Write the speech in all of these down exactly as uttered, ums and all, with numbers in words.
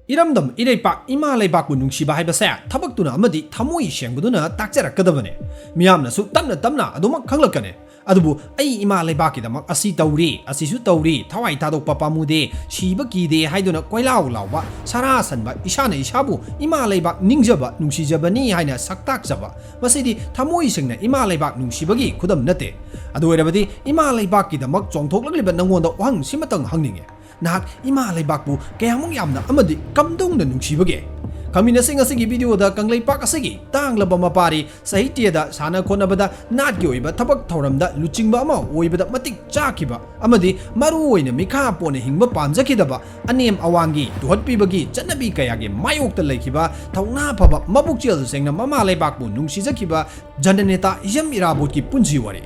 ꯏꯔꯝꯗꯝ ꯏꯔꯩꯄꯥꯛ ꯏꯃꯥ ꯂꯩꯕꯥꯛꯄꯨ ꯅꯨꯡꯁꯤꯕ ꯍꯥꯏꯕꯁꯦ ꯊꯕꯛꯇꯨꯅ ꯑꯃꯗꯤ ꯊꯃꯣꯏ ꯁꯦꯡꯕꯗꯨꯅ ꯇꯥꯛꯆꯔꯛꯀꯗꯕꯅꯤ꯫ ꯃꯤꯌꯥꯝꯅꯁꯨ ꯇꯞꯅ ꯇꯞꯅ ꯑꯗꯨꯃꯛ ꯈꯪꯂꯛꯀꯅꯤ꯫ ꯑꯗꯨꯕꯨ "ꯑꯩ ꯏꯃꯥ ꯂꯩꯕꯥꯛꯀꯤꯗꯃꯛ ꯑꯁꯤ ꯇꯧꯔꯤ, ꯑꯁꯤꯁꯨ ꯇꯧꯔꯤ, ꯊꯋꯥꯏ ꯊꯥꯗꯣꯛꯄ ꯄꯥꯝꯃꯨꯗꯦ, ꯁꯤꯕ ꯀꯤꯗꯦ" ꯍꯥꯏꯗꯨꯅ ꯀꯣꯏꯂꯥꯎ ꯂꯥꯎꯕ, ꯁꯔꯥ ꯁꯟꯕ, ꯏꯁꯥꯅ ꯏꯁꯥꯕꯨ "ꯏꯃꯥ ꯂꯩꯕꯥꯛ ꯅꯤꯡꯖꯕ, ꯅꯨꯡꯁꯤꯖꯕꯅꯤ" ꯍꯥꯏꯅ ꯁꯛꯇꯥꯛꯆꯕ, ꯃꯁꯤꯗꯤ ꯊꯃꯣꯏ ꯁꯦꯡꯅ ꯏꯃꯥ ꯂꯩꯕꯥꯛ ꯅꯨꯡꯁꯤꯕꯒꯤ ꯈꯨꯗꯝ ꯅꯠꯇꯦ꯫ ꯑꯗꯨ ꯑꯣꯏꯔꯕꯗꯤ ꯏꯃꯥ ꯂꯩꯕꯥꯛꯀꯤꯗꯃꯛ ꯆꯣꯡꯊꯣꯛꯂꯛꯂꯤꯕ ꯅꯪꯉꯣꯟꯗ ꯋꯥꯍꯪ ꯁꯤꯃꯇꯪ ꯍꯪꯅꯤꯡꯉꯦ꯫ ꯅꯍꯥꯛ ꯏꯃꯥ ꯂꯩꯕꯥꯛꯄꯨ ꯀꯌꯥꯃꯨꯛ ꯌꯥꯝꯅ ꯑꯃꯗꯤ ꯀꯝꯗꯧꯅ ꯅꯨꯡꯁꯤꯕꯒꯦ? ꯈꯪꯃꯤꯟꯅꯁꯤ ꯉꯁꯤꯒꯤ ꯚꯤꯗꯤꯑꯣꯗ꯫ ꯀꯪꯂꯩꯄꯥꯛ ꯑꯁꯤꯒꯤ ꯇꯥꯡꯂꯕ ꯃꯄꯥꯔꯤ, ꯁꯥꯍꯤꯇ꯭ꯌꯗ, ꯁꯥꯟꯅ ꯈꯣꯠꯅꯕꯗ, ꯅꯥꯠꯀꯤ ꯑꯣꯏꯕ ꯊꯕꯛ ꯊꯧꯔꯝꯗ ꯂꯨꯆꯤꯡꯕ ꯑꯃ ꯑꯣꯏꯕꯗ ꯃꯇꯤꯛ ꯆꯥꯈꯤꯕ ꯑꯃꯗꯤ ꯃꯔꯨ ꯑꯣꯏꯅ ꯃꯤꯈꯥ ꯄꯣꯟꯅ ꯍꯤꯡꯕ ꯄꯥꯝꯖꯈꯤꯗꯕ, ꯑꯅꯦꯝ ꯑꯋꯥꯡꯒꯤ ꯇꯨꯍꯠꯄꯤꯕꯒꯤ ꯆꯠꯅꯕꯤ ꯀꯌꯥꯒꯤ ꯃꯥꯌꯣꯛꯇ ꯂꯩꯈꯤꯕ, ꯊꯧꯅꯥ ꯐꯕ, ꯃꯄꯨꯛꯆꯦꯜ ꯁꯦꯡꯅ ꯃꯃꯥ ꯂꯩꯕꯥꯛꯄꯨ ꯅꯨꯡꯁꯤꯖꯈꯤꯕ ꯖꯅꯅꯦꯇꯥ ꯍꯤꯖꯝ ꯏꯔꯥꯕꯣꯠꯀꯤ ꯄꯨꯟꯁꯤ ꯋꯥꯔꯤ꯫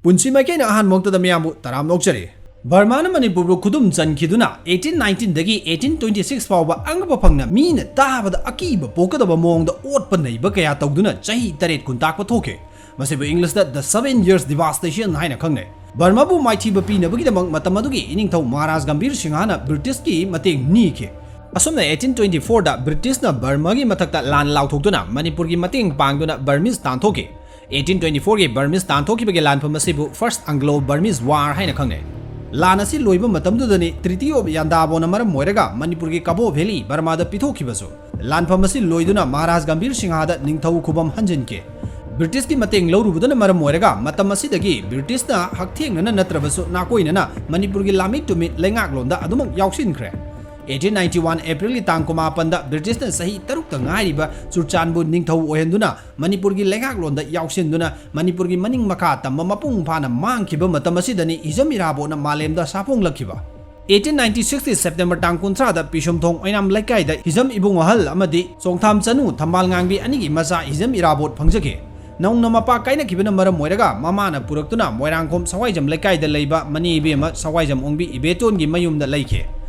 ꯄꯨꯟꯁꯤ ꯃꯥꯏꯀꯩꯅ ꯑꯍꯥꯟꯕ ꯃꯛꯇꯗ ꯃꯌꯥꯝꯕꯨ ꯇꯔꯥꯝꯅ ꯑꯣꯛꯆꯔꯤ꯫ ꯕꯔꯃꯥꯅ ꯃꯅꯤꯄꯨꯔꯕꯨ ꯈꯨꯗꯨꯝ ꯆꯟꯈꯤꯗꯨꯅ eighteen nineteen ꯗꯒꯤ eighteen twenty six ꯐꯥꯎꯕ ꯑꯉꯛꯄ ꯐꯪꯅ ꯃꯤꯅ ꯇꯥꯕꯗ ꯑꯀꯤꯕ ꯄꯣꯛꯀꯗꯕ ꯃꯑꯣꯡꯗ ꯑꯣꯠꯄ ꯅꯩꯕ ꯀꯌꯥ ꯇꯧꯗꯨꯅ ꯆꯍꯤ ꯇꯔꯦꯠ ꯈꯨꯟꯇꯥꯛꯄ ꯊꯣꯛꯈꯤ꯫ ꯃꯁꯤꯕꯨ ꯏꯪꯂꯤꯁꯇ The Seven Years Devastation ꯍꯥꯏꯅ ꯈꯪꯅꯩ꯫ ꯕꯔꯃꯥꯕꯨ ꯃꯥꯏꯊꯤꯕ ꯄꯤꯅꯕꯒꯤꯗꯃꯛ ꯃꯇꯝ ꯑꯗꯨꯒꯤ ꯏꯅꯤꯡꯊꯧ ꯃꯍꯥꯔꯥꯖ ꯒꯝꯚꯤꯔ ꯁꯤꯡꯍꯅ ꯕ꯭ꯔꯤꯇꯤꯁꯀꯤ ꯃꯇꯦꯡ ꯅꯤꯈꯤ꯫ ꯑꯁꯨꯝꯅ eighteen twenty four ꯗ ꯕ꯭ꯔꯤꯇꯤꯁꯅ ꯕꯔꯃꯥꯒꯤ ꯃꯊꯛꯇ ꯂꯥꯟ ꯂꯥꯎꯊꯣꯛꯇꯨꯅ ꯃꯅꯤꯄꯨꯔꯒꯤ ꯃꯇꯦꯡ ꯄꯥꯡꯗꯨꯅ ꯕꯔꯃꯤꯁ ꯇꯥꯟꯊꯣꯛꯈꯤ꯫ eighteen twenty four ꯒꯤ ꯕꯔꯃꯤꯁ ꯇꯥꯟꯊꯣꯛꯈꯤꯕꯒꯤ ꯂꯥꯟꯐꯝ ꯑꯁꯤꯕꯨ First Anglo Burmese War ꯍꯥꯏꯅ ꯈꯪꯅꯩ꯫ ꯂꯥꯟ ꯑꯁꯤ ꯂꯣꯏꯕ ꯃꯇꯝꯗꯨꯗꯅꯤ Treaty of Yandabo ꯅ ꯃꯔꯝ ꯑꯣꯏꯔꯒ ꯃꯅꯤꯄꯨꯔꯒꯤ ꯀꯕꯣ ꯚꯦꯂꯤ ꯕꯔꯃꯥꯗ ꯄꯤꯊꯣꯛꯈꯤꯕꯁꯨ꯫ ꯂꯥꯟꯐꯝ ꯑꯁꯤ ꯂꯣꯏꯗꯨꯅ ꯃꯍꯥꯔꯥꯖ ꯒꯝꯚꯤꯔ ꯁꯤꯡꯍꯗ ꯅꯤꯡꯊꯧ ꯈꯨꯕꯝ ꯍꯟꯖꯤꯟꯈꯤ꯫ ꯕ꯭ꯔꯤꯇꯤꯁꯀꯤ ꯃꯇꯦꯡ ꯂꯧꯔꯨꯕꯗꯨꯅ ꯃꯔꯝ ꯑꯣꯏꯔꯒ ꯃꯇꯝ ꯑꯁꯤꯗꯒꯤ ꯕ꯭ꯔꯤꯇꯤꯁꯅ ꯍꯛꯊꯦꯡꯅꯅ ꯅꯠꯇ꯭ꯔꯕꯁꯨ ꯅꯥꯀꯣꯏꯅꯅ ꯃꯅꯤꯄꯨꯔꯒꯤ ꯂꯥꯟꯃꯤꯠ ꯇꯨꯃꯤꯠ ꯂꯩꯉꯥꯛꯂꯣꯟꯗ ꯑꯗꯨꯃꯛ ꯌꯥꯎꯁꯤꯟꯈ꯭ꯔꯦ꯫ eighteen ninety one April ꯒꯤ ꯇꯥꯡ ꯀꯨꯟꯃꯥꯄꯟꯗ ꯕ꯭ꯔꯤꯇꯤꯁꯅ ꯆꯍꯤ ꯇꯔꯨꯛꯇ ꯉꯥꯏꯔꯤꯕ ꯆꯨꯔꯆꯥꯟꯕꯨ ꯅꯤꯡꯊꯧ ꯑꯣꯏꯍꯟꯗꯨꯅ ꯃꯅꯤꯄꯨꯔꯒꯤ ꯂꯩꯉꯥꯛꯂꯣꯟꯗ ꯌꯥꯎꯁꯤꯟꯗꯨꯅ ꯃꯅꯤꯄꯨꯔꯒꯤ ꯃꯅꯤꯡ ꯃꯈꯥ ꯇꯝꯕ ꯃꯄꯨꯡ ꯐꯥꯅ ꯃꯥꯡꯈꯤꯕ ꯃꯇꯝ ꯑꯁꯤꯗꯅꯤ ꯍꯤꯖꯝ ꯏꯔꯥꯕꯣꯠꯅ ꯃꯥꯂꯦꯝꯗ ꯁꯥꯐꯣꯡꯂꯛꯈꯤꯕ꯫ eighteen ninety six ꯀꯤ September ꯇꯥꯡ ꯀꯨꯟꯊ꯭ꯔꯥꯗ ꯄꯤꯁꯨꯝꯊꯣꯡ ꯑꯣꯏꯅꯥꯝ ꯂꯩꯀꯥꯏꯗ ꯍꯤꯖꯝ ꯏꯕꯨꯡ ꯑꯍꯜ ꯑꯃꯗꯤ ꯆꯣꯡꯊꯥꯝ ꯆꯅꯨ ꯊꯝꯕꯥꯜ ꯉꯥꯡꯕꯤ ꯑꯅꯤꯒꯤ ꯃꯆꯥ ꯍꯤꯖꯝ ꯏꯔꯥꯕꯣꯠ ꯐꯪꯖꯈꯤ꯫ ꯅꯧꯅ ꯃꯄꯥ ꯀꯥꯏꯅꯈꯤꯕꯅ ꯃꯔꯝ ꯑꯣꯏꯔꯒ ꯃꯃꯥꯅ ꯄꯨꯔꯛꯇꯨꯅ ꯃꯣꯏꯔꯥꯡꯈꯣꯝ ꯁꯋꯥꯏꯖꯝ ꯂꯩꯀꯥꯏꯗ ꯂꯩꯕ ꯃꯅꯤ ꯏꯕꯦꯝꯃ ꯁꯋꯥꯏꯖꯝ ꯑꯣꯡꯕꯤ ꯏꯕꯦꯇꯣꯟꯒꯤ ꯃꯌꯨꯝꯗ ꯂꯩꯈꯤ꯫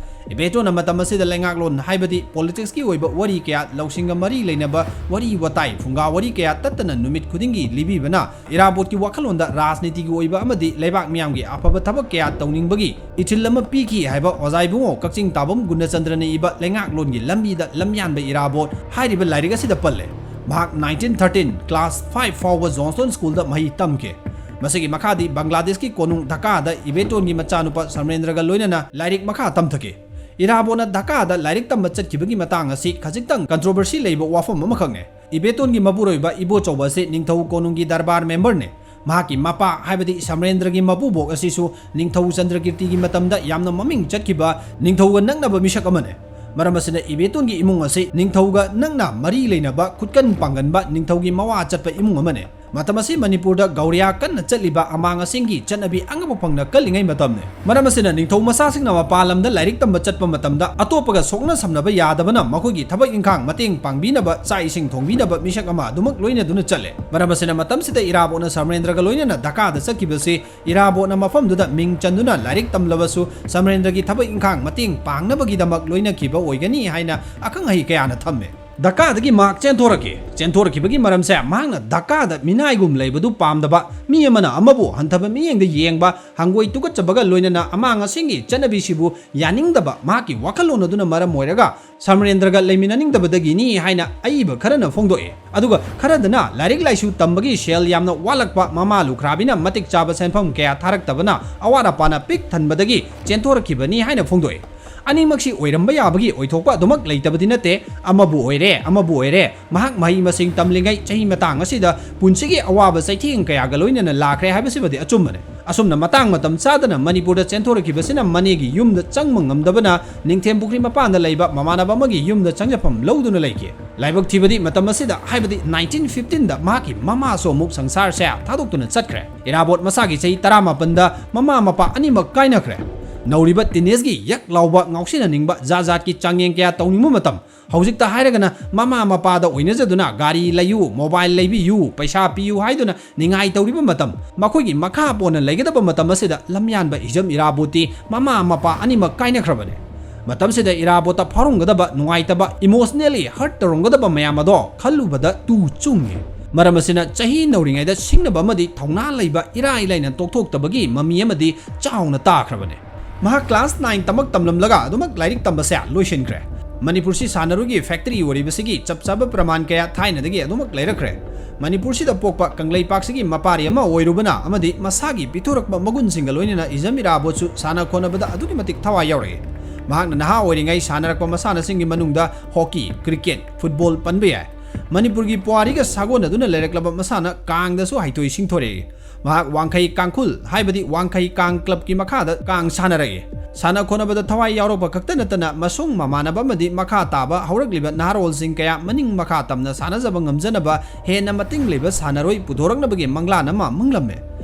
ꯏꯕꯦꯇꯣꯟꯅ ꯃꯇꯝ ꯑꯁꯤꯗ ꯂꯩꯉꯥꯛꯂꯣꯟ ꯍꯥꯏꯕꯗꯤ politics ꯀꯤ ꯑꯣꯏꯕ ꯋꯥꯔꯤ ꯀꯌꯥ, ꯂꯧꯁꯤꯡꯒ ꯃꯔꯤ ꯂꯩꯅꯕ ꯋꯥꯔꯤ ꯋꯥꯇꯥꯏ, ꯐꯨꯡꯒꯥ ꯋꯥꯔꯤ ꯀꯌꯥ ꯇꯠꯇꯅ ꯅꯨꯃꯤꯠ ꯈꯨꯗꯤꯡꯒꯤ ꯂꯤꯕꯤꯕꯅ ꯏꯔꯥꯕꯣꯠꯀꯤ ꯋꯥꯈꯜꯂꯣꯟꯗ ꯔꯥꯖꯅꯤꯇꯤꯒꯤ ꯑꯣꯏꯕ ꯑꯃꯗꯤ ꯂꯩꯕꯥꯛ ꯃꯤꯌꯥꯝꯒꯤ ꯑꯐꯕ ꯊꯕꯛ ꯀꯌꯥ ꯇꯧꯅꯤꯡꯕꯒꯤ ꯏꯊꯤꯜ ꯑꯃ ꯄꯤꯈꯤ ꯍꯥꯏꯕ ꯑꯣꯖꯥ ꯏꯕꯨꯡꯉꯣ ꯀꯛꯆꯤꯡ ꯇꯥꯕꯝ ꯒꯨꯅꯆꯟꯗ꯭ꯔꯅ ꯏꯕ ꯂꯩꯉꯥꯛꯂꯣꯟꯒꯤ ꯂꯝꯕꯤꯗ ꯂꯝꯌꯥꯟꯕ ꯏꯔꯥꯕꯣꯠ ꯍꯥꯏꯔꯤꯕ ꯂꯥꯏꯔꯤꯛ ꯑꯁꯤꯗ ꯄꯜꯂꯦ꯫ ꯃꯍꯥꯛ nineteen thirteen class five ꯐꯥꯎꯕ ꯖꯣꯟꯁꯇꯣꯟ ꯁ꯭ꯀꯨꯜꯗ ꯃꯍꯩ ꯇꯝꯈꯤ꯫ ꯃꯁꯤꯒꯤ ꯃꯈꯥꯗꯤ ꯕꯪꯒ꯭ꯂꯥꯗꯦꯁꯀꯤ ꯀꯣꯅꯨꯡ ꯙꯀꯥꯗ ꯏꯕꯦꯇꯣꯟꯒꯤ ꯃꯆꯥꯅꯨꯄꯥ ꯁꯃꯔꯦꯟꯗ꯭ꯔꯒ ꯂꯣꯏꯅꯅ ꯂꯥꯏꯔꯤꯛ ꯃꯈꯥ ꯇꯝꯊꯈꯤ꯫ ꯏꯔꯥꯕꯣꯠꯅ ꯙꯀꯥꯗ ꯂꯥꯏꯔꯤꯛ ꯇꯝꯕ ꯆꯠꯈꯤꯕꯒꯤ ꯃꯇꯥꯡ ꯑꯁꯤ ꯈꯖꯤꯛꯇꯪ controversy ꯂꯩꯕ ꯋꯥꯐꯝ ꯑꯃꯈꯛꯅꯦ꯫ ꯏꯕꯦꯇꯣꯟꯒꯤ ꯃꯄꯨꯔꯣꯏꯕ ꯏꯕꯣꯆꯧꯕ ꯑꯁꯤ ꯅꯤꯡꯊꯧ ꯀꯣꯅꯨꯡꯒꯤ ꯗꯔꯕꯥꯔ member ꯅꯤ꯫ ꯃꯍꯥꯛꯀꯤ ꯃꯄꯥ ꯍꯥꯏꯕꯗꯤ ꯁꯃꯔꯦꯟꯗ꯭ꯔꯒꯤ ꯃꯄꯨꯕꯣꯛ ꯑꯁꯤꯁꯨ ꯅꯤꯡꯊꯧ ꯆꯟꯗ꯭ꯔꯀꯤꯔꯇꯤꯒꯤ ꯃꯇꯝꯗ ꯌꯥꯝꯅ ꯃꯃꯤꯡ ꯆꯠꯈꯤꯕ ꯅꯤꯡꯊꯧꯒ ꯅꯛꯅꯕ ꯃꯤꯁꯛ ꯑꯃꯅꯤ꯫ ꯃꯔꯝ ꯑꯁꯤꯅ ꯏꯕꯦꯇꯣꯟꯒꯤ ꯏꯃꯨꯡ ꯑꯁꯤ ꯅꯤꯡꯊꯧꯒ ꯅꯛꯅ ꯃꯔꯤ ꯂꯩꯅꯕ, ꯈꯨꯠꯀꯟ ꯄꯥꯡꯒꯟꯕ ꯅꯤꯡꯊꯧꯒꯤ ꯃꯋꯥ ꯆꯠꯄ ꯏꯃꯨꯡ ꯑꯃꯅꯤ꯫ ꯃꯇꯝ ꯑꯁꯤ ꯃꯅꯤꯄꯨꯔꯗ ꯒꯧꯔꯤꯌꯥ ꯀꯟꯅ ꯆꯠꯂꯤꯕ ꯑꯃꯥꯡ ꯑꯁꯦꯡꯒꯤ ꯆꯠꯅꯕꯤ ꯑꯉꯛꯄ ꯐꯪꯅ ꯀꯜꯂꯤꯉꯩ ꯃꯇꯝꯅꯤ꯫ ꯃꯔꯝ ꯑꯁꯤꯅ ꯅꯤꯡꯊꯧ ꯃꯆꯥꯁꯤꯡꯅ ꯃꯄꯥꯟ ꯂꯝꯗ ꯂꯥꯏꯔꯤꯛ ꯇꯝꯕ ꯆꯠꯄ ꯃꯇꯝꯗ ꯑꯇꯣꯞꯄꯒ ꯁꯣꯛꯅ ꯁꯝꯅꯕ ꯌꯥꯗꯕꯅ ꯃꯈꯣꯏꯒꯤ ꯊꯕꯛ ꯏꯪꯈꯥꯡ ꯃꯇꯦꯡ ꯄꯥꯡꯕꯤꯅꯕ, ꯆꯥꯛ ꯏꯁꯤꯡ ꯊꯣꯡꯕꯤꯅꯕ ꯃꯤꯁꯛ ꯑꯃ ꯑꯗꯨꯃꯛ ꯂꯣꯏꯅꯗꯨꯅ ꯆꯠꯂꯦ꯫ ꯃꯔꯝ ꯑꯁꯤꯅ ꯃꯇꯝꯁꯤꯗ ꯏꯔꯥꯕꯣꯠꯅ ꯁꯃꯔꯦꯟꯗ꯭ꯔꯒ ꯂꯣꯏꯅꯅ ꯙꯀꯥꯗ ꯆꯠꯈꯤꯕꯁꯤ ꯏꯔꯥꯕꯣꯠꯅ ꯃꯐꯝꯗꯨꯗ ꯃꯤꯡ ꯆꯟꯗꯨꯅ ꯂꯥꯏꯔꯤꯛ ꯇꯝꯂꯕꯁꯨ ꯁꯃꯔꯦꯟꯗ꯭ꯔꯒꯤ ꯊꯕꯛ ꯏꯪꯈꯥꯡ ꯃꯇꯦꯡ ꯄꯥꯡꯅꯕꯒꯤꯗꯃꯛ ꯂꯣꯏꯅꯈꯤꯕ ꯑꯣꯏꯒꯅꯤ ꯍꯥꯏꯅ ꯑꯈꯪ ꯑꯍꯩ ꯀꯌꯥꯅ ꯊꯝꯃꯤ꯫ ꯙꯀꯥꯗꯒꯤ ꯃꯍꯥꯛ ꯆꯦꯟꯊꯣꯔꯛꯈꯤ꯫ ꯆꯦꯟꯊꯣꯔꯛꯈꯤꯕꯒꯤ ꯃꯔꯝꯁꯦ ꯃꯍꯥꯛꯅ ꯙꯀꯥꯗ ꯃꯤꯅꯥꯏꯒꯨꯝ ꯂꯩꯕꯗꯨ ꯄꯥꯝꯗꯕ, ꯃꯤ ꯑꯃꯅ ꯑꯃꯕꯨ ꯍꯟꯊꯕ ꯃꯤꯠꯌꯦꯡꯗ ꯌꯦꯡꯕ, ꯍꯪꯒꯣꯏ ꯇꯨꯀꯠꯆꯕꯒ ꯂꯣꯏꯅꯅ ꯑꯃꯥꯡ ꯑꯁꯦꯡꯒꯤ ꯆꯠꯅꯕꯤꯁꯤꯕꯨ ꯌꯥꯅꯤꯡꯗꯕ ꯃꯍꯥꯛꯀꯤ ꯋꯥꯈꯜꯂꯣꯟ ꯑꯗꯨꯅ ꯃꯔꯝ ꯑꯣꯏꯔꯒ ꯁꯃꯔꯦꯟꯗ꯭ꯔꯒ ꯂꯩꯃꯤꯟꯅꯅꯤꯡꯗꯕꯗꯒꯤꯅꯤ ꯍꯥꯏꯅ ꯑꯏꯕ ꯈꯔꯅ ꯐꯣꯡꯗꯣꯛꯏ꯫ ꯑꯗꯨꯒ ꯈꯔꯗꯅ ꯂꯥꯏꯔꯤꯛ ꯂꯥꯏꯁꯨ ꯇꯝꯕꯒꯤ ꯁꯦꯜ ꯌꯥꯝꯅ ꯋꯥꯠꯂꯛꯄ, ꯃꯃꯥ ꯂꯨꯈ꯭ꯔꯥꯕꯤꯅ ꯃꯇꯤꯛ ꯆꯥꯕ ꯁꯦꯟꯐꯝ ꯀꯌꯥ ꯊꯥꯔꯛꯇꯕꯅ ꯑꯋꯥꯠ ꯑꯄꯥꯅ ꯄꯤꯛ ꯊꯟꯕꯗꯒꯤ ꯆꯦꯟꯊꯣꯔꯛꯈꯤꯕꯅꯤ ꯍꯥꯏꯅ ꯐꯣꯡꯗꯣꯛꯏ꯫ ꯑꯅꯤꯃꯛꯁꯤ ꯑꯣꯏꯔꯝꯕ ꯌꯥꯕꯒꯤ ꯑꯣꯏꯊꯣꯛꯄ ꯑꯗꯨꯃꯛ ꯂꯩꯇꯕꯗꯤ ꯅꯠꯇꯦ꯫ ꯑꯃꯕꯨ ꯑꯣꯏꯔꯦ, ꯑꯃꯕꯨ ꯑꯣꯏꯔꯦ, ꯃꯍꯥꯛ ꯃꯍꯩ ꯃꯁꯤꯡ ꯇꯝꯂꯤꯉꯩ ꯆꯍꯤ ꯃꯇꯥꯡ ꯑꯁꯤꯗ ꯄꯨꯟꯁꯤꯒꯤ ꯑꯋꯥꯕ ꯆꯩꯊꯦꯡ ꯀꯌꯥꯒ ꯂꯣꯏꯅꯅ ꯂꯥꯛꯈ꯭ꯔꯦ ꯍꯥꯏꯕꯁꯤꯃꯗꯤ ꯑꯆꯨꯝꯕꯅꯤ꯫ ꯑꯁꯨꯝꯅ ꯃꯇꯥꯡ ꯃꯇꯝ ꯆꯥꯗꯅ ꯃꯅꯤꯄꯨꯔꯗ ꯆꯦꯟꯊꯣꯔꯛꯈꯤꯕꯁꯤꯅ ꯃꯅꯦꯒꯤ ꯌꯨꯝꯗ ꯆꯪꯕ ꯉꯝꯗꯕꯅ ꯅꯤꯡꯊꯦꯝ ꯄꯨꯈ꯭ꯔꯤ ꯃꯄꯥꯟꯗ ꯂꯩꯕ ꯃꯃꯥꯟꯅꯕ ꯑꯃꯒꯤ ꯌꯨꯝꯗ ꯆꯪꯖꯐꯝ ꯂꯧꯗꯨꯅ ꯂꯩꯈꯤ꯫ ꯂꯥꯏꯕꯛ ꯊꯤꯕꯗꯤ ꯃꯇꯝ ꯑꯁꯤꯗ, ꯍꯥꯏꯕꯗꯤ nineteen fifteen ꯗ ꯃꯍꯥꯛꯀꯤ ꯃꯃꯥꯁꯨ ꯑꯃꯨꯛ ꯁꯪꯁꯥꯔꯁꯦ ꯊꯥꯗꯣꯛꯇꯨꯅ ꯆꯠꯈ꯭ꯔꯦ꯫ ꯏꯔꯥꯕꯣꯠ ꯃꯁꯥꯒꯤ ꯆꯍꯤ ꯇꯔꯥꯃꯥꯄꯟꯗ ꯃꯃꯥ ꯃꯄꯥ ꯑꯅꯤꯃꯛ ꯀꯥꯏꯅꯈ꯭ꯔꯦ꯫ ꯅꯧꯔꯤꯕ teenage ꯀꯤ ꯌꯛ ꯂꯥꯎꯕ, ꯉꯥꯎꯁꯤꯟꯅꯅꯤꯡꯕ, ꯖꯥꯠ ꯖꯥꯠꯀꯤ ꯆꯥꯡꯌꯦꯡ ꯀꯌꯥ ꯇꯧꯅꯤꯡꯕ ꯃꯇꯝ꯫ ꯍꯧꯖꯤꯛꯇ ꯍꯥꯏꯔꯒꯅ ꯃꯃꯥ ꯃꯄꯥꯗ ꯑꯣꯏꯅꯖꯗꯨꯅ ꯒꯥꯔꯤ ꯂꯩꯌꯨ, mobile ꯂꯩꯕꯤꯌꯨ, ꯄꯩꯁꯥ ꯄꯤꯌꯨ ꯍꯥꯏꯗꯨꯅ ꯅꯤꯡꯉꯥꯏ ꯇꯧꯔꯤꯕ ꯃꯇꯝ, ꯃꯈꯣꯏꯒꯤ ꯃꯈꯥ ꯄꯣꯟꯅ ꯂꯩꯒꯗꯕ ꯃꯇꯝ ꯑꯁꯤꯗ ꯂꯝꯌꯥꯟꯕ ꯍꯤꯖꯝ ꯏꯔꯥꯕꯣꯠꯇꯤ ꯃꯃꯥ ꯃꯄꯥ ꯑꯅꯤꯃꯛ ꯀꯥꯏꯅꯈ꯭ꯔꯕꯅꯤ꯫ ꯃꯇꯝꯁꯤꯗ ꯏꯔꯥꯕꯣꯠꯇ ꯐꯥꯎꯔꯝꯒꯗꯕ ꯅꯨꯡꯉꯥꯏꯇꯕ, emotionally hurt ꯇꯧꯔꯝꯒꯗꯕ ꯃꯌꯥꯝ ꯑꯗꯣ ꯈꯜꯂꯨꯕꯗ ꯇꯨ ꯆꯨꯡꯉꯤ꯫ ꯃꯔꯝ ꯑꯁꯤꯅ ꯆꯍꯤ ꯅꯧꯔꯤꯉꯩꯗ ꯁꯤꯡꯅꯕ ꯑꯃꯗꯤ ꯊꯧꯅꯥ ꯂꯩꯕ, ꯏꯔꯥꯏ ꯂꯥꯏꯅ ꯇꯣꯛꯊꯣꯛꯇꯕꯒꯤ ꯃꯃꯤ ꯑꯃꯗꯤ ꯆꯥꯎꯅ ꯇꯥꯈ꯭ꯔꯕꯅꯦ꯫ ꯃꯍꯥꯛ class nine ꯇꯃꯛ ꯇꯝꯂꯝꯂꯒ ꯑꯗꯨꯃꯛ ꯂꯥꯏꯔꯤꯛ ꯇꯝꯕꯁꯦ ꯂꯣꯏꯁꯤꯟꯈ꯭ꯔꯦ꯫ ꯃꯅꯤꯄꯨꯔꯁꯤ ꯁꯥꯟꯅꯔꯣꯏꯒꯤ factory ꯑꯣꯏꯔꯤꯕꯁꯤꯒꯤ ꯆꯞ ꯆꯥꯕ ꯄ꯭ꯔꯃꯥꯟ ꯀꯌꯥ ꯊꯥꯏꯅꯗꯒꯤ ꯑꯗꯨꯃꯛ ꯂꯩꯔꯛꯈ꯭ꯔꯦ꯫ ꯃꯅꯤꯄꯨꯔꯁꯤꯗ ꯄꯣꯛꯄ ꯀꯪꯂꯩꯄꯥꯛꯁꯤꯒꯤ ꯃꯄꯥꯔꯤ ꯑꯃ ꯑꯣꯏꯔꯨꯕꯅ ꯑꯃꯗꯤ ꯃꯁꯥꯒꯤ ꯄꯤꯊꯣꯔꯛꯄ ꯃꯒꯨꯟꯁꯤꯡꯒ ꯂꯣꯏꯅꯅ ꯏꯖꯝ ꯏꯔꯥꯕꯣꯠꯁꯨ ꯁꯥꯟꯅ ꯈꯣꯠꯅꯕꯗ ꯑꯗꯨꯛꯀꯤ ꯃꯇꯤꯛ ꯊꯋꯥꯏ ꯌꯥꯎꯔꯛꯏ꯫ ꯃꯍꯥꯛꯅ ꯅꯍꯥ ꯑꯣꯏꯔꯤꯉꯩ ꯁꯥꯟꯅꯔꯛꯄ ꯃꯁꯥꯟꯅꯁꯤꯡꯒꯤ ꯃꯅꯨꯡꯗ hockey, cricket, football ꯄꯟꯕ ꯌꯥꯏ꯫ ꯃꯅꯤꯄꯨꯔꯒꯤ ꯄꯨꯋꯥꯔꯤꯒ ꯁꯥꯒꯣꯟꯅꯗꯨꯅ ꯂꯩꯔꯛꯂꯕ ꯃꯁꯥꯟꯅ ꯀꯥꯡꯗꯁꯨ ꯍꯩꯊꯣꯏ ꯁꯤꯡꯊꯣꯔꯛꯏ꯫ ꯃꯍꯥꯛ ꯋꯥꯡꯈꯩ ꯀꯥꯡꯈꯨꯜ ꯍꯥꯏꯕꯗꯤ ꯋꯥꯡꯈꯩ ꯀꯥꯡ clubꯀꯤ ꯃꯈꯥꯗ ꯀꯥꯡ ꯁꯥꯟꯅꯔꯛꯏ꯫ ꯁꯥꯟꯅ ꯈꯣꯠꯅꯕꯗ ꯊꯋꯥꯏ ꯌꯥꯎꯔꯛꯄ ꯈꯛꯇ ꯅꯠꯇꯅ ꯃꯁꯨꯡ ꯃꯃꯥꯟꯅꯕ ꯑꯃꯗꯤ ꯃꯈꯥ ꯇꯥꯕ ꯍꯧꯔꯛꯂꯤꯕ ꯅꯍꯥꯔꯣꯜꯁꯤꯡ ꯀꯌꯥ ꯃꯅꯤꯡ ꯃꯈꯥ ꯇꯝꯅ ꯁꯥꯟꯅꯖꯕ ꯉꯝꯖꯅꯕ ꯍꯦꯟꯅ ꯃꯇꯤꯡ ꯂꯩꯕ ꯁꯥꯟꯅꯔꯣꯏ ꯄꯨꯊꯣꯔꯛꯅꯕꯒꯤ ꯃꯪꯂꯥꯟ ꯑꯃ ꯃꯪꯂꯝꯃꯦ꯫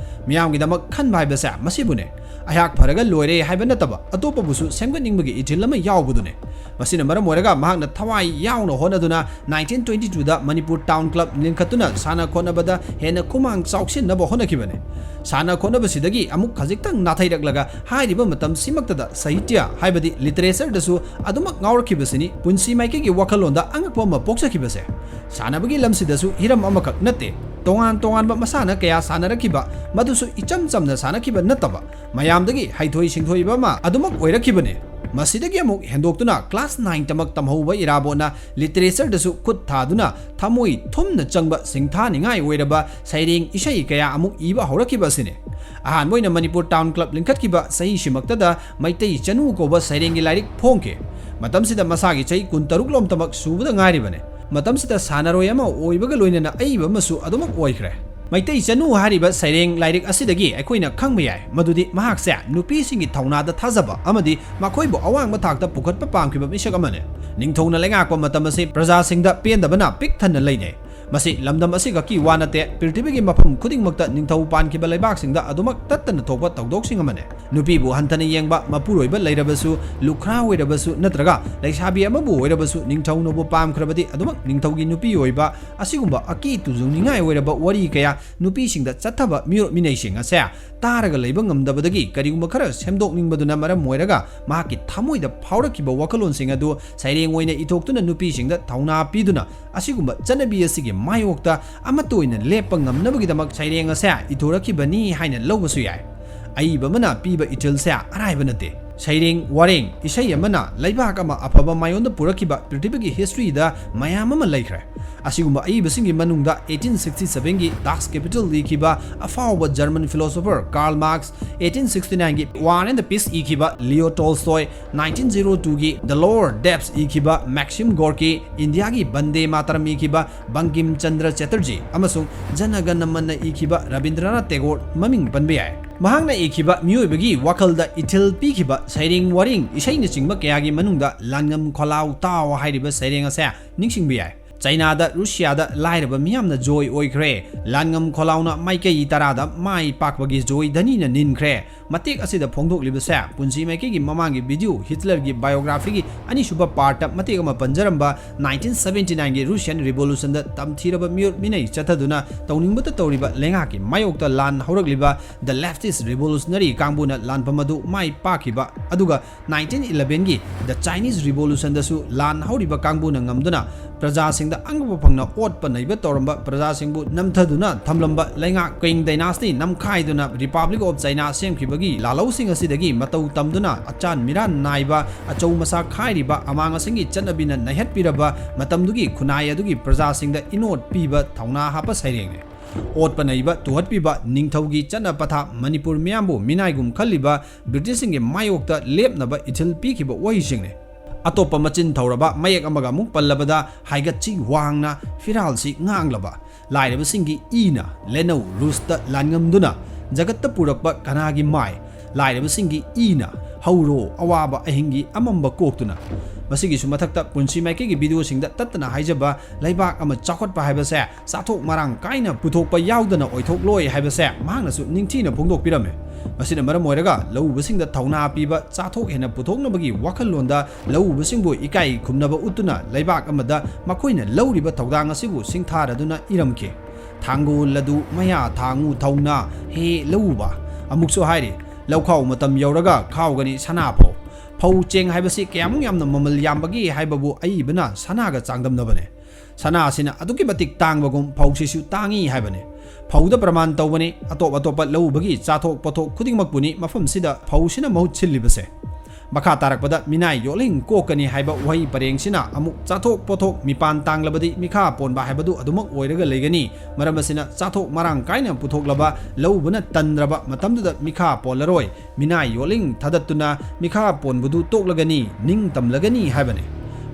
ꯃꯤꯌꯥꯝꯒꯤꯗꯃꯛ ꯈꯟꯕ ꯍꯥꯏꯕꯁꯦ ꯃꯁꯤꯕꯨꯅꯦ꯫ ꯑꯩꯍꯥꯛ ꯐꯔꯒ ꯂꯣꯏꯔꯦ ꯍꯥꯏꯕ ꯅꯠꯇꯕ ꯑꯇꯣꯞꯄꯕꯨꯁꯨ ꯁꯦꯝꯒꯠꯅꯤꯡꯕꯒꯤ ꯏꯊꯤꯜ ꯑꯃ ꯌꯥꯎꯕꯗꯨꯅꯦ꯫ ꯃꯁꯤꯅ ꯃꯔꯝ ꯑꯣꯏꯔꯒ ꯃꯍꯥꯛꯅ ꯊꯋꯥꯏ ꯌꯥꯎꯅ ꯍꯣꯠꯅꯗꯨꯅ nineteen twenty twoꯗ Manipur Town Club ꯂꯤꯡꯈꯠꯇꯨꯅ ꯁꯥꯟꯅ ꯈꯣꯠꯅꯕꯗ ꯍꯦꯟꯅ ꯈꯨꯃꯥꯡ ꯆꯥꯎꯁꯤꯟꯅꯕ ꯍꯣꯠꯅꯈꯤꯕꯅꯤ꯫ ꯁꯥꯟꯅ ꯈꯣꯠꯅꯕꯁꯤꯗꯒꯤ ꯑꯃꯨꯛ ꯈꯖꯤꯛꯇꯪ ꯅꯥꯊꯩꯔꯛꯂꯒ ꯍꯥꯏꯔꯤꯕ ꯃꯇꯝꯁꯤꯃꯛꯇꯗ ꯁꯥꯍꯤꯇ꯭ꯌ ꯍꯥꯏꯕꯗꯤ literatureꯗꯁꯨ ꯑꯗꯨꯃꯛ ꯉꯥꯎꯔꯛꯈꯤꯕꯁꯤꯅꯤ ꯄꯨꯟꯁꯤ ꯃꯥꯏꯀꯩꯒꯤ ꯋꯥꯈꯜꯂꯣꯟꯗ ꯑꯉꯛꯄ ꯑꯃ ꯄꯣꯛꯆꯈꯤꯕꯁꯦ꯫ ꯁꯥꯟꯅꯕꯒꯤ ꯂꯝꯁꯤꯗꯁꯨ ꯍꯤꯔꯝ ꯑꯃꯈꯛ ꯅꯠꯇꯦ, ꯇꯣꯉꯥꯟ ꯇꯣꯉꯥꯟꯕ ꯃꯁꯥꯟꯅ ꯀꯌꯥ ꯁꯥꯟꯅꯔꯛꯈꯤꯕ, ꯃꯗꯨꯁꯨ ꯏꯆꯝ ꯆꯝꯅ ꯁꯥꯟꯅꯈꯤꯕ ꯅꯠꯇꯕ, ꯃꯌꯥꯝꯗꯒꯤ ꯍꯩꯊꯣꯏ ꯁꯤꯡꯊꯣꯏꯕ ꯑꯃ ꯑꯗꯨꯃꯛ ꯑꯣꯏꯔꯛꯈꯤꯕꯅꯤ꯫ ꯃꯁꯤꯗꯒꯤ ꯑꯃꯨꯛ ꯍꯦꯟꯗꯣꯛꯇꯨꯅ class nine ꯇꯃꯛ ꯇꯝꯍꯧꯕ ꯏꯔꯥꯕꯣꯠꯅ literatureꯗꯁꯨ ꯈꯨꯠ ꯊꯥꯗꯨꯅ ꯊꯃꯣꯏ ꯊꯨꯝꯅ ꯆꯪꯕ ꯁꯤꯡꯊꯥꯅꯤꯡꯉꯥꯏ ꯑꯣꯏꯔꯕ ꯁꯩꯔꯦꯡ ꯏꯁꯩ ꯀꯌꯥ ꯑꯃꯨꯛ ꯏꯕ ꯍꯧꯔꯛꯈꯤꯕ ꯑꯁꯤꯅꯤ꯫ ꯑꯍꯥꯟꯕ ꯑꯣꯏꯅ ꯃꯅꯤꯄꯨꯔ Town Club ꯂꯤꯡꯈꯠꯈꯤꯕ ꯆꯍꯤꯁꯤꯃꯛꯇꯗ ꯃꯩꯇꯩ ꯆꯅꯨ ꯀꯧꯕ ꯁꯩꯔꯦꯡꯒꯤ ꯂꯥꯏꯔꯤꯛ ꯐꯣꯡꯈꯤ꯫ ꯃꯇꯝꯁꯤꯗ ꯃꯁꯥꯒꯤ ꯆꯍꯤ ꯀꯨꯟꯇꯔꯨꯛ ꯂꯣꯝꯇꯃꯛ ꯁꯨꯕꯗ ꯉꯥꯏꯔꯤꯕꯅꯤ꯫ ꯃꯇꯝꯁꯤꯗ ꯁꯥꯟꯅꯔꯣꯏ ꯑꯃ ꯑꯣꯏꯕꯒ ꯂꯣꯏꯅꯅ ꯑꯏꯕ ꯑꯃꯁꯨ ꯑꯗꯨꯃꯛ ꯑꯣꯏꯈ꯭ꯔꯦ꯫ ꯃꯩꯇꯩ ꯆꯅꯨ ꯍꯥꯏꯔꯤꯕ ꯁꯩꯔꯦꯡ ꯂꯥꯏꯔꯤꯛ ꯑꯁꯤꯗꯒꯤ ꯑꯩꯈꯣꯏꯅ ꯈꯪꯕ ꯌꯥꯏ ꯃꯗꯨꯗꯤ ꯃꯍꯥꯛꯁꯦ ꯅꯨꯄꯤꯁꯤꯡꯒꯤ ꯊꯧꯅꯥꯗ ꯊꯥꯖꯕ ꯑꯃꯗꯤ ꯃꯈꯣꯏꯕꯨ ꯑꯋꯥꯡꯕ ꯊꯥꯛꯇ ꯄꯨꯈꯠꯄ ꯄꯥꯝꯈꯤꯕ ꯃꯤꯁꯛ ꯑꯃꯅꯤ꯫ ꯅꯤꯡꯊꯧꯅ ꯂꯩꯉꯥꯛꯄ ꯃꯇꯝ ꯑꯁꯤ ꯄ꯭ꯔꯖꯥꯁꯤꯡꯗ ꯄꯦꯟꯗꯕꯅ ꯄꯤꯛ ꯊꯟꯅ ꯂꯩꯅꯩ꯫ ꯃꯁꯤ ꯂꯝꯗꯝ ꯑꯁꯤꯈꯛꯀꯤ ꯋꯥ ꯅꯠꯇꯦ, ꯄ꯭ꯔꯤꯊꯤꯕꯤꯒꯤ ꯃꯐꯝ ꯈꯨꯗꯤꯡꯃꯛꯇ ꯅꯤꯡꯊꯧ ꯄꯥꯟꯈꯤꯕ ꯂꯩꯕꯥꯛꯁꯤꯡꯗ ꯑꯗꯨꯃꯛ ꯇꯠꯇꯅ ꯊꯣꯛꯄ ꯊꯧꯗꯣꯛꯁꯤꯡ ꯑꯃꯅꯤ꯫ ꯅꯨꯄꯤꯕꯨ ꯍꯟꯊꯅ ꯌꯦꯡꯕ, ꯃꯄꯨꯔꯣꯏꯕ ꯂꯩꯔꯕꯁꯨ, ꯂꯨꯈ꯭ꯔꯥ ꯑꯣꯏꯔꯕꯁꯨ ꯅꯠꯇ꯭ꯔꯒ ꯂꯩꯁꯥꯕꯤ ꯑꯃꯕꯨ ꯑꯣꯏꯔꯕꯁꯨ ꯅꯤꯡꯊꯧꯅꯕꯨ ꯄꯥꯝꯈ꯭ꯔꯕꯗꯤ ꯑꯗꯨꯃꯛ ꯅꯤꯡꯊꯧꯒꯤ ꯅꯨꯄꯤ ꯑꯣꯏꯕ, ꯑꯁꯤꯒꯨꯝꯕ ꯑꯀꯤ ꯇꯨꯖꯨꯡꯅꯤꯡꯉꯥꯏ ꯑꯣꯏꯔꯕ ꯋꯥꯔꯤ ꯀꯌꯥ ꯅꯨꯄꯤꯁꯤꯡꯗ ꯆꯠꯊꯕ ꯃꯤꯑꯣꯠ ꯃꯤꯅꯩꯁꯤꯡ ꯑꯁꯦ ꯇꯥꯔꯒ ꯂꯩꯕ ꯉꯝꯗꯕꯗꯒꯤ ꯀꯔꯤꯒꯨꯝꯕ ꯈꯔ ꯁꯦꯝꯗꯣꯛꯅꯤꯡꯕꯗꯨꯅ ꯃꯔꯝ ꯑꯣꯏꯔꯒ ꯃꯍꯥꯛꯀꯤ ꯊꯃꯣꯏꯗ ꯐꯥꯎꯔꯛꯈꯤꯕ ꯋꯥꯈꯜꯂꯣꯟꯁꯤꯡ ꯑꯗꯨ ꯁꯩꯔꯦꯡ ꯑꯣꯏꯅ ꯏꯊꯣꯛꯇꯨꯅ ꯅꯨꯄꯤꯁꯤꯡꯗ ꯊꯧꯅꯥ ꯄꯤꯗꯨꯅ ꯑꯁꯤꯒꯨꯝꯕ ꯆꯠꯅꯕꯤ ꯑꯁꯤꯒꯤ ꯃꯥꯌꯣꯛꯇ ꯑꯃꯠꯇ ꯑꯣꯏꯅ ꯂꯦꯞꯄ ꯉꯝꯅꯕꯒꯤꯗꯃꯛ ꯁꯩꯔꯦꯡ ꯑꯁꯦ ꯏꯊꯣꯔꯛꯈꯤꯕꯅꯤ ꯍꯥꯏꯅ ꯂꯧꯕꯁꯨ ꯌꯥꯏ꯫ ꯑꯏꯕ ꯑꯃꯅ ꯄꯤꯕ ꯏꯊꯤꯜꯁꯦ ꯑꯔꯥꯏꯕ ꯅꯠꯇꯦ꯫ ꯁꯩꯔꯦꯡ, ꯋꯥꯔꯦꯡ, ꯏꯁꯩ ꯑꯃꯅ ꯂꯩꯕꯥꯛ ꯑꯃ ꯑꯐꯕ ꯃꯥꯌꯣꯟꯗ ꯄꯨꯔꯛꯈꯤꯕ ꯄ꯭ꯔꯤꯊꯤꯕꯤꯒꯤ ꯍꯤꯁꯇ꯭ꯔꯤꯗ ꯃꯌꯥꯝ ꯑꯃ ꯂꯩꯈ꯭ꯔꯦ꯫ ꯑꯁꯤꯒꯨꯝꯕ ꯑꯏꯕꯁꯤꯡꯒꯤ ꯃꯅꯨꯡꯗ eighteen sixty seven ꯒꯤ Das Kapital ꯏꯈꯤꯕ ꯑꯐꯥꯎꯕ German philosopher Karl Marx, eighteen sixty nine ꯒꯤ War and the Peace ꯏꯈꯤꯕ Leo Tolstoy, nineteen zero two ꯒꯤ The Lower Depths ꯏꯈꯤꯕ Maxim Gorky, ꯏꯟꯗꯤꯌꯥꯒꯤ ꯕꯟꯗꯦ ꯃꯥꯇꯔꯝ ꯏꯈꯤꯕ ꯕꯪꯀꯤꯝ ꯆꯟꯗ꯭ꯔ ꯆꯦꯇꯔꯖꯤ ꯑꯃꯁꯨꯡ ꯖꯅ ꯒꯅ ꯃꯟꯅ ꯏꯈꯤꯕ ꯔꯕꯤꯟꯗ꯭ꯔꯅꯥꯊ ꯇꯦꯒꯣꯔ ꯃꯃꯤꯡ ꯄꯟꯕ ꯌꯥꯏ꯫ ꯃꯍꯥꯛꯅ ꯏꯈꯤꯕ ꯃꯤꯑꯣꯏꯕꯒꯤ ꯋꯥꯈꯜꯗ ꯏꯊꯤꯜ ꯄꯤꯈꯤꯕ ꯁꯩꯔꯦꯡ, ꯋꯥꯔꯦꯡ, ꯏꯁꯩꯅꯆꯤꯡꯕ ꯀꯌꯥꯒꯤ ꯃꯅꯨꯡꯗ ꯂꯥꯟꯉꯝ ꯈꯣꯂꯥꯎ ꯇꯥꯎ ꯍꯥꯏꯔꯤꯕ ꯁꯩꯔꯦꯡ ꯑꯁꯦ ꯅꯤꯡꯁꯤꯡꯕ ꯌꯥꯏ꯫ ꯆꯩꯅꯥꯗ ꯔꯨꯁꯤꯌꯥꯗ ꯂꯥꯏꯔꯕ ꯃꯤꯌꯥꯝꯅ ꯖꯣꯏ ꯑꯣꯏꯈ꯭ꯔꯦ꯫ ꯂꯥꯟꯉꯝ ꯈꯣꯂꯥꯎꯅ ꯃꯥꯏꯀꯩ ꯇꯔꯥꯗ ꯃꯥꯏ ꯄꯥꯛꯄꯒꯤ ꯖꯣꯏ ꯙꯅꯤꯅ ꯅꯤꯟꯈ꯭ꯔꯦ꯫ ꯃꯇꯦꯛ ꯑꯁꯤꯗ ꯐꯣꯡꯗꯣꯛꯂꯤꯕꯁꯦ ꯄꯨꯟꯁꯤ ꯃꯥꯏꯀꯩꯒꯤ ꯃꯃꯥꯡꯒꯤ ꯚꯤꯗꯤꯑꯣ ꯍꯤꯠꯂꯔꯒꯤ ꯕꯥꯏꯑꯣꯒ꯭ꯔꯥꯐꯤꯒꯤ ꯑꯅꯤꯁꯨꯕ ꯄꯥꯔꯠꯇ ꯃꯇꯦꯛ ꯑꯃ ꯄꯟꯖꯔꯝꯕ nineteen seventy nine ꯒꯤ Russian Revolution ꯗ ꯇꯝꯊꯤꯔꯕ ꯃꯤꯑꯣꯠ ꯃꯤꯅꯩ ꯆꯠꯊꯗꯨꯅ ꯇꯧꯅꯤꯡꯕꯇ ꯇꯧꯔꯤꯕ ꯂꯩꯉꯥꯛꯀꯤ ꯃꯥꯌꯣꯛꯇ ꯂꯥꯟ ꯍꯧꯔꯛꯂꯤꯕ The Leftist Revolutionary ꯀꯥꯡꯕꯨꯅ ꯂꯥꯟꯐꯝ ꯑꯗꯨ ꯃꯥꯏ ꯄꯥꯛꯈꯤꯕ, ꯑꯗꯨꯒ nineteen eleven ꯒꯤ The Chinese Revolution ꯗꯁꯨ ꯂꯥꯟ ꯍꯧꯔꯤꯕ ꯀꯥꯡꯕꯨꯅ ꯉꯝꯗꯨꯅ ꯄ꯭ꯔꯖꯥꯁꯤꯡꯗ ꯑꯉꯛꯄ ꯐꯪꯅ ꯑꯣꯠꯄ ꯅꯩꯕ ꯇꯧꯔꯝꯕ, ꯄ꯭ꯔꯖꯥꯁꯤꯡꯕꯨ ꯅꯝꯊꯗꯨꯅ ꯊꯝꯂꯝꯕ ꯂꯩꯉꯥꯛ Qing Dynasty ꯅꯝꯈꯥꯏꯗꯨꯅ Republic of China ꯁꯦꯝꯈꯤꯕꯒꯤ ꯂꯥꯜꯍꯧꯁꯤꯡ ꯑꯁꯤꯗꯒꯤ ꯃꯇꯧ ꯇꯝꯗꯨꯅ ꯑꯆꯥꯟ ꯃꯤꯔꯥꯟ ꯅꯥꯏꯕ, ꯑꯆꯧ ꯃꯁꯥ ꯈꯥꯏꯔꯤꯕ ꯑꯃꯥꯡ ꯑꯁꯪꯒꯤ ꯆꯠꯅꯕꯤꯅ ꯅꯩꯍꯠꯄꯤꯔꯕ ꯃꯇꯝꯗꯨꯒꯤ ꯈꯨꯟꯅꯥꯏ ꯑꯗꯨꯒꯤ ꯄ꯭ꯔꯖꯥꯁꯤꯡꯗ ꯏꯅꯣꯠ ꯄꯤꯕ ꯊꯧꯅꯥ ꯍꯥꯞꯄ ꯁꯩꯔꯦꯡꯅꯤ꯫ ꯑꯣꯠꯄ ꯅꯩꯕ, ꯇꯨꯍꯠꯄꯤꯕ, ꯅꯤꯡꯊꯧꯒꯤ ꯆꯠꯅ ꯄꯊꯥꯞ, ꯃꯅꯤꯄꯨꯔ ꯃꯤꯌꯥꯝꯕꯨ ꯃꯤꯅꯥꯏꯒꯨꯝ ꯈꯜꯂꯤꯕ ꯕ꯭ꯔꯤꯇꯤꯁꯁꯤꯡꯒꯤ ꯃꯥꯌꯣꯛꯇ ꯂꯦꯞꯅꯕ ꯏꯊꯤꯜ ꯄꯤꯈꯤꯕ ꯋꯥꯍꯩꯁꯤꯡꯅꯤ꯫ ꯑꯇꯣꯞꯄ ꯃꯆꯤꯟ ꯊꯧꯔꯕ ꯃꯌꯦꯛ ꯑꯃꯒ ꯑꯃꯨꯛ ꯄꯜꯂꯕꯗ, ꯍꯥꯏꯒꯠꯁꯤ ꯋꯥꯡꯅ, ꯐꯤꯔꯥꯜꯁꯤ ꯉꯥꯡꯂꯕ, ꯂꯥꯏꯔꯕꯁꯤꯡꯒꯤ ꯏꯅ ꯂꯦꯅꯧ ꯔꯨꯁꯇ ꯂꯥꯟꯉꯝꯗꯨꯅ ꯖꯒꯠꯇ ꯄꯨꯔꯛꯄ ꯀꯅꯥꯒꯤ ꯃꯥꯏ? ꯂꯥꯏꯔꯕꯁꯤꯡꯒꯤ ꯏꯅ ꯍꯧꯔꯣ ꯑꯋꯥꯕ ꯑꯍꯤꯡꯒꯤ ꯑꯃꯝꯕ ꯀꯣꯛꯇꯨꯅ꯫ ꯃꯁꯤꯒꯤꯁꯨ ꯃꯊꯛꯇ ꯄꯨꯟꯁꯤ ꯃꯥꯏꯀꯩꯒꯤ ꯚꯤꯗꯤꯑꯣꯁꯤꯡꯗ ꯇꯠꯇꯅ ꯍꯥꯏꯖꯕ, ꯂꯩꯕꯥꯛ ꯑꯃ ꯆꯥꯎꯈꯠꯄ ꯍꯥꯏꯕꯁꯦ ꯆꯥꯊꯣꯛ ꯃꯔꯥꯡ ꯀꯥꯏꯅ ꯄꯨꯊꯣꯛꯄ ꯌꯥꯎꯗꯅ ꯑꯣꯏꯊꯣꯛꯂꯣꯏ ꯍꯥꯏꯕꯁꯦ ꯃꯍꯥꯛꯅꯁꯨ ꯅꯤꯡꯊꯤꯅ ꯐꯣꯡꯗꯣꯛꯄꯤꯔꯝꯃꯤ꯫ ꯃꯁꯤꯅ ꯃꯔꯝ ꯑꯣꯏꯔꯒ ꯂꯧꯎꯕꯁꯤꯡꯗ ꯊꯧꯅꯥ ꯄꯤꯕ, ꯆꯥꯊꯣꯛ ꯍꯦꯟꯅ ꯄꯨꯊꯣꯛꯅꯕꯒꯤ ꯋꯥꯈꯜꯂꯣꯟꯗ ꯂꯧꯎꯕꯁꯤꯡꯕꯨ ꯏꯀꯥꯏ ꯈꯨꯝꯅꯕ ꯎꯠꯇꯨꯅ ꯂꯩꯕꯥꯛ ꯑꯃꯗ ꯃꯈꯣꯏꯅ ꯂꯧꯔꯤꯕ ꯊꯧꯗꯥꯡ ꯑꯁꯤꯕꯨ ꯁꯤꯡꯊꯥꯔꯗꯨꯅ ꯏꯔꯝꯈꯤ꯫ ꯊꯥꯡꯒꯣꯜ ꯑꯗꯨ ꯃꯌꯥ ꯊꯥꯡꯉꯨ ꯊꯧꯅ ꯍꯦ ꯂꯧꯎꯕ꯫ ꯑꯃꯨꯛꯁꯨ ꯍꯥꯏꯔꯤ, ꯂꯧꯈꯥꯎ ꯃꯇꯝ ꯌꯧꯔꯒ ꯈꯥꯎꯒꯅꯤ ꯁꯅꯥ ꯐꯧ꯫ ꯐꯧ ꯆꯦꯡ ꯍꯥꯏꯕꯁꯤ ꯀꯌꯥꯃꯨꯛ ꯌꯥꯝꯅ ꯃꯃꯜ ꯌꯥꯝꯕꯒꯦ ꯍꯥꯏꯕꯕꯨ ꯑꯏꯕꯅ ꯁꯅꯥꯒ ꯆꯥꯡꯗꯝꯅꯕꯅꯦ꯫ ꯁꯅꯥꯁꯤꯅ ꯑꯗꯨꯛꯀꯤ ꯃꯇꯤꯛ ꯇꯥꯡꯕꯒꯨꯝ ꯐꯧꯁꯤꯁꯨ ꯇꯥꯡꯏ ꯍꯥꯏꯕꯅꯦ꯫ ꯐꯧꯗ ꯄ꯭ꯔꯃꯥꯟ ꯇꯧꯕꯅꯤ, ꯑꯇꯣꯞ ꯑꯇꯣꯞꯄ ꯂꯧꯎꯕꯒꯤ ꯆꯥꯊꯣꯛ ꯄꯣꯠꯊꯣꯛ ꯈꯨꯗꯤꯡꯃꯛꯄꯨꯅꯤ ꯃꯐꯝꯁꯤꯗ ꯐꯧꯁꯤꯅ ꯃꯍꯨꯠ ꯁꯤꯜꯂꯤꯕꯁꯦ꯫ ꯃꯈꯥ ꯇꯥꯔꯛꯄꯗ ꯃꯤꯅꯥꯏ ꯌꯣꯛꯂꯤꯡ ꯀꯣꯛꯀꯅꯤ ꯍꯥꯏꯕ ꯋꯥꯍꯩ ꯄꯔꯦꯡꯁꯤꯅ ꯑꯃꯨꯛ ꯆꯥꯊꯣꯛ ꯄꯣꯠꯊꯣꯛ ꯃꯤꯄꯥꯟ ꯇꯥꯡꯂꯕꯗꯤ ꯃꯤꯈꯥ ꯄꯣꯟꯕ ꯍꯥꯏꯕꯗꯨ ꯑꯗꯨꯃꯛ ꯑꯣꯏꯔꯒ ꯂꯩꯒꯅꯤ꯫ ꯃꯔꯝ ꯑꯁꯤꯅ ꯆꯥꯊꯣꯛ ꯃꯔꯥꯡ ꯀꯥꯏꯅ ꯄꯨꯊꯣꯛꯂꯕ ꯂꯧꯎꯕꯅ ꯇꯟꯗ꯭ꯔꯕ ꯃꯇꯝꯗꯨꯗ ꯃꯤꯈꯥ ꯄꯣꯜꯂꯔꯣꯏ꯫ ꯃꯤꯅꯥꯏ ꯌꯣꯛꯂꯤꯡ ꯊꯥꯗꯠꯇꯨꯅ ꯃꯤꯈꯥ ꯄꯣꯟꯕꯗꯨ ꯇꯣꯛꯂꯒꯅꯤ, ꯅꯤꯡ ꯇꯝꯂꯒꯅꯤ ꯍꯥꯏꯕꯅꯤ꯫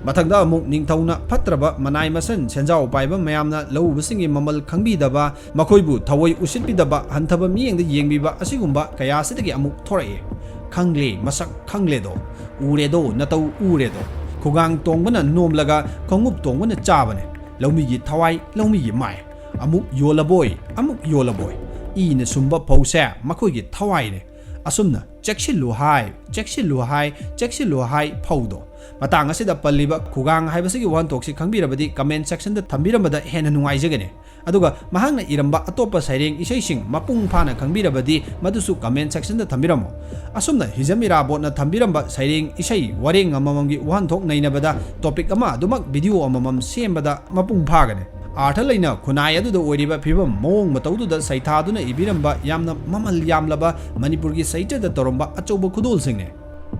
ꯃꯊꯪꯗ ꯑꯃꯨꯛ ꯅꯤꯡꯊꯧꯅ ꯐꯠꯇ꯭ꯔꯕ ꯃꯅꯥꯏ ꯃꯁꯟ ꯁꯦꯟꯖꯥꯎ ꯄꯥꯏꯕ ꯃꯌꯥꯝꯅ ꯂꯧꯎꯕꯁꯤꯡꯒꯤ ꯃꯃꯜ ꯈꯪꯕꯤꯗꯕ, ꯃꯈꯣꯏꯕꯨ ꯊꯑꯣꯏ ꯎꯁꯤꯠꯄꯤꯗꯕ, ꯍꯟꯊꯕ ꯃꯤꯠꯌꯦꯡꯗ ꯌꯦꯡꯕꯤꯕ ꯑꯁꯤꯒꯨꯝꯕ ꯀꯌꯥꯁꯤꯗꯒꯤ ꯑꯃꯨꯛ ꯊꯣꯔꯛꯏ꯫ ꯈꯪꯂꯦ, ꯃꯁꯛ ꯈꯪꯂꯦꯗꯣ, ꯎꯔꯦꯗꯣ, ꯅꯇꯧ ꯎꯔꯦꯗꯣ꯫ ꯈꯨꯒꯥꯡ ꯇꯣꯡꯕꯅ ꯅꯣꯝꯂꯒ ꯈꯣꯡꯎꯞ ꯇꯣꯡꯕꯅ ꯆꯥꯕꯅꯦ꯫ ꯂꯧꯃꯤꯒꯤ ꯊꯋꯥꯏ, ꯂꯧꯃꯤꯒꯤ ꯃꯥꯏ꯫ ꯑꯃꯨꯛ ꯌꯣꯜꯂꯕꯣꯏ, ꯑꯃꯨꯛ ꯌꯣꯜꯂꯕꯣꯏ꯫ ꯏꯅ ꯁꯨꯝꯕ ꯐꯧꯁꯦ ꯃꯈꯣꯏꯒꯤ ꯊꯋꯥꯏꯅꯦ꯫ ꯑꯁꯨꯝꯅ ꯆꯦꯛꯁꯤꯜꯂꯨ ꯍꯥꯏ, ꯆꯦꯛꯁꯤꯜꯂꯨ ꯍꯥꯏ, ꯆꯦꯛꯁꯤꯜꯂꯨ ꯍꯥꯏ ꯐꯧꯗꯣ꯫ ꯃꯇꯥꯡ ꯑꯁꯤꯗ ꯄꯜꯂꯤꯕ ꯈꯨꯒꯥꯡ ꯍꯥꯏꯕꯁꯤꯒꯤ ꯋꯥꯍꯟꯊꯣꯛꯁꯤ ꯈꯪꯕꯤꯔꯕꯗꯤ comment section ꯗ ꯊꯝꯕꯤꯔꯝꯕꯗ ꯍꯦꯟꯅ ꯅꯨꯡꯉꯥꯏꯖꯒꯅꯤ꯫ ꯑꯗꯨꯒ ꯃꯍꯥꯛꯅ ꯏꯔꯝꯕ ꯑꯇꯣꯞꯄ ꯁꯩꯔꯦꯡ ꯏꯁꯩꯁꯤꯡ ꯃꯄꯨꯡ ꯐꯥꯅ ꯈꯪꯕꯤꯔꯕꯗꯤ ꯃꯗꯨꯁꯨ comment section ꯗ ꯊꯝꯕꯤꯔꯝꯃꯨ꯫ ꯑꯁꯨꯝꯅ ꯍꯤꯖꯝ ꯏꯔꯥꯕꯣꯠꯅ ꯊꯝꯕꯤꯔꯝꯕ ꯁꯩꯔꯦꯡ ꯏꯁꯩ ꯋꯥꯔꯦꯡ ꯑꯃꯃꯝꯒꯤ ꯋꯥꯍꯟꯊꯣꯛ ꯅꯩꯅꯕꯗ topic ꯑꯃ ꯑꯗꯨꯃꯛ video ꯑꯃꯃꯝ ꯁꯦꯝꯕꯗ ꯃꯄꯨꯡ ꯐꯥꯒꯅꯤ꯫ ꯑꯥꯔꯊ ꯂꯩꯅ ꯈꯨꯟꯅꯥꯏ ꯑꯗꯨꯗ ꯑꯣꯏꯔꯤꯕ ꯐꯤꯕꯝ ꯃꯑꯣꯡ ꯃꯇꯧꯗꯨꯗ ꯁꯩꯊꯥꯗꯨꯅ ꯏꯕꯤꯔꯝꯕ ꯌꯥꯝꯅ ꯃꯃꯜ ꯌꯥꯝꯂꯕ ꯃꯅꯤꯄꯨꯔꯒꯤ ꯁꯥꯍꯤꯇ꯭ꯌꯗ ꯇꯧꯔꯝꯕ ꯑꯆꯧꯕ ꯈꯨꯗꯣꯜꯁꯤꯡꯅꯤ꯫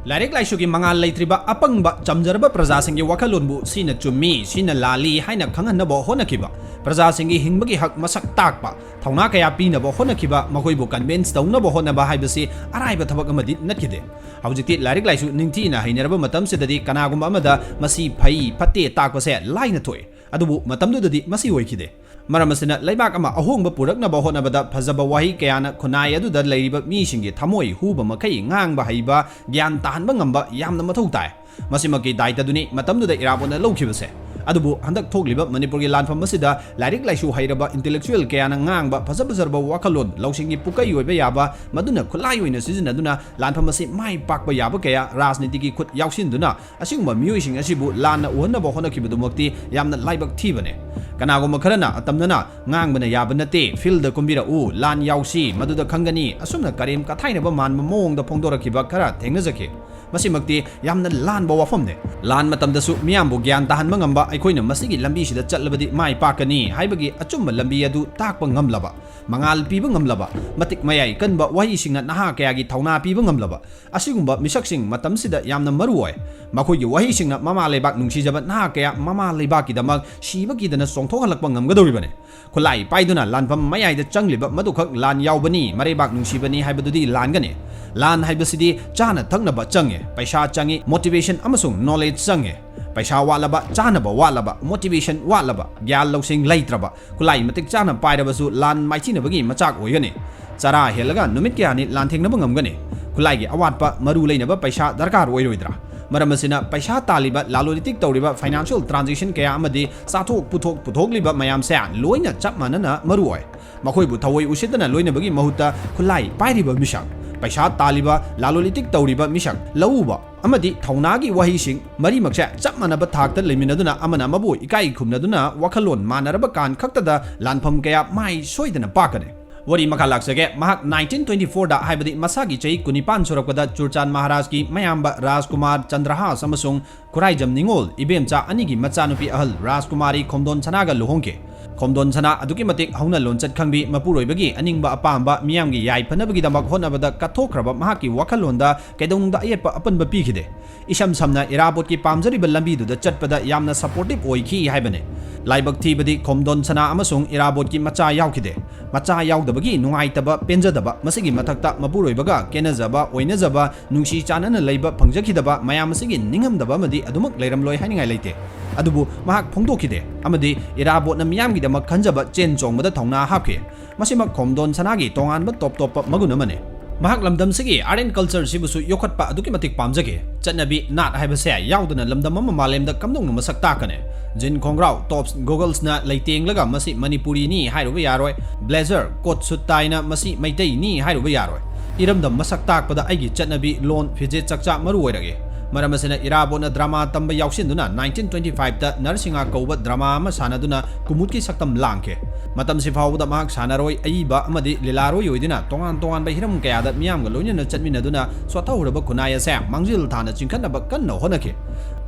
ꯂꯥꯏꯔꯤꯛ ꯂꯥꯏꯁꯨꯒꯤ ꯃꯉꯥꯜ ꯂꯩꯇ꯭ꯔꯤꯕ ꯑꯄꯪꯕ ꯆꯝꯖꯔꯕ ꯄ꯭ꯔꯖꯥꯁꯤꯡꯒꯤ ꯋꯥꯈꯜꯂꯣꯟꯕꯨ ꯁꯤꯅ ꯆꯨꯝꯃꯤ, ꯁꯤꯅ ꯂꯥꯜꯂꯤ ꯍꯥꯏꯅ ꯈꯪꯍꯟꯅꯕ ꯍꯣꯠꯅꯈꯤꯕ, ꯄ꯭ꯔꯖꯥꯁꯤꯡꯒꯤ ꯍꯤꯡꯕꯒꯤ ꯍꯛ ꯃꯁꯛ ꯇꯥꯛꯄ, ꯊꯧꯅꯥ ꯀꯌꯥ ꯄꯤꯅꯕ ꯍꯣꯠꯅꯈꯤꯕ, ꯃꯈꯣꯏꯕꯨ convince ꯇꯧꯅꯕ ꯍꯣꯠꯅꯕ ꯍꯥꯏꯕꯁꯤ ꯑꯔꯥꯏꯕ ꯊꯕꯛ ꯑꯃꯗꯤ ꯅꯠꯈꯤꯗꯦ꯫ ꯍꯧꯖꯤꯛꯇꯤ ꯂꯥꯏꯔꯤꯛ ꯂꯥꯏꯁꯨ ꯅꯤꯡꯊꯤꯅ ꯍꯩꯅꯔꯕ ꯃꯇꯝꯁꯤꯗꯗꯤ ꯀꯅꯥꯒꯨꯝꯕ ꯑꯃꯗ ꯃꯁꯤ ꯐꯩ ꯐꯠꯇꯦ ꯇꯥꯛꯄꯁꯦ ꯂꯥꯏꯅ ꯊꯣꯛꯏ꯫ ꯑꯗꯨꯕꯨ ꯃꯇꯝꯗꯨꯗꯗꯤ ꯃꯁꯤ ꯑꯣꯏꯈꯤꯗꯦ꯫ ꯃꯔꯝ ꯑꯁꯤꯅ ꯂꯩꯕꯥꯛ ꯑꯃ ꯑꯍꯣꯡꯕ ꯄꯨꯔꯛꯅꯕ ꯍꯣꯠꯅꯕꯗ ꯐꯖꯕ ꯋꯥꯍꯩ ꯀꯌꯥꯅ ꯈꯨꯟꯅꯥꯏ ꯑꯗꯨꯗ ꯂꯩꯔꯤꯕ ꯃꯤꯁꯤꯡꯒꯤ ꯊꯃꯣꯏ ꯍꯨꯕ ꯃꯈꯩ ꯉꯥꯡꯕ ꯍꯩꯕ, ꯒ꯭ꯌꯥꯟ ꯇꯥꯍꯟꯕ ꯉꯝꯕ ꯌꯥꯝꯅ ꯃꯊꯧ ꯇꯥꯏ꯫ ꯃꯁꯤꯃꯛꯀꯤ ꯗꯥꯏꯇꯗꯨꯅꯤ ꯃꯇꯝꯗꯨꯗ ꯏꯔꯥꯕꯣꯠꯅ ꯂꯧꯈꯤꯕꯁꯦ꯫ ꯑꯗꯨꯕꯨ ꯍꯟꯗꯛ ꯊꯣꯛꯂꯤꯕ ꯃꯅꯤꯄꯨꯔꯒꯤ ꯂꯥꯟꯐꯝ ꯑꯁꯤꯗ ꯂꯥꯏꯔꯤꯛ ꯂꯥꯏꯁꯨ ꯍꯩꯔꯕ intellectual ꯀꯌꯥꯅ ꯉꯥꯡꯕ ꯐꯖ ꯐꯖꯔꯕ ꯋꯥꯈꯜꯂꯣꯟ, ꯂꯧꯁꯤꯡꯒꯤ ꯄꯨꯀꯩ ꯑꯣꯏꯕ ꯌꯥꯕ, ꯃꯗꯨꯅ ꯈꯨꯠꯂꯥꯏ ꯑꯣꯏꯅ ꯁꯤꯖꯤꯟꯅꯗꯨꯅ ꯂꯥꯟꯐꯝ ꯑꯁꯤ ꯃꯥꯏ ꯄꯥꯛꯄ ꯌꯥꯕ ꯀꯌꯥ ꯔꯥꯖꯅꯤꯇꯤꯒꯤ ꯈꯨꯠ ꯌꯥꯎꯁꯤꯟꯗꯨꯅ ꯑꯁꯤꯒꯨꯝꯕ ꯃꯤꯑꯣꯏꯁꯤꯡ ꯑꯁꯤꯕꯨ ꯂꯥꯟꯅ ꯎꯍꯟꯅꯕ ꯍꯣꯠꯅꯈꯤꯕꯗꯨꯃꯛꯇꯤ ꯌꯥꯝꯅ ꯂꯥꯏꯕꯛ ꯊꯤꯕꯅꯦ꯫ ꯀꯅꯥꯒꯨꯝꯕ ꯈꯔꯅ ꯑꯇꯝꯅꯅ ꯉꯥꯡꯕꯅ ꯌꯥꯕ ꯅꯠꯇꯦ, fieldꯗ ꯀꯨꯝꯕꯤꯔꯛꯎ, ꯂꯥꯟ ꯌꯥꯎꯁꯤ, ꯃꯗꯨꯗ ꯈꯪꯒꯅꯤ, ꯑꯁꯨꯝꯅ ꯀꯔꯦꯝ ꯀꯊꯥꯏꯅꯕ ꯃꯥꯟꯕ ꯃꯑꯣꯡꯗ ꯐꯣꯡꯗꯣꯔꯛꯈꯤꯕ ꯈꯔ ꯊꯦꯡꯅꯖꯈꯤ꯫ ꯃꯁꯤꯃꯛꯇꯤ ꯌꯥꯝꯅ ꯂꯥꯟꯕ ꯋꯥꯐꯝꯅꯦ꯫ ꯂꯥꯟ ꯃꯇꯝꯗꯁꯨ ꯃꯤꯌꯥꯝꯕꯨ ꯒ꯭ꯌꯥꯟ ꯇꯥꯍꯟꯕ ꯉꯝꯕ, ꯑꯩꯈꯣꯏꯅ ꯃꯁꯤꯒꯤ ꯂꯝꯕꯤꯁꯤꯗ ꯆꯠꯂꯕꯗꯤ ꯃꯥꯏ ꯄꯥꯛꯀꯅꯤ ꯍꯥꯏꯕꯒꯤ ꯑꯆꯨꯝꯕ ꯂꯝꯕꯤ ꯑꯗꯨ ꯇꯥꯛꯄ ꯉꯝꯂꯕ, ꯃꯉꯥꯜ ꯄꯤꯕ ꯉꯝꯂꯕ, ꯃꯇꯤꯛ ꯃꯌꯥꯏ ꯀꯟꯕ ꯋꯥꯍꯩꯁꯤꯡꯅ ꯅꯍꯥ ꯀꯌꯥꯒꯤ ꯊꯧꯅꯥ ꯄꯤꯕ ꯉꯝꯂꯕ, ꯑꯁꯤꯒꯨꯝꯕ ꯃꯤꯁꯛꯁꯤꯡ ꯃꯇꯝꯁꯤꯗ ꯌꯥꯝꯅ ꯃꯔꯨ ꯑꯣꯏ꯫ ꯃꯈꯣꯏꯒꯤ ꯋꯥꯍꯩꯁꯤꯡꯅ ꯃꯃꯥ ꯂꯩꯕꯥꯛ ꯅꯨꯡꯁꯤꯖꯕ ꯅꯍꯥ ꯀꯌꯥ ꯃꯃꯥ ꯂꯩꯕꯥꯛꯀꯤꯗꯃꯛ ꯁꯤꯕ ꯀꯤꯗꯅ ꯆꯣꯡꯊꯣꯛꯍꯜꯂꯛꯄ ꯉꯝꯒꯗꯧꯔꯤꯕꯅꯤ꯫ ꯈꯨꯠꯂꯥꯏ ꯄꯥꯏꯗꯨꯅ ꯂꯥꯟꯐꯝ ꯃꯌꯥꯏꯗ ꯆꯪꯂꯤꯕ ꯃꯗꯨꯈꯛ ꯂꯥꯟ ꯌꯥꯎꯕꯅꯤ, ꯃꯔꯩꯕꯥꯛ ꯅꯨꯡꯁꯤꯕꯅꯤ ꯍꯥꯏꯕꯗꯨꯗꯤ ꯂꯥꯟꯒꯅꯤ꯫ ꯂꯥꯟ ꯍꯥꯏꯕꯁꯤꯗꯤ ꯆꯥꯅ ꯊꯛꯅꯕ ꯆꯪꯉꯦ, ꯄꯩꯁꯥ ꯆꯪꯉꯤ, motivation ꯑꯃꯁꯨꯡ knowledge ꯆꯪꯉꯦ꯫ ꯄꯩꯁꯥ ꯋꯥꯠꯂꯕ, ꯆꯥꯅꯕ ꯋꯥꯠꯂꯕ, motivation ꯋꯥꯠꯂꯕ, ꯒ꯭ꯌꯥꯟ ꯂꯧꯁꯤꯡ ꯂꯩꯇ꯭ꯔꯕ, ꯈꯨꯠꯂꯥꯏ ꯃꯇꯤꯛ ꯆꯥꯅ ꯄꯥꯏꯔꯕꯁꯨ ꯂꯥꯟ ꯃꯥꯏꯊꯤꯅꯕꯒꯤ ꯃꯆꯥꯛ ꯑꯣꯏꯒꯅꯤ꯫ ꯆꯔꯥ ꯍꯦꯜꯂꯒ ꯅꯨꯃꯤꯠ ꯀꯌꯥꯅꯤ ꯂꯥꯟꯊꯦꯡꯅꯕ ꯉꯝꯒꯅꯤ? ꯈꯨꯠꯂꯥꯏꯒꯤ ꯑꯋꯥꯠꯄ ꯃꯔꯨ ꯂꯩꯅꯕ ꯄꯩꯁꯥ ꯗꯔꯀꯥꯔ ꯑꯣꯏꯔꯣꯏꯗ꯭ꯔꯥ? ꯃꯔꯝ ꯑꯁꯤꯅ ꯄꯩꯁꯥ ꯇꯥꯜꯂꯤꯕ, ꯂꯂꯣꯟ ꯏꯇꯤꯛ ꯇꯧꯔꯤꯕ, financial transaction ꯀꯌꯥ ꯑꯃꯗꯤ ꯆꯥꯊꯣꯛ ꯄꯨꯊꯣꯛ ꯄꯨꯊꯣꯛꯂꯤꯕ ꯃꯌꯥꯝꯁꯦ ꯂꯣꯏꯅ ꯆꯞ ꯃꯥꯟꯅꯅ ꯃꯔꯨ ꯑꯣꯏ꯫ ꯃꯈꯣꯏꯕꯨ ꯊꯑꯣꯏ ꯎꯁꯤꯠꯇꯅ ꯂꯣꯏꯅꯕꯒꯤ ꯃꯍꯨꯠꯇ ꯈꯨꯠꯂꯥꯏ ꯄꯥꯏꯔꯤꯕ ꯃꯤꯁꯛ, ꯄꯩꯁꯥ ꯇꯥꯜꯂꯤꯕ, ꯂꯂꯣꯟ ꯏꯇꯤꯛ ꯇꯧꯔꯤꯕ ꯃꯤꯁꯛ, ꯂꯧꯎꯕ ꯑꯃꯗꯤ ꯊꯧꯅꯥꯒꯤ ꯋꯥꯍꯩꯁꯤꯡ, ꯃꯔꯤꯃꯛꯁꯦ ꯆꯞ ꯃꯥꯟꯅꯕ ꯊꯥꯛꯇ ꯂꯩꯃꯤꯟꯅꯗꯨꯅ ꯑꯃꯅ ꯑꯃꯕꯨ ꯏꯀꯥꯏ ꯈꯨꯝꯅꯗꯨꯅ ꯋꯥꯈꯜꯂꯣꯟ ꯃꯥꯟꯅꯔꯕ ꯀꯥꯟ ꯈꯛꯇꯗ ꯂꯥꯟꯐꯝ ꯀꯌꯥ ꯃꯥꯏ ꯁꯣꯏꯗꯅ ꯄꯥꯛꯀꯅꯤ꯫ ꯋꯥꯔꯤ ꯃꯈꯥ ꯂꯥꯛꯆꯒꯦ꯫ ꯃꯍꯥꯛ nineteen twenty fourꯗ, ꯍꯥꯏꯕꯗꯤ ꯃꯁꯥꯒꯤ ꯆꯍꯤ ꯀꯨꯟꯅꯤꯄꯥꯟ ꯁꯨꯔꯛꯄꯗ, ꯆꯨꯔꯆꯥꯟ ꯃꯍꯥꯔꯥꯖꯀꯤ ꯃꯌꯥꯝꯕ ꯔꯥꯖꯀꯨꯃꯥꯔ ꯆꯟꯗ꯭ꯔꯍꯥꯁ ꯑꯃꯁꯨꯡ ꯈꯨꯔꯥꯏꯖꯝ ꯅꯤꯉꯣꯜ ꯏꯕꯦꯝꯆꯥ ꯑꯅꯤꯒꯤ ꯃꯆꯥꯅꯨꯄꯤ ꯑꯍꯜ ꯔꯥꯖꯀꯨꯃꯥꯔꯤ ꯈꯣꯝꯗꯣꯟ ꯁꯅꯥꯒ ꯂꯨꯍꯣꯡꯈꯤ꯫ ꯈꯣꯝꯗꯣꯟ ꯁꯅꯥ ꯑꯗꯨꯛꯀꯤ ꯃꯇꯤꯛ ꯍꯧꯅ ꯂꯣꯟꯆꯠ ꯈꯪꯕꯤ, ꯃꯄꯨꯔꯣꯏꯕꯒꯤ ꯑꯅꯤꯡꯕ ꯑꯄꯥꯝꯕ, ꯃꯤꯌꯥꯝꯒꯤ ꯌꯥꯏꯐꯅꯕꯒꯤꯗꯃꯛ ꯍꯣꯠꯅꯕꯗ ꯀꯠꯊꯣꯛꯈ꯭ꯔꯕ ꯃꯍꯥꯛꯀꯤ ꯋꯥꯈꯜꯂꯣꯟꯗ ꯀꯩꯗꯧꯅꯨꯡꯗ ꯑꯌꯦꯠꯄ ꯑꯄꯟꯕ ꯄꯤꯈꯤꯗꯦ꯫ ꯏꯁꯝ ꯁꯝꯅ ꯏꯔꯥꯕꯣꯠꯀꯤ ꯄꯥꯝꯖꯔꯤꯕ ꯂꯝꯕꯤꯗꯨꯗ ꯆꯠꯄꯗ ꯌꯥꯝꯅ supportive ꯑꯣꯏꯈꯤ ꯍꯥꯏꯕꯅꯤ꯫ ꯂꯥꯏꯕꯛ ꯊꯤꯕꯗꯤ ꯈꯣꯝꯗꯣꯟ ꯁꯅꯥ ꯑꯃꯁꯨꯡ ꯏꯔꯥꯕꯣꯠꯀꯤ ꯃꯆꯥ ꯌꯥꯎꯈꯤꯗꯦ꯫ ꯃꯆꯥ ꯌꯥꯎꯗꯕꯒꯤ ꯅꯨꯡꯉꯥꯏꯇꯕ, ꯄꯦꯟꯖꯗꯕ, ꯃꯁꯤꯒꯤ ꯃꯊꯛꯇ ꯃꯄꯨꯔꯣꯏꯕꯒ ꯀꯦꯅꯖꯕ, ꯑꯣꯏꯅꯖꯕ, ꯅꯨꯡꯁꯤ ꯆꯥꯟꯅꯅ ꯂꯩꯕ ꯐꯪꯖꯈꯤꯗꯕ ꯃꯌꯥꯝ ꯑꯁꯤꯒꯤ ꯅꯤꯡꯉꯝꯗꯕ ꯑꯃꯗꯤ ꯑꯗꯨꯃꯛ ꯂꯩꯔꯝꯂꯣꯏ ꯍꯥꯏꯅꯤꯡꯉꯥꯏ ꯂꯩꯇꯦ꯫ ꯑꯗꯨꯕꯨ ꯃꯍꯥꯛ ꯐꯣꯡꯗꯣꯛꯈꯤꯗꯦ ꯑꯃꯗꯤ ꯏꯔꯥꯕꯣꯠꯅ ꯃꯤꯌꯥꯝꯒꯤꯗꯃꯛ ꯈꯟꯖꯕ ꯆꯦꯟ ꯆꯣꯡꯕꯗ ꯊꯧꯅꯥ ꯍꯥꯞꯈꯤ꯫ ꯃꯁꯤꯃꯛ ꯈꯣꯝꯗꯣꯟ ꯁꯅꯥꯒꯤ ꯇꯣꯉꯥꯟꯕ ꯇꯣꯞ ꯇꯣꯞꯄ ꯃꯒꯨꯟ ꯑꯃꯅꯤ꯫ ꯃꯍꯥꯛ ꯂꯝꯗꯝꯁꯤꯒꯤ art and culture ꯁꯤꯕꯨꯁꯨ ꯌꯣꯛꯈꯠꯄ ꯑꯗꯨꯛꯀꯤ ꯃꯇꯤꯛ ꯄꯥꯝꯖꯈꯤ꯫ ꯆꯠꯅꯕꯤ, ꯅꯥꯠ ꯍꯥꯏꯕꯁꯦ ꯌꯥꯎꯗꯅ ꯂꯝꯗꯝ ꯑꯃ ꯃꯥꯂꯦꯝꯗ ꯀꯝꯗꯧꯅ ꯃꯁꯛ ꯇꯥꯛꯀꯅꯤ? Jean ꯈꯣꯡꯒ꯭ꯔꯥꯎ, tops, goggles ꯅ ꯂꯩꯇꯦꯡꯂꯒ ꯃꯁꯤ ꯃꯅꯤꯄꯨꯔꯤꯅꯤ ꯍꯥꯏꯔꯨꯕ ꯌꯥꯔꯣꯏ꯫ Blazer, coat suit ꯇꯥꯏꯅ ꯃꯁꯤ ꯃꯩꯇꯩꯅꯤ ꯍꯥꯏꯔꯨꯕ ꯌꯥꯔꯣꯏ꯫ ꯏꯔꯝꯗꯝ ꯃꯁꯛ ꯇꯥꯛꯄꯗ ꯑꯩꯒꯤ ꯆꯠꯅꯕꯤ, ꯂꯣꯟ, ꯐꯤꯖꯦꯠ ꯆꯛꯆꯥ ꯃꯔꯨ ꯑꯣꯏꯔꯛꯏ꯫ ꯃꯔꯝ ꯑꯁꯤꯅ ꯏꯔꯥꯕꯣꯠꯅ drama ꯇꯝꯕ ꯌꯥꯎꯁꯤꯟꯗꯨꯅ nineteen twenty five ꯇ ꯅꯔꯁꯤꯡꯍ ꯀꯧꯕ drama ꯑꯃ ꯁꯥꯟꯅꯗꯨꯅ ꯀꯨꯃꯨꯠꯀꯤ ꯁꯛꯇꯝ ꯂꯥꯡꯈꯤ꯫ ꯃꯇꯝꯁꯤ ꯐꯥꯎꯕꯗ ꯃꯍꯥꯛ ꯁꯥꯟꯅꯔꯣꯏ ꯑꯏꯕ ꯑꯃꯗꯤ ꯂꯤꯂꯥꯔꯣꯏ ꯑꯣꯏꯗꯨꯅ ꯇꯣꯉꯥꯟ ꯇꯣꯉꯥꯟꯕ ꯍꯤꯔꯝ ꯀꯌꯥꯗ ꯃꯤꯌꯥꯝꯒ ꯂꯣꯏꯅꯅ ꯆꯠꯃꯤꯟꯅꯗꯨꯅ ꯁꯣꯠꯊꯍꯧꯔꯕ ꯈꯨꯟꯅꯥꯏ ꯑꯁꯦ ꯃꯥꯡꯖꯤꯜ ꯊꯥꯅ ꯆꯤꯡꯈꯠꯅꯕ ꯀꯟꯅ ꯍꯣꯠꯅꯈꯤ꯫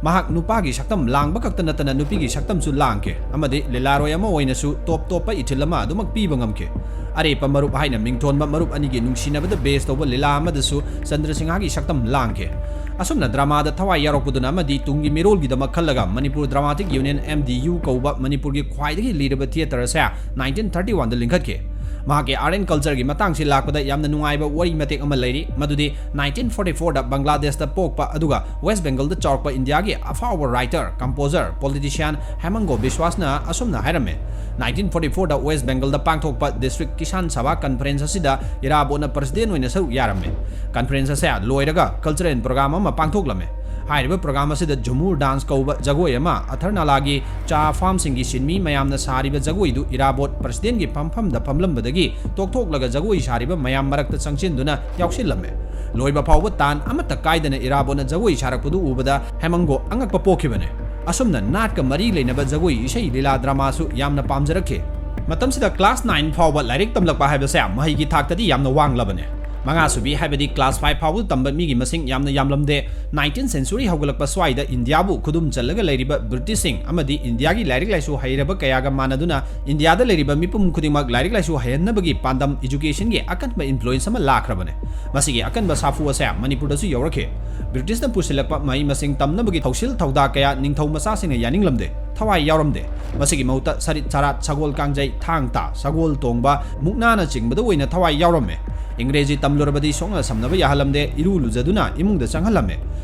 ꯃꯍꯥꯛ ꯅꯨꯄꯥꯒꯤ ꯁꯛꯇꯝ ꯂꯥꯡꯕ ꯈꯛꯇ ꯅꯠꯇꯅ ꯅꯨꯄꯤꯒꯤ ꯁꯛꯇꯝꯁꯨ ꯂꯥꯡꯈꯤ ꯑꯃꯗꯤ ꯂꯤꯂꯥꯔꯣꯏ ꯑꯃ ꯑꯣꯏꯅꯁꯨ ꯇꯣꯞ ꯇꯣꯞꯄ ꯏꯊꯤꯜ ꯑꯃ ꯑꯗꯨꯃꯛ ꯄꯤꯕ ꯉꯝꯈꯤ꯫ ꯑꯔꯦꯞꯄ ꯃꯔꯨꯞ ꯍꯥꯏꯅ ꯃꯤꯡꯊꯣꯟꯕ ꯃꯔꯨꯞ ꯑꯅꯤꯒꯤ ꯅꯨꯡꯁꯤꯅꯕꯗ base ꯇꯧꯕ ꯂꯤꯂꯥ ꯑꯃꯗꯁꯨ ꯆꯟꯗ꯭ꯔꯁꯤꯡꯍꯒꯤ ꯁꯛꯇꯝ ꯂꯥꯡꯈꯤ꯫ ꯑꯁꯨꯝꯅ drama ꯗ ꯊꯋꯥꯏ ꯌꯥꯎꯔꯛꯄꯗꯨꯅ ꯑꯃꯗꯤ ꯇꯨꯡꯒꯤ ꯃꯤꯔꯣꯜꯒꯤꯗꯃꯛ ꯈꯜꯂꯒ Manipur Dramatic Union, M D U ꯀꯧꯕ ꯃꯅꯤꯄꯨꯔꯒꯤ ꯈ꯭ꯋꯥꯏꯗꯒꯤ ꯂꯤꯔꯕ theatre ꯑꯁꯦ nineteen thirty one ꯗ ꯂꯤꯡꯈꯠꯈꯤ꯫ ꯃꯍꯥꯛꯀꯤ art and culture ꯒꯤ ꯃꯇꯥꯡꯁꯤ ꯂꯥꯛꯄꯗ ꯌꯥꯝꯅ ꯅꯨꯡꯉꯥꯏꯕ ꯋꯥꯔꯤ ꯃꯇꯦꯛ ꯑꯃ ꯂꯩꯔꯤ, ꯃꯗꯨꯗꯤ nineteen forty four ꯗ ꯕꯪꯒ꯭ꯂꯥꯗꯦꯁꯇ ꯄꯣꯛꯄ ꯑꯗꯨꯒ West Bengal ꯗ ꯆꯥꯎꯔꯛꯄ ꯏꯟꯗꯤꯌꯥꯒꯤ ꯑꯐꯥꯎꯕ writer, composer, politician ꯍꯦꯃꯪꯒꯣ ꯕꯤꯁ꯭ꯋꯥꯁꯅ ꯑꯁꯨꯝꯅ ꯍꯥꯏꯔꯝꯃꯤ, nineteen forty four ꯗ West Bengal ꯗ ꯄꯥꯡꯊꯣꯛꯄ District Kisan Sabha Conference ꯑꯁꯤꯗ ꯏꯔꯥꯕꯣꯠꯅ president ꯑꯣꯏꯅ ꯁꯔꯨꯛ ꯌꯥꯔꯝꯃꯤ꯫ Conference ꯑꯁꯦ ꯂꯣꯏꯔꯒ cultural program ꯑꯃ ꯄꯥꯡꯊꯣꯛꯂꯝꯃꯤ꯫ ꯍꯥꯏꯔꯤꯕ program ꯑꯁꯤꯗ ꯖꯨꯃꯨꯔ dance ꯀꯧꯕ ꯖꯒꯣꯏ ꯑꯃ, ꯑꯊꯔꯅꯥꯂꯥꯒꯤ ꯆꯥ farm ꯁꯤꯡꯒꯤ ꯁꯤꯟꯃꯤ ꯃꯌꯥꯝꯅ ꯁꯥꯔꯤꯕ ꯖꯒꯣꯏꯗꯨ ꯏꯔꯥꯕꯣꯠ president ꯒꯤ ꯐꯝꯐꯝꯗ ꯐꯝꯂꯝꯕꯗꯒꯤ ꯇꯣꯛꯊꯣꯛꯂꯒ ꯖꯒꯣꯏ ꯁꯥꯔꯤꯕ ꯃꯌꯥꯝ ꯃꯔꯛꯇ ꯆꯪꯁꯤꯟꯗꯨꯅ ꯌꯥꯎꯁꯤꯜꯂꯝꯃꯤ꯫ ꯂꯣꯏꯕ ꯐꯥꯎꯕ ꯇꯥꯟ ꯑꯃꯠꯇ ꯀꯥꯏꯗꯅ ꯏꯔꯥꯕꯣꯠꯅ ꯖꯒꯣꯏ ꯁꯥꯔꯛꯄꯗꯨ ꯎꯕꯗ ꯍꯦꯃꯪꯒꯣ ꯑꯉꯛꯄ ꯄꯣꯛꯈꯤꯕꯅꯤ꯫ ꯑꯁꯨꯝꯅ ꯅꯥꯠꯀ ꯃꯔꯤ ꯂꯩꯅꯕ ꯖꯒꯣꯏ ꯏꯁꯩ ꯂꯤꯂꯥ drama ꯁꯨ ꯌꯥꯝꯅ ꯄꯥꯝꯖꯔꯛꯈꯤ꯫ ꯃꯇꯝꯁꯤꯗ class nine ꯐꯥꯎꯕ ꯂꯥꯏꯔꯤꯛ ꯇꯝꯂꯛꯄ ꯍꯥꯏꯕꯁꯦ ꯃꯍꯩꯒꯤ ꯊꯥꯛꯇꯗꯤ ꯌꯥꯝꯅ ꯋꯥꯡꯂꯕꯅꯤ꯫ ꯃꯉꯥꯁꯨꯕꯤ ꯍꯥꯏꯕꯗꯤ class five ꯐꯥꯎꯕ ꯇꯝꯕ ꯃꯤꯒꯤ ꯃꯁꯤꯡ ꯌꯥꯝꯅ ꯌꯥꯝꯂꯝꯗꯦ꯫ Nineteenth century ꯍꯧꯒꯠꯂꯛꯄ ꯁ꯭ꯋꯥꯏꯗ ꯏꯟꯗꯤꯌꯥꯕꯨ ꯈꯨꯗꯨꯝ ꯆꯜꯂꯒ ꯂꯩꯔꯤꯕ ꯕ꯭ꯔꯤꯇꯤꯁꯁꯤꯡ ꯑꯃꯗꯤ ꯏꯟꯗꯤꯌꯥꯒꯤ ꯂꯥꯏꯔꯤꯛ ꯂꯥꯏꯁꯨ ꯍꯩꯔꯕ ꯀꯌꯥꯒ ꯃꯥꯟꯅꯗꯨꯅ ꯏꯟꯗꯤꯌꯥꯗ ꯂꯩꯔꯤꯕ ꯃꯤꯄꯨꯝ ꯈꯨꯗꯤꯡꯃꯛ ꯂꯥꯏꯔꯤꯛ ꯂꯥꯏꯁꯨ ꯍꯩꯍꯟꯅꯕꯒꯤ ꯄꯥꯟꯗꯝ education ꯒꯤ ꯑꯀꯟꯕ influence ꯑꯃ ꯂꯥꯛꯈ꯭ꯔꯕꯅꯤ꯫ ꯃꯁꯤꯒꯤ ꯑꯀꯟꯕ ꯁꯥꯐꯨ ꯑꯁꯦ ꯃꯅꯤꯄꯨꯔꯗꯁꯨ ꯌꯧꯔꯛꯈꯤ꯫ ꯕ꯭ꯔꯤꯇꯤꯁꯅ ꯄꯨꯁꯤꯜꯂꯛꯄ ꯃꯍꯩ ꯃꯁꯤꯡ ꯇꯝꯅꯕꯒꯤ ꯊꯧꯁꯤꯜ ꯊꯧꯗꯥ ꯀꯌꯥ ꯅꯤꯡꯊꯧ ꯃꯆꯥꯁꯤꯡꯅ ꯌꯥꯅꯤꯡꯂꯝꯗꯦ, ꯊꯋꯥꯏ ꯌꯥꯎꯔꯝꯗꯦ꯫ ꯃꯁꯤꯒꯤ ꯃꯍꯨꯠꯇ ꯁꯔꯤꯠ ꯁꯔꯥꯠ, ꯁꯒꯣꯜ ꯀꯥꯡꯖꯩ, ꯊꯥꯡ ꯇꯥ, ꯁꯒꯣꯜ ꯇꯣꯡꯕ, ꯃꯨꯛꯅꯥꯅꯆꯤꯡꯕꯗ ꯑꯣꯏꯅ ꯊꯋꯥꯏ ꯌꯥꯎꯔꯝꯃꯦ꯫ ꯏꯪꯒ꯭ꯔꯦꯖꯤ ꯇꯝꯂꯨꯔꯕꯗꯤ ꯁꯣꯛꯅ ꯁꯝꯅꯕ ꯌꯥꯍꯜꯂꯝꯗꯦ, ꯏꯔꯨ ꯂꯨꯖꯗꯨꯅ ꯏꯃꯨꯡꯗ ꯆꯪꯍꯜꯂꯝꯃꯦ꯫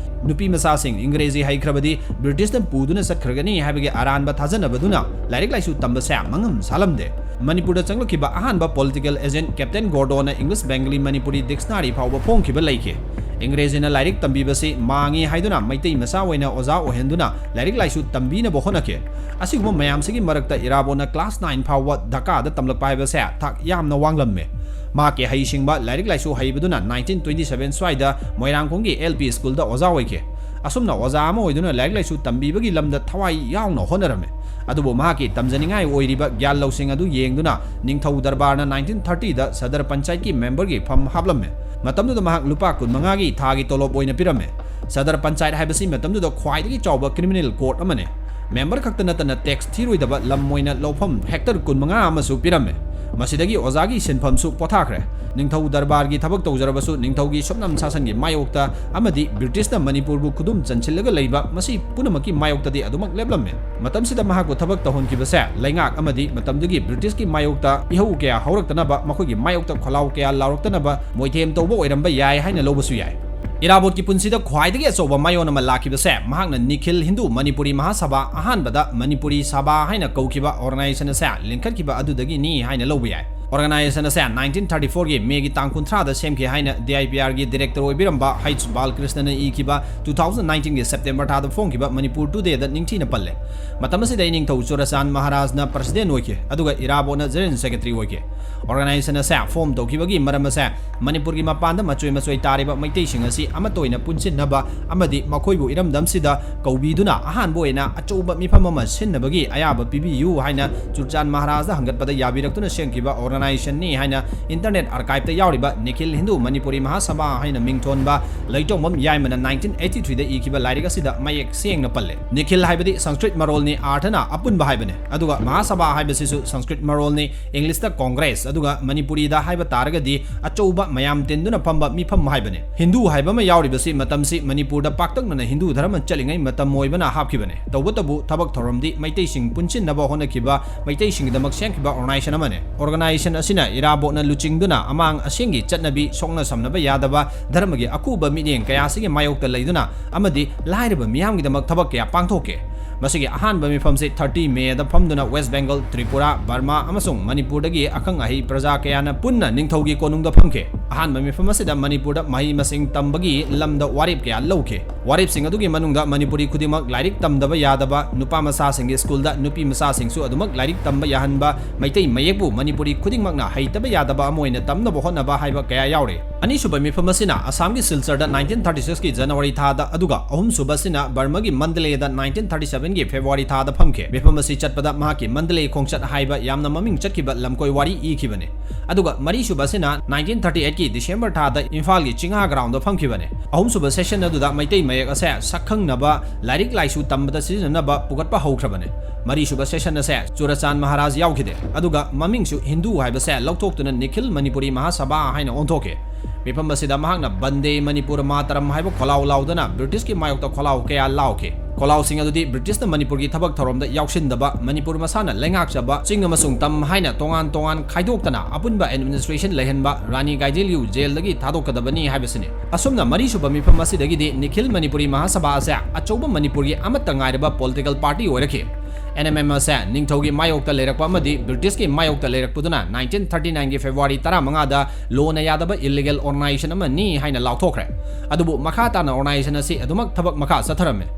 ꯅꯨꯄꯤ ꯃꯆꯥꯁꯤꯡ ꯏꯪꯒ꯭ꯔꯦꯖꯤ ꯍꯩꯈ꯭ꯔꯕꯗꯤ ꯕ꯭ꯔꯤꯇꯤꯁꯅ ꯄꯨꯗꯨꯅ ꯆꯠꯈ꯭ꯔꯒꯅꯤ ꯍꯥꯏꯕꯒꯤ ꯑꯔꯥꯟꯕ ꯊꯥꯖꯅꯕꯗꯨꯅ ꯂꯥꯏꯔꯤꯛ ꯂꯥꯏꯁꯨ ꯇꯝꯕꯁꯦ ꯃꯉꯝ ꯁꯥꯂꯝꯗꯦ꯫ ꯃꯅꯤꯄꯨꯔꯗ ꯆꯪꯂꯛꯈꯤꯕ ꯑꯍꯥꯟꯕ political agent Captain Gordonꯅ English Bengali Manipuri Dictionary ꯐꯥꯎꯕ ꯐꯣꯡꯈꯤꯕ ꯂꯩꯈꯤ꯫ ꯏꯪꯒ꯭ꯔꯦꯖꯤꯅ ꯂꯥꯏꯔꯤꯛ ꯇꯝꯕꯤꯕꯁꯤ ꯃꯥꯡꯉꯤ ꯍꯥꯏꯗꯨꯅ ꯃꯩꯇꯩ ꯃꯆꯥ ꯑꯣꯏꯅ ꯑꯣꯖꯥ ꯑꯣꯏꯍꯟꯗꯨꯅ ꯂꯥꯏꯔꯤꯛ ꯂꯥꯏꯁꯨ ꯇꯝꯕꯤꯅꯕ ꯍꯣꯠꯅꯈꯤ꯫ ꯑꯁꯤꯒꯨꯝꯕ ꯃꯌꯥꯝꯁꯤꯒꯤ ꯃꯔꯛꯇ ꯏꯔꯥꯕꯣꯠꯅ class nine ꯐꯥꯎꯕ ꯙꯀꯥꯗ ꯇꯝꯂꯛꯄ ꯍꯥꯏꯕꯁꯦ ꯊꯥꯛ ꯌꯥꯝꯅ ꯋꯥꯡꯂꯝꯃꯤ꯫ ꯃꯍꯥꯛꯀꯤ ꯍꯩꯁꯤꯡꯕ, ꯂꯥꯏꯔꯤꯛ ꯂꯥꯏꯁꯨ ꯍꯩꯕꯗꯨꯅ nineteen twenty seven ꯁ꯭ꯋꯥꯏꯗ ꯃꯣꯏꯔꯥꯡꯈꯣꯡꯒꯤ L P schoolꯗ ꯑꯣꯖꯥ ꯑꯣꯏꯈꯤ꯫ ꯑꯁꯨꯝꯅ ꯑꯣꯖꯥ ꯑꯃ ꯑꯣꯏꯗꯨꯅ ꯂꯥꯏꯔꯤꯛ ꯂꯥꯏꯁꯨ ꯇꯝꯕꯤꯕꯒꯤ ꯂꯝꯗ ꯊꯋꯥꯏ ꯌꯥꯎꯅ ꯍꯣꯠꯅꯔꯝꯃꯤ꯫ ꯑꯗꯨꯕꯨ ꯃꯍꯥꯛꯀꯤ ꯇꯝꯖꯅꯤꯡꯉꯥꯏ ꯑꯣꯏꯔꯤꯕ ꯒ꯭ꯌꯥꯟ ꯂꯧꯁꯤꯡ ꯑꯗꯨ ꯌꯦꯡꯗꯨꯅ ꯅꯤꯡꯊꯧ ꯗꯔꯕꯥꯔꯅ nineteen thirtyꯗ ꯁꯗꯔ ꯄꯟꯆꯥꯌꯠꯀꯤ memberꯒꯤ ꯐꯝ ꯍꯥꯞꯂꯝꯃꯤ꯫ ꯃꯇꯝꯗꯨꯗ ꯃꯍꯥꯛ ꯂꯨꯄꯥ ꯀꯨꯟꯃꯉꯥꯒꯤ ꯊꯥꯒꯤ ꯇꯣꯂꯣꯞ ꯑꯣꯏꯅ ꯄꯤꯔꯝꯃꯤ꯫ ꯁꯗꯔ ꯄꯟꯆꯥꯌꯠ ꯍꯥꯏꯕꯁꯤ ꯃꯇꯝꯗꯨꯗ ꯈ꯭ꯋꯥꯏꯗꯒꯤ ꯆꯥꯎꯕ criminal court ꯑꯃꯅꯤ꯫ Member ꯈꯛꯇ ꯅꯠꯇꯅ tax ꯊꯤꯔꯣꯏꯗꯕ ꯂꯝ ꯑꯣꯏꯅ ꯂꯧꯐꯝ hectare ꯀꯨꯟꯃꯉꯥ ꯑꯃꯁꯨ ꯄꯤꯔꯝꯃꯤ꯫ ꯃꯁꯤꯗꯒꯤ ꯑꯣꯖꯥꯒꯤ ꯁꯤꯟꯐꯝꯁꯨ ꯄꯣꯊꯥꯈ꯭ꯔꯦ꯫ ꯅꯤꯡꯊꯧ ꯗꯔꯕꯥꯔꯒꯤ ꯊꯕꯛ ꯇꯧꯖꯔꯕꯁꯨ ꯅꯤꯡꯊꯧꯒꯤ ꯁꯨꯞꯅꯝ ꯁꯥꯁꯟꯒꯤ ꯃꯥꯌꯣꯛꯇ ꯑꯃꯗꯤ ꯕ꯭ꯔꯤꯇꯤꯁꯅ ꯃꯅꯤꯄꯨꯔꯕꯨ ꯈꯨꯗꯨꯝ ꯆꯟꯁꯤꯜꯂꯒ ꯂꯩꯕ ꯃꯁꯤ ꯄꯨꯝꯅꯃꯛꯀꯤ ꯃꯥꯌꯣꯛꯇꯗꯤ ꯑꯗꯨꯃꯛ ꯂꯦꯞꯂꯝꯃꯤ꯫ ꯃꯇꯝꯁꯤꯗ ꯃꯍꯥꯛꯄꯨ ꯊꯕꯛ ꯇꯧꯍꯟꯈꯤꯕꯁꯦ ꯂꯩꯉꯥꯛ ꯑꯃꯗꯤ ꯃꯇꯝꯗꯨꯒꯤ ꯕ꯭ꯔꯤꯇꯤꯁꯀꯤ ꯃꯥꯌꯣꯛꯇ ꯏꯍꯧ ꯀꯌꯥ ꯍꯧꯔꯛꯇꯅꯕ, ꯃꯈꯣꯏꯒꯤ ꯃꯥꯌꯣꯛꯇ ꯈꯣꯜꯂꯥꯎ ꯀꯌꯥ ꯂꯥꯎꯔꯛꯇꯅꯕ ꯃꯣꯏꯊꯦꯝ ꯇꯧꯕ ꯑꯣꯏꯔꯝꯕ ꯌꯥꯏ ꯍꯥꯏꯅ ꯂꯧꯕꯁꯨ ꯌꯥꯏ꯫ ꯏꯔꯥꯕꯣꯠꯀꯤ ꯄꯨꯟꯁꯤꯗ ꯈ꯭ꯋꯥꯏꯗꯒꯤ ꯑꯆꯧꯕ ꯃꯥꯏꯑꯣꯟ ꯑꯃ ꯂꯥꯛꯈꯤꯕꯁꯦ ꯃꯍꯥꯛꯅ ꯅꯤꯈꯤꯜ ꯍꯤꯟꯗꯨ ꯃꯅꯤꯄꯨꯔꯤ ꯃꯍꯥꯁꯚꯥ, ꯑꯍꯥꯟꯕꯗ ꯃꯅꯤꯄꯨꯔꯤ ꯁꯚꯥ ꯍꯥꯏꯅ ꯀꯧꯈꯤꯕ organization ꯑꯁꯦ ꯂꯤꯡꯈꯠꯈꯤꯕ ꯑꯗꯨꯗꯒꯤꯅꯤ ꯍꯥꯏꯅ ꯂꯧꯕ ꯌꯥꯏ꯫ Organization ꯑꯁꯦ nineteen thirty fourꯒꯤ Mayꯒꯤ ꯇꯥꯡ ꯀꯨꯟꯊ꯭ꯔꯥꯗ ꯁꯦꯝꯈꯤ ꯍꯥꯏꯅ D I P Rꯒꯤ director ꯑꯣꯏꯕꯤꯔꯝꯕ H ꯕꯥꯂꯀ꯭ꯔꯤꯁꯅꯅ ꯏꯈꯤꯕ two thousand nineteenꯒꯤ September ꯊꯥꯗ ꯐꯣꯡꯈꯤꯕ Manipur Todayꯗ ꯅꯤꯡꯊꯤꯅ ꯄꯜꯂꯦ꯫ ꯃꯇꯝ ꯑꯁꯤꯗ ꯏꯅꯤꯡꯊꯧ ꯆꯨꯔꯆꯥꯟ ꯃꯍꯥꯔꯥꯖꯅ president ꯑꯣꯏꯈꯤ, ꯑꯗꯨꯒ ꯏꯔꯥꯕꯣꯠꯅ general secretary ꯑꯣꯏꯈꯤ꯫ Organization ꯑꯁꯦ form ꯇꯧꯈꯤꯕꯒꯤ ꯃꯔꯝ ꯑꯁꯦ ꯃꯅꯤꯄꯨꯔꯒꯤ ꯃꯄꯥꯟꯗ ꯃꯆꯣꯏ ꯃꯆꯣꯏ ꯇꯥꯔꯤꯕ ꯃꯩꯇꯩꯁꯤꯡ ꯑꯁꯤ ꯑꯃꯠꯇ ꯑꯣꯏꯅ ꯄꯨꯟꯁꯤꯟꯅꯕ ꯑꯃꯗꯤ ꯃꯈꯣꯏꯕꯨ ꯏꯔꯝꯗꯝꯁꯤꯗ ꯀꯧꯕꯤꯗꯨꯅ ꯑꯍꯥꯟꯕ ꯑꯣꯏꯅ ꯑꯆꯧꯕ ꯃꯤꯐꯝ ꯑꯃ ꯁꯤꯟꯅꯕꯒꯤ ꯑꯌꯥꯕ ꯄꯤꯕꯤꯌꯨ ꯍꯥꯏꯅ ꯆꯨꯔꯆꯥꯟ ꯃꯍꯥꯔꯥꯖꯗ ꯍꯪꯒꯠꯄꯗ ꯌꯥꯕꯤꯔꯛꯇꯨꯅ ꯁꯦꯝꯈꯤꯕ organizationꯅꯤ ꯍꯥꯏꯅ internet archiveꯇ ꯌꯥꯎꯔꯤꯕ ꯅꯤꯈꯤꯜ ꯍꯤꯟꯗꯨ ꯃꯅꯤꯄꯨꯔꯤ ꯃꯍꯥꯁꯚꯥ ꯍꯥꯏꯅ ꯃꯤꯡꯊꯣꯟꯕ ꯂꯩꯇꯣꯡꯕꯝ ꯌꯥꯏꯃꯅ nineteen eighty threeꯗ ꯏꯈꯤꯕ ꯂꯥꯏꯔꯤꯛ ꯑꯁꯤꯗ ꯃꯌꯦꯛ ꯁꯦꯡꯅ ꯄꯜꯂꯦ꯫ ꯅꯤꯈꯤꯜ ꯍꯥꯏꯕꯗꯤ ꯁꯪꯁꯀ꯭ꯔꯤꯠ ꯃꯔꯣꯜꯅꯤ, ꯑꯥꯔꯊꯅ ꯑꯄꯨꯟꯕ ꯍꯥꯏꯕꯅꯤ, ꯑꯗꯨꯒ ꯃꯍꯥꯁꯚꯥ ꯍꯥꯏꯕꯁꯤꯁꯨ ꯁꯪꯁꯀ꯭ꯔꯤꯠ ꯃꯔꯣꯜꯅꯤ, ꯏꯪꯂꯤꯁꯇ Congress, ꯑꯗꯨꯒ ꯃꯅꯤꯄꯨꯔꯤꯗ ꯍꯥꯏꯕ ꯇꯥꯔꯒꯗꯤ ꯑꯆꯧꯕ ꯃꯌꯥꯝ ꯇꯤꯟꯗꯨꯅ ꯐꯝꯕ ꯃꯤꯐꯝ ꯍꯥꯏꯕꯅꯤ꯫ ꯍꯤꯟꯗꯨ ꯍꯥꯏꯕ ꯑꯃ ꯌꯥꯎꯔꯤꯕꯁꯤ ꯃꯇꯝꯁꯤ ꯃꯅꯤꯄꯨꯔꯗ ꯄꯥꯛꯇꯛꯅꯅ ꯍꯤꯟꯗꯨ ꯙꯔꯃ ꯆꯠꯂꯤꯉꯩ ꯃꯇꯝ ꯑꯣꯏꯕꯅ ꯍꯥꯞꯈꯤꯕꯅꯤ꯫ ꯇꯧꯕꯇꯕꯨ ꯊꯕꯛ ꯊꯧꯔꯝꯗꯤ ꯃꯩꯇꯩꯁꯤꯡ ꯄꯨꯟꯁꯤꯟꯅꯕ ꯍꯣꯠꯅꯈꯤꯕ ꯃꯩꯇꯩꯁꯤꯡꯒꯤꯗꯃꯛ ꯁꯦꯝꯈꯤꯕ organization ꯑꯃꯅꯤ꯫ Organization ꯑꯁꯤꯅ ꯏꯔꯥꯕꯣꯠꯅ ꯂꯨꯆꯤꯡꯗꯨꯅ ꯑꯃꯥꯡ ꯑꯁꯦꯡꯒꯤ ꯆꯠꯅꯕꯤ, ꯁꯣꯛꯅ ꯁꯝꯅꯕ ꯌꯥꯗꯕ, ꯙꯔꯃꯒꯤ ꯑꯀꯨꯕ ꯃꯤꯠꯌꯦꯡ ꯀꯌꯥꯁꯤꯒꯤ ꯃꯥꯌꯣꯛꯇ ꯂꯩꯗꯨꯅ ꯑꯃꯗꯤ ꯂꯥꯏꯔꯕ ꯃꯤꯌꯥꯝꯒꯤꯗꯃꯛ ꯊꯕꯛ ꯀꯌꯥ ꯄꯥꯡꯊꯣꯛꯈꯤ꯫ ꯃꯁꯤꯒꯤ ꯑꯍꯥꯟꯕ ꯃꯤꯐꯝꯁꯤ thirty May ꯗ ꯐꯝꯗꯨꯅ West Bengal, Tripura, Burma ꯑꯃꯁꯨꯡ ꯃꯅꯤꯄꯨꯔꯗꯒꯤ ꯑꯈꯪ ꯑꯍꯩ ꯄ꯭ꯔꯖꯥ ꯀꯌꯥꯅ ꯄꯨꯟꯅ ꯅꯤꯡꯊꯧꯒꯤ ꯀꯣꯅꯨꯡꯗ ꯐꯝꯈꯤ꯫ ꯑꯍꯥꯟꯕ ꯃꯤꯐꯝ ꯑꯁꯤꯗ ꯃꯅꯤꯄꯨꯔꯗ ꯃꯍꯩ ꯃꯁꯤꯡ ꯇꯝꯕꯒꯤ ꯂꯝꯗ ꯋꯥꯔꯦꯞ ꯀꯌꯥ ꯂꯧꯈꯤ꯫ ꯋꯥꯔꯦꯞꯁꯤꯡ ꯑꯗꯨꯒꯤ ꯃꯅꯨꯡꯗ ꯃꯅꯤꯄꯨꯔꯤ ꯈꯨꯗꯤꯡꯃꯛ ꯂꯥꯏꯔꯤꯛ ꯇꯝꯗꯕ ꯌꯥꯗꯕ, ꯅꯨꯄꯥ ꯃꯆꯥꯁꯤꯡꯒꯤ ꯁ꯭ꯀꯨꯜꯗ ꯅꯨꯄꯤ ꯃꯆꯥꯁꯤꯡꯁꯨ ꯑꯗꯨꯃꯛ ꯂꯥꯏꯔꯤꯛ ꯇꯝꯕ ꯌꯥꯍꯟꯕ, ꯃꯩꯇꯩ ꯃꯌꯦꯛꯄꯨ ꯃꯅꯤꯄꯨꯔꯤ ꯈꯨꯗꯤꯡꯃꯛꯅ ꯍꯩꯇꯕ ꯌꯥꯗꯕ ꯑꯃ ꯑꯣꯏꯅ ꯇꯝꯅꯕ ꯍꯣꯠꯅꯕ ꯍꯥꯏꯕ ꯀꯌꯥ ꯌꯥꯎꯔꯤ꯫ ꯑꯅꯤꯁꯨꯕ ꯃꯤꯐꯝ ꯑꯁꯤꯅ ꯑꯁꯥꯝꯒꯤ ꯁꯤꯜꯆꯔꯗ nineteen thirty six ꯀꯤ January ꯊꯥꯗ, ꯑꯗꯨꯒ ꯑꯍꯨꯝꯁꯨꯕ ꯑꯁꯤꯅ ꯕꯔꯃꯥꯒꯤ ꯃꯟꯗꯂꯦꯗ nineteen thirty seven ꯒꯤ February ꯊꯥꯗ ꯐꯝꯈꯤ꯫ ꯃꯤꯐꯝ ꯑꯁꯤ ꯆꯠꯄꯗ ꯃꯍꯥꯛꯀꯤ ꯃꯟꯗꯂꯦ ꯈꯣꯡꯆꯠ ꯍꯥꯏꯕ ꯌꯥꯝꯅ ꯃꯃꯤꯡ ꯆꯠꯈꯤꯕ ꯂꯝꯀꯣꯏ ꯋꯥꯔꯤ ꯏꯈꯤꯕꯅꯤ꯫ ꯑꯗꯨꯒ ꯃꯔꯤꯁꯨꯕ ꯑꯁꯤꯅ nineteen thirty eight ꯀꯤ December ꯊꯥꯗ ꯏꯝꯐꯥꯜꯒꯤ ꯆꯤꯡꯍꯥ ground ꯗ ꯐꯝꯈꯤꯕꯅꯤ꯫ ꯑꯍꯨꯝꯁꯨꯕ session ꯑꯗꯨꯗ ꯃꯩꯇꯩ ꯃꯌꯦꯛ ꯑꯁꯦ ꯁꯛꯈꯪꯅꯕ, ꯂꯥꯏꯔꯤꯛ ꯂꯥꯏꯁꯨ ꯇꯝꯕꯗ ꯁꯤꯖꯤꯟꯅꯅꯕ ꯄꯨꯈꯠꯄ ꯍꯧꯈ꯭ꯔꯕꯅꯤ꯫ ꯃꯔꯤꯁꯨꯕ session ꯑꯁꯦ ꯆꯨꯔꯆꯥꯟ ꯃꯍꯥꯔꯥꯖ ꯌꯥꯎꯈꯤꯗꯦ, ꯑꯗꯨꯒ ꯃꯃꯤꯡꯁꯨ ꯍꯤꯟꯗꯨ ꯍꯥꯏꯕꯁꯦ ꯂꯧꯊꯣꯛꯇꯨꯅ ꯅꯤꯈꯤꯜ ꯃꯅꯤꯄꯨꯔꯤ ꯃꯍꯥꯁꯚꯥ ꯍꯥꯏꯅ ꯑꯣꯟꯊꯣꯛꯈꯤ꯫ ꯃꯤꯐꯝ ꯑꯁꯤꯗ ꯃꯍꯥꯛꯅ ꯕꯟꯗꯦ ꯃꯅꯤꯄꯨꯔ ꯃꯥꯇꯔꯝ ꯍꯥꯏꯕ ꯈꯣꯜꯂꯥꯎ ꯂꯥꯎꯗꯨꯅ ꯕ꯭ꯔꯤꯇꯤꯁꯀꯤ ꯃꯥꯌꯣꯛꯇ ꯈꯣꯜꯂꯥꯎ ꯀꯌꯥ ꯂꯥꯎꯈꯤ꯫ ꯈꯣꯜꯂꯥꯎꯁꯤꯡ ꯑꯗꯨꯗꯤ ꯕ꯭ꯔꯤꯇꯤꯁꯅ ꯃꯅꯤꯄꯨꯔꯒꯤ ꯊꯕꯛ ꯊꯧꯔꯝꯗ ꯌꯥꯎꯁꯤꯟꯗꯕ, ꯃꯅꯤꯄꯨꯔ ꯃꯁꯥꯅ ꯂꯩꯉꯥꯛꯆꯕ, ꯆꯤꯡ ꯑꯃꯁꯨꯡ ꯇꯝ ꯍꯥꯏꯅ ꯇꯣꯉꯥꯟ ꯇꯣꯉꯥꯟ ꯈꯥꯏꯗꯣꯛꯇꯅ ꯑꯄꯨꯟꯕ administration ꯂꯩꯍꯟꯕ, ꯔꯥꯅꯤ ꯒꯥꯏꯗꯤꯟꯂꯤꯌꯨ ꯖꯦꯜꯗꯒꯤ ꯊꯥꯗꯣꯛꯀꯗꯕꯅꯤ ꯍꯥꯏꯕꯁꯤꯅꯤ꯫ ꯑꯁꯨꯝꯅ ꯃꯔꯤꯁꯨꯕ ꯃꯤꯐꯝ ꯑꯁꯤꯗꯒꯤꯗꯤ ꯅꯤꯈꯤꯜ ꯃꯅꯤꯄꯨꯔꯤ ꯃꯍꯥꯁꯚꯥ ꯑꯁꯦ ꯑꯆꯧꯕ ꯃꯅꯤꯄꯨꯔꯒꯤ ꯑꯃꯠꯇ ꯉꯥꯏꯔꯕ political party ꯑꯣꯏꯔꯛꯈꯤ꯫ N M M ꯑꯁꯦ ꯅꯤꯡꯊꯧꯒꯤ ꯃꯥꯌꯣꯛꯇ ꯂꯩꯔꯛꯄ ꯑꯃꯗꯤ ꯕ꯭ꯔꯤꯇꯤꯁꯀꯤ ꯃꯥꯌꯣꯛꯇ ꯂꯩꯔꯛꯄꯗꯨꯅ nineteen thirty nine ꯒꯤ February ꯇꯔꯥꯃꯉꯥꯗ ꯂꯣꯅ ꯌꯥꯗꯕ illegal organization ꯑꯃꯅꯤ ꯍꯥꯏꯅ ꯂꯥꯎꯊꯣꯛꯈ꯭ꯔꯦ꯫ ꯑꯗꯨꯕꯨ ꯃꯈꯥ ꯇꯥꯅ organization ꯑꯁꯤ ꯑꯗꯨꯃꯛ ꯊꯕꯛ ꯃꯈꯥ ꯆꯠꯊꯔꯝꯃꯤ꯫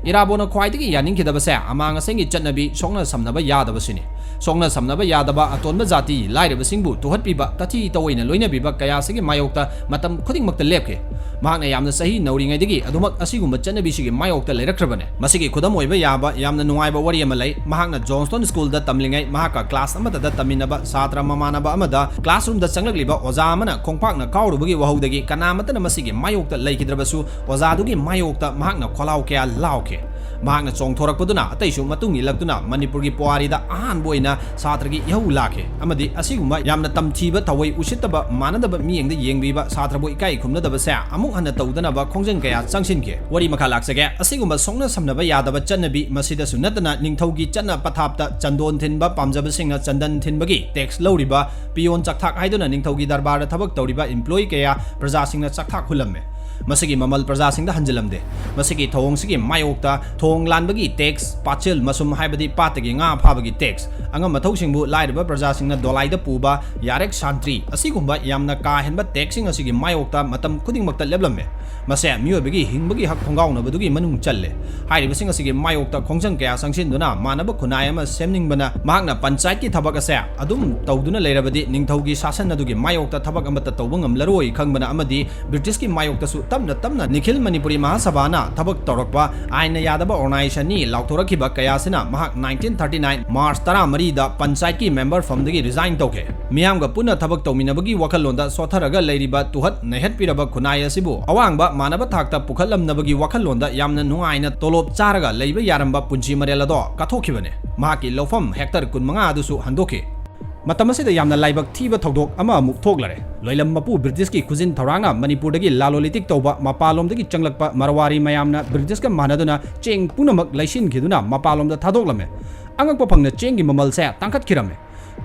ꯏꯔꯥꯕꯣꯠꯅ ꯈ꯭ꯋꯥꯏꯗꯒꯤ ꯌꯥꯅꯤꯡꯈꯤꯗꯕꯁꯦ ꯑꯃꯥꯡ ꯑꯁꯦꯡꯒꯤ ꯆꯠꯅꯕꯤ ꯁꯣꯛꯅ ꯁꯝꯅꯕ ꯌꯥꯗꯕꯁꯤꯅꯤ꯫ ꯁꯣꯛꯅ ꯁꯝꯅꯕ ꯌꯥꯗꯕ ꯑꯇꯣꯟꯕ ꯖꯥꯇꯤ ꯂꯥꯏꯔꯕꯁꯤꯡꯕꯨ ꯇꯨꯍꯠꯄꯤꯕ, ꯇꯊꯤ ꯇꯑꯣꯏꯅ ꯂꯣꯏꯅꯕꯤꯕ ꯀꯌꯥꯁꯤꯒꯤ ꯃꯥꯌꯣꯛꯇ ꯃꯇꯝ ꯈꯨꯗꯤꯡꯃꯛꯇ ꯂꯦꯞꯈꯤ꯫ ꯃꯍꯥꯛꯅ ꯌꯥꯝꯅ ꯆꯍꯤ ꯅꯧꯔꯤꯉꯩꯗꯒꯤ ꯑꯗꯨꯃꯛ ꯑꯁꯤꯒꯨꯝꯕ ꯆꯠꯅꯕꯤꯁꯤꯒꯤ ꯃꯥꯌꯣꯛꯇ ꯂꯩꯔꯛꯈ꯭ꯔꯕꯅꯤ꯫ ꯃꯁꯤꯒꯤ ꯈꯨꯗꯝ ꯑꯣꯏꯕ ꯌꯥꯕ ꯌꯥꯝꯅ ꯅꯨꯡꯉꯥꯏꯕ ꯋꯥꯔꯤ ꯑꯃ ꯂꯩ꯫ ꯃꯍꯥꯛꯅ Johnstone School ꯗ ꯇꯝꯂꯤꯉꯩ ꯃꯍꯥꯛꯀ class ꯑꯃꯠꯇꯗ ꯇꯝꯃꯤꯟꯅꯕ ꯁꯥꯇ꯭ꯔ ꯃꯃꯥꯟꯅꯕ ꯑꯃꯗ classroom ꯗ ꯆꯪꯂꯛꯂꯤꯕ ꯑꯣꯖꯥ ꯑꯃꯅ ꯈꯣꯡꯄꯥꯛꯅ ꯀꯥꯎꯔꯨꯕꯒꯤ ꯋꯥꯍꯧꯗꯒꯤ ꯀꯅꯥꯃꯠꯇꯅ ꯃꯁꯤꯒꯤ ꯃꯥꯌꯣꯛꯇ ꯂꯩꯈꯤꯗ꯭ꯔꯕꯁꯨ, ꯑꯣꯖꯥꯗꯨꯒꯤ ꯃꯥꯌꯣꯛꯇ ꯃꯍꯥꯛꯅ ꯈꯣꯜꯂꯥꯎ ꯀꯌꯥ ꯂꯥꯎꯈꯤ꯫ ꯃꯍꯥꯛꯅ ꯆꯣꯡꯊꯣꯔꯛꯄꯗꯨꯅ ꯑꯇꯩꯁꯨ ꯃꯇꯨꯡ ꯏꯜꯂꯛꯇꯨꯅ ꯃꯅꯤꯄꯨꯔꯒꯤ ꯄꯨꯋꯥꯔꯤꯗ ꯑꯍꯥꯟꯕ ꯑꯣꯏꯅ ꯁꯥꯇ꯭ꯔꯒꯤ ꯏꯍꯧ ꯂꯥꯛꯈꯤ꯫ ꯑꯃꯗꯤ ꯑꯁꯤꯒꯨꯝꯕ ꯌꯥꯝꯅ ꯇꯝꯊꯤꯕ, ꯊꯑꯣꯏ ꯎꯁꯤꯠꯇꯕ, ꯃꯥꯟꯅꯗꯕ ꯃꯤꯠꯌꯦꯡꯗ ꯌꯦꯡꯕꯤꯕ, ꯁꯥꯇ꯭ꯔꯕꯨ ꯏꯀꯥꯏ ꯈꯨꯝꯅꯗꯕꯁꯦ ꯑꯃꯨꯛ ꯍꯟꯅ ꯇꯧꯗꯅꯕ ꯈꯣꯡꯖꯪ ꯀꯌꯥ ꯆꯪꯁꯤꯟꯈꯤ꯫ ꯋꯥꯔꯤ ꯃꯈꯥ ꯂꯥꯛꯆꯒꯦ꯫ ꯑꯁꯤꯒꯨꯝꯕ ꯁꯣꯛꯅ ꯁꯝꯅꯕ ꯌꯥꯗꯕ ꯆꯠꯅꯕꯤ, ꯃꯁꯤꯗꯁꯨ ꯅꯠꯇꯅ ꯅꯤꯡꯊꯧꯒꯤ ꯆꯠꯅ ꯄꯊꯥꯞꯇ ꯆꯟꯗꯣꯟ ꯊꯤꯟꯕ ꯄꯥꯝꯖꯕꯁꯤꯡꯅ ꯆꯟꯗꯟ ꯊꯤꯟꯕꯒꯤ tax ꯂꯧꯔꯤꯕ, peon ꯆꯥꯛꯊꯥꯛ ꯍꯥꯏꯗꯨꯅ ꯅꯤꯡꯊꯧꯒꯤ ꯗꯔꯕꯥꯔꯗ ꯊꯕꯛ ꯇꯧꯔꯤꯕ employee ꯀꯌꯥ ꯄ꯭ꯔꯖꯥꯁꯤꯡꯅ ꯆꯥꯛꯊꯥꯛ ꯍꯨꯜꯂꯝꯃꯤ꯫ ꯃꯁꯤꯒꯤ ꯃꯃꯜ ꯄ꯭ꯔꯖꯥꯁꯤꯡꯗ ꯍꯟꯖꯤꯜꯂꯝꯗꯦ꯫ ꯃꯁꯤꯒꯤ ꯊꯧꯑꯣꯡꯁꯤꯒꯤ ꯃꯥꯌꯣꯛꯇ ꯊꯣꯡ ꯂꯥꯟꯕꯒꯤ tax, ꯄꯥꯠꯁꯦꯜ ꯃꯁꯨꯝ ꯍꯥꯏꯕꯗꯤ ꯄꯥꯠꯇꯒꯤ ꯉꯥ ꯐꯥꯕꯒꯤ tax, ꯑꯉꯝ ꯑꯊꯧꯁꯤꯡꯕꯨ ꯂꯥꯏꯔꯕ ꯄ꯭ꯔꯖꯥꯁꯤꯡꯅ ꯗꯣꯂꯥꯏꯗ ꯄꯨꯕ ꯌꯥꯔꯦꯛ ꯁꯥꯟꯇ꯭ꯔꯤ, ꯑꯁꯤꯒꯨꯝꯕ ꯌꯥꯝꯅ ꯀꯥ ꯍꯦꯟꯕ taxꯁꯤꯡ ꯑꯁꯤꯒꯤ ꯃꯥꯌꯣꯛꯇ ꯃꯇꯝ ꯈꯨꯗꯤꯡꯃꯛꯇ ꯂꯦꯞꯂꯝꯃꯦ꯫ ꯃꯁꯦ ꯃꯤꯑꯣꯏꯕꯒꯤ ꯍꯤꯡꯕꯒꯤ ꯍꯛ ꯈꯣꯡꯒꯥꯎꯅꯕꯗꯨꯒꯤ ꯃꯅꯨꯡ ꯆꯜꯂꯦ꯫ ꯍꯥꯏꯔꯤꯕꯁꯤꯡ ꯑꯁꯤꯒꯤ ꯃꯥꯌꯣꯛꯇ ꯈꯣꯡꯖꯪ ꯀꯌꯥ ꯆꯪꯁꯤꯟꯗꯨꯅ ꯃꯥꯟꯅꯕ ꯈꯨꯟꯅꯥꯏ ꯑꯃ ꯁꯦꯝꯅꯤꯡꯕꯅ ꯃꯍꯥꯛꯅ ꯄꯟꯆꯥꯌꯠꯀꯤ ꯊꯕꯛ ꯑꯁꯦ ꯑꯗꯨꯝ ꯇꯧꯗꯨꯅ ꯂꯩꯔꯕꯗꯤ ꯅꯤꯡꯊꯧꯒꯤ ꯁꯥꯁꯟ ꯑꯗꯨꯒꯤ ꯃꯥꯌꯣꯛꯇ ꯊꯕꯛ ꯑꯃꯠꯇ ꯇꯧꯕ ꯉꯝꯂꯔꯣꯏ ꯈꯪꯕꯅ ꯑꯃꯗꯤ ꯕ꯭ꯔꯤꯇꯤꯁꯀꯤ ꯃꯥꯌꯣꯛꯇꯁꯨ ꯇꯞꯅ ꯇꯞꯅ ꯅꯤꯈꯤꯜ ꯃꯅꯤꯄꯨꯔꯤ ꯃꯍꯥꯁꯚꯥꯅ ꯊꯕꯛ ꯇꯧꯔꯛꯄ ꯑꯥꯏꯟꯅ ꯌꯥꯗꯕ organisationꯅꯤ ꯂꯥꯎꯊꯣꯔꯛꯈꯤꯕ ꯀꯌꯥꯁꯤꯅ ꯃꯍꯥꯛ nineteen thirty nine March ꯇꯔꯥꯃꯔꯤꯗ ꯄꯟꯆꯥꯌꯠꯀꯤ member formꯗꯒꯤ resign ꯇꯧꯈꯤ꯫ ꯃꯤꯌꯥꯝꯒ ꯄꯨꯟꯅ ꯊꯕꯛ ꯇꯧꯃꯤꯟꯅꯕꯒꯤ ꯋꯥꯈꯜꯂꯣꯟꯗ ꯁꯣꯠꯊꯔꯒ ꯂꯩꯔꯤꯕ ꯇꯨꯍꯠ ꯅꯩꯍꯠꯄꯤꯔꯕ ꯈꯨꯟꯅꯥꯏ ꯑꯁꯤꯕꯨ ꯑꯋꯥꯡꯕ ꯃꯥꯟꯅꯕ ꯊꯥꯛꯇ ꯄꯨꯈꯠꯂꯝꯅꯕꯒꯤ ꯋꯥꯈꯜꯂꯣꯟꯗ ꯌꯥꯝꯅ ꯅꯨꯡꯉꯥꯏꯅ ꯇꯣꯂꯣꯞ ꯆꯥꯔꯒ ꯂꯩꯕ ꯌꯥꯔꯝꯕ ꯄꯨꯟꯁꯤ ꯃꯔꯦꯜ ꯑꯗꯣ ꯀꯠꯊꯣꯛꯈꯤꯕꯅꯤ꯫ ꯃꯍꯥꯛꯀꯤ ꯂꯧꯐꯝ hectare ꯀꯨꯟꯃꯉꯥ ꯑꯗꯨꯁꯨ ꯍꯟꯗꯣꯛꯈꯤ꯫ ꯃꯇꯝ ꯑꯁꯤꯗ ꯌꯥꯝꯅ ꯂꯥꯏꯕꯛ ꯊꯤꯕ ꯊꯧꯗꯣꯛ ꯑꯃ ꯑꯃꯨꯛ ꯊꯣꯛꯂꯔꯦ꯫ ꯂꯣꯏꯂꯝ ꯃꯄꯨ ꯕ꯭ꯔꯤꯇꯤꯁꯀꯤ ꯈꯨꯖꯤꯟ ꯊꯧꯔꯥꯡꯅ ꯃꯅꯤꯄꯨꯔꯗꯒꯤ ꯂꯥꯂꯣꯂꯤꯇꯤꯛ ꯇꯧꯕ ꯃꯄꯥꯟꯂꯣꯝꯗꯒꯤ ꯆꯪꯂꯛꯄ ꯃꯔꯋꯥꯔꯤ ꯃꯌꯥꯝꯅ ꯕ꯭ꯔꯤꯇꯤꯁꯀ ꯃꯥꯟꯅꯗꯨꯅ ꯆꯦꯡ ꯄꯨꯝꯅꯃꯛ ꯂꯩꯁꯤꯟꯈꯤꯗꯨꯅ ꯃꯄꯥꯟꯂꯣꯝꯗ ꯊꯥꯗꯣꯛꯂꯝꯃꯦ꯫ ꯑꯉꯛꯄ ꯐꯪꯅ ꯆꯦꯡꯒꯤ ꯃꯃꯜꯁꯦ ꯇꯥꯡꯈꯠꯈꯤꯔꯝꯃꯦ꯫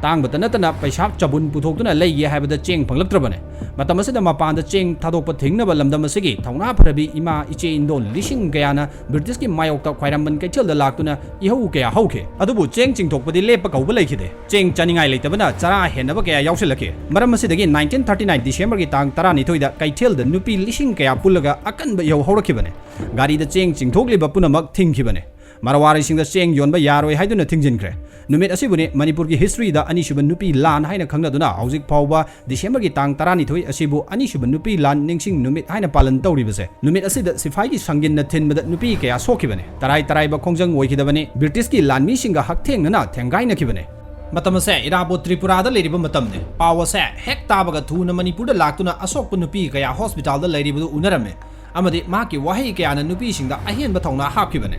ꯇꯥꯡꯕꯇ ꯅꯠꯇꯅ ꯄꯩꯁꯥ ꯆꯕꯨꯟ ꯄꯨꯊꯣꯛꯇꯨꯅ ꯂꯩꯒꯦ ꯍꯥꯏꯕꯗ ꯆꯦꯡ ꯐꯪꯂꯛꯇ꯭ꯔꯕꯅꯦ꯫ ꯃꯇꯝ ꯑꯁꯤꯗ ꯃꯄꯥꯟꯗ ꯆꯦꯡ ꯊꯥꯗꯣꯛꯄ ꯊꯤꯡꯅꯕ ꯂꯝꯗꯝ ꯑꯁꯤꯒꯤ ꯊꯧꯅꯥ ꯐꯔꯕꯤ ꯏꯃꯥ ꯏꯆꯦ ꯏꯟꯗꯣꯜ ꯂꯤꯁꯤꯡ ꯀꯌꯥꯅ ꯕ꯭ꯔꯤꯇꯤꯁꯀꯤ ꯃꯥꯌꯣꯛꯇ ꯈ꯭ꯋꯥꯏꯔꯝꯕꯟ ꯀꯩꯊꯦꯜꯗ ꯂꯥꯛꯇꯨꯅ ꯏꯍꯧ ꯀꯌꯥ ꯍꯧꯈꯤ꯫ ꯑꯗꯨꯕꯨ ꯆꯦꯡ ꯆꯤꯡꯊꯣꯛꯄꯗꯤ ꯂꯦꯞꯄ ꯀꯧꯕ ꯂꯩꯈꯤꯗꯦ꯫ ꯆꯦꯡ ꯆꯥꯅꯤꯡꯉꯥꯏ ꯂꯩꯇꯕꯅ ꯆꯔꯥ ꯍꯦꯟꯅꯕ ꯀꯌꯥ ꯌꯥꯎꯁꯤꯜꯂꯛꯈꯤ꯫ ꯃꯔꯝ ꯑꯁꯤꯗꯒꯤ nineteen thirty nine Decemberꯒꯤ ꯇꯥꯡ ꯇꯔꯥꯅꯤꯊꯣꯏꯗ ꯀꯩꯊꯦꯜꯗ ꯅꯨꯄꯤ ꯂꯤꯁꯤꯡ ꯀꯌꯥ ꯄꯨꯜꯂꯒ ꯑꯀꯟꯕ ꯏꯍꯧ ꯍꯧꯔꯛꯈꯤꯕꯅꯦ꯫ ꯒꯥꯔꯤꯗ ꯆꯦꯡ ꯆꯤꯡꯊꯣꯛꯂꯤꯕ ꯄꯨꯝꯅꯃꯛ ꯊꯤꯡꯈꯤꯕꯅꯦ꯫ ꯃꯔꯋꯥꯔꯤꯁꯤꯡꯗ ꯆꯦꯡ ꯌꯣꯟꯕ ꯌꯥꯔꯣꯏ ꯍꯥꯏꯗꯨꯅ ꯊꯤꯡꯖꯤꯟꯈ꯭ꯔꯦ꯫ ꯅꯨꯃꯤꯠ ꯑꯁꯤꯕꯨꯅꯤ ꯃꯅꯤꯄꯨꯔꯒꯤ historyꯗ ꯑꯅꯤꯁꯨꯕ ꯅꯨꯄꯤ ꯂꯥꯟ ꯍꯥꯏꯅ ꯈꯪꯅꯗꯨꯅ ꯍꯧꯖꯤꯛ ꯐꯥꯎꯕ Decemberꯒꯤ ꯇꯥꯡ ꯇꯔꯥꯅꯤꯊꯣꯏ ꯑꯁꯤꯕꯨ ꯑꯅꯤꯁꯨꯕ ꯅꯨꯄꯤ ꯂꯥꯟ ꯅꯤꯡꯁꯤꯡ ꯅꯨꯃꯤꯠ ꯍꯥꯏꯅ ꯄꯥꯂꯟ ꯇꯧꯔꯤꯕꯁꯦ꯫ ꯅꯨꯃꯤꯠ ꯑꯁꯤꯗ ꯁꯤꯐꯥꯏꯒꯤ ꯁꯪꯒꯤꯟꯅ ꯊꯤꯟꯕꯗ ꯅꯨꯄꯤ ꯀꯌꯥ ꯁꯣꯛꯈꯤꯕꯅꯤ꯫ ꯇꯔꯥꯏ ꯇꯔꯥꯏꯕ ꯈꯣꯡꯖꯪ ꯑꯣꯏꯈꯤꯗꯕꯅꯤ꯫ ꯕ꯭ꯔꯤꯇꯤꯁꯀꯤ ꯂꯥꯟꯃꯤꯁꯤꯡꯒ ꯍꯛꯊꯦꯡꯅꯅ ꯊꯦꯡꯒꯥꯏꯅꯈꯤꯕꯅꯤ꯫ ꯃꯇꯝ ꯑꯁꯦ ꯏꯔꯥꯕꯣꯠ ꯇ꯭ꯔꯤꯄꯨꯔꯥꯗ ꯂꯩꯔꯤꯕ ꯃꯇꯝꯅꯤ꯫ ꯄꯥꯎ ꯑꯁꯦ ꯍꯦꯛ ꯇꯥꯕꯒ ꯊꯨꯅ ꯃꯅꯤꯄꯨꯔꯗ ꯂꯥꯛꯇꯨꯅ ꯑꯁꯣꯛꯄ ꯅꯨꯄꯤ ꯀꯌꯥ hospitalꯗ ꯂꯩꯔꯤꯕꯗꯨ ꯎꯅꯔꯝꯃꯤ꯫ ꯑꯃꯗꯤ ꯃꯍꯥꯛꯀꯤ ꯋꯥꯍꯩ ꯀꯌꯥꯅ ꯅꯨꯄꯤꯁꯤꯡꯗ ꯑꯍꯦꯟꯕ ꯊꯧꯅꯥ ꯍꯥꯞꯈꯤꯕꯅꯤ꯫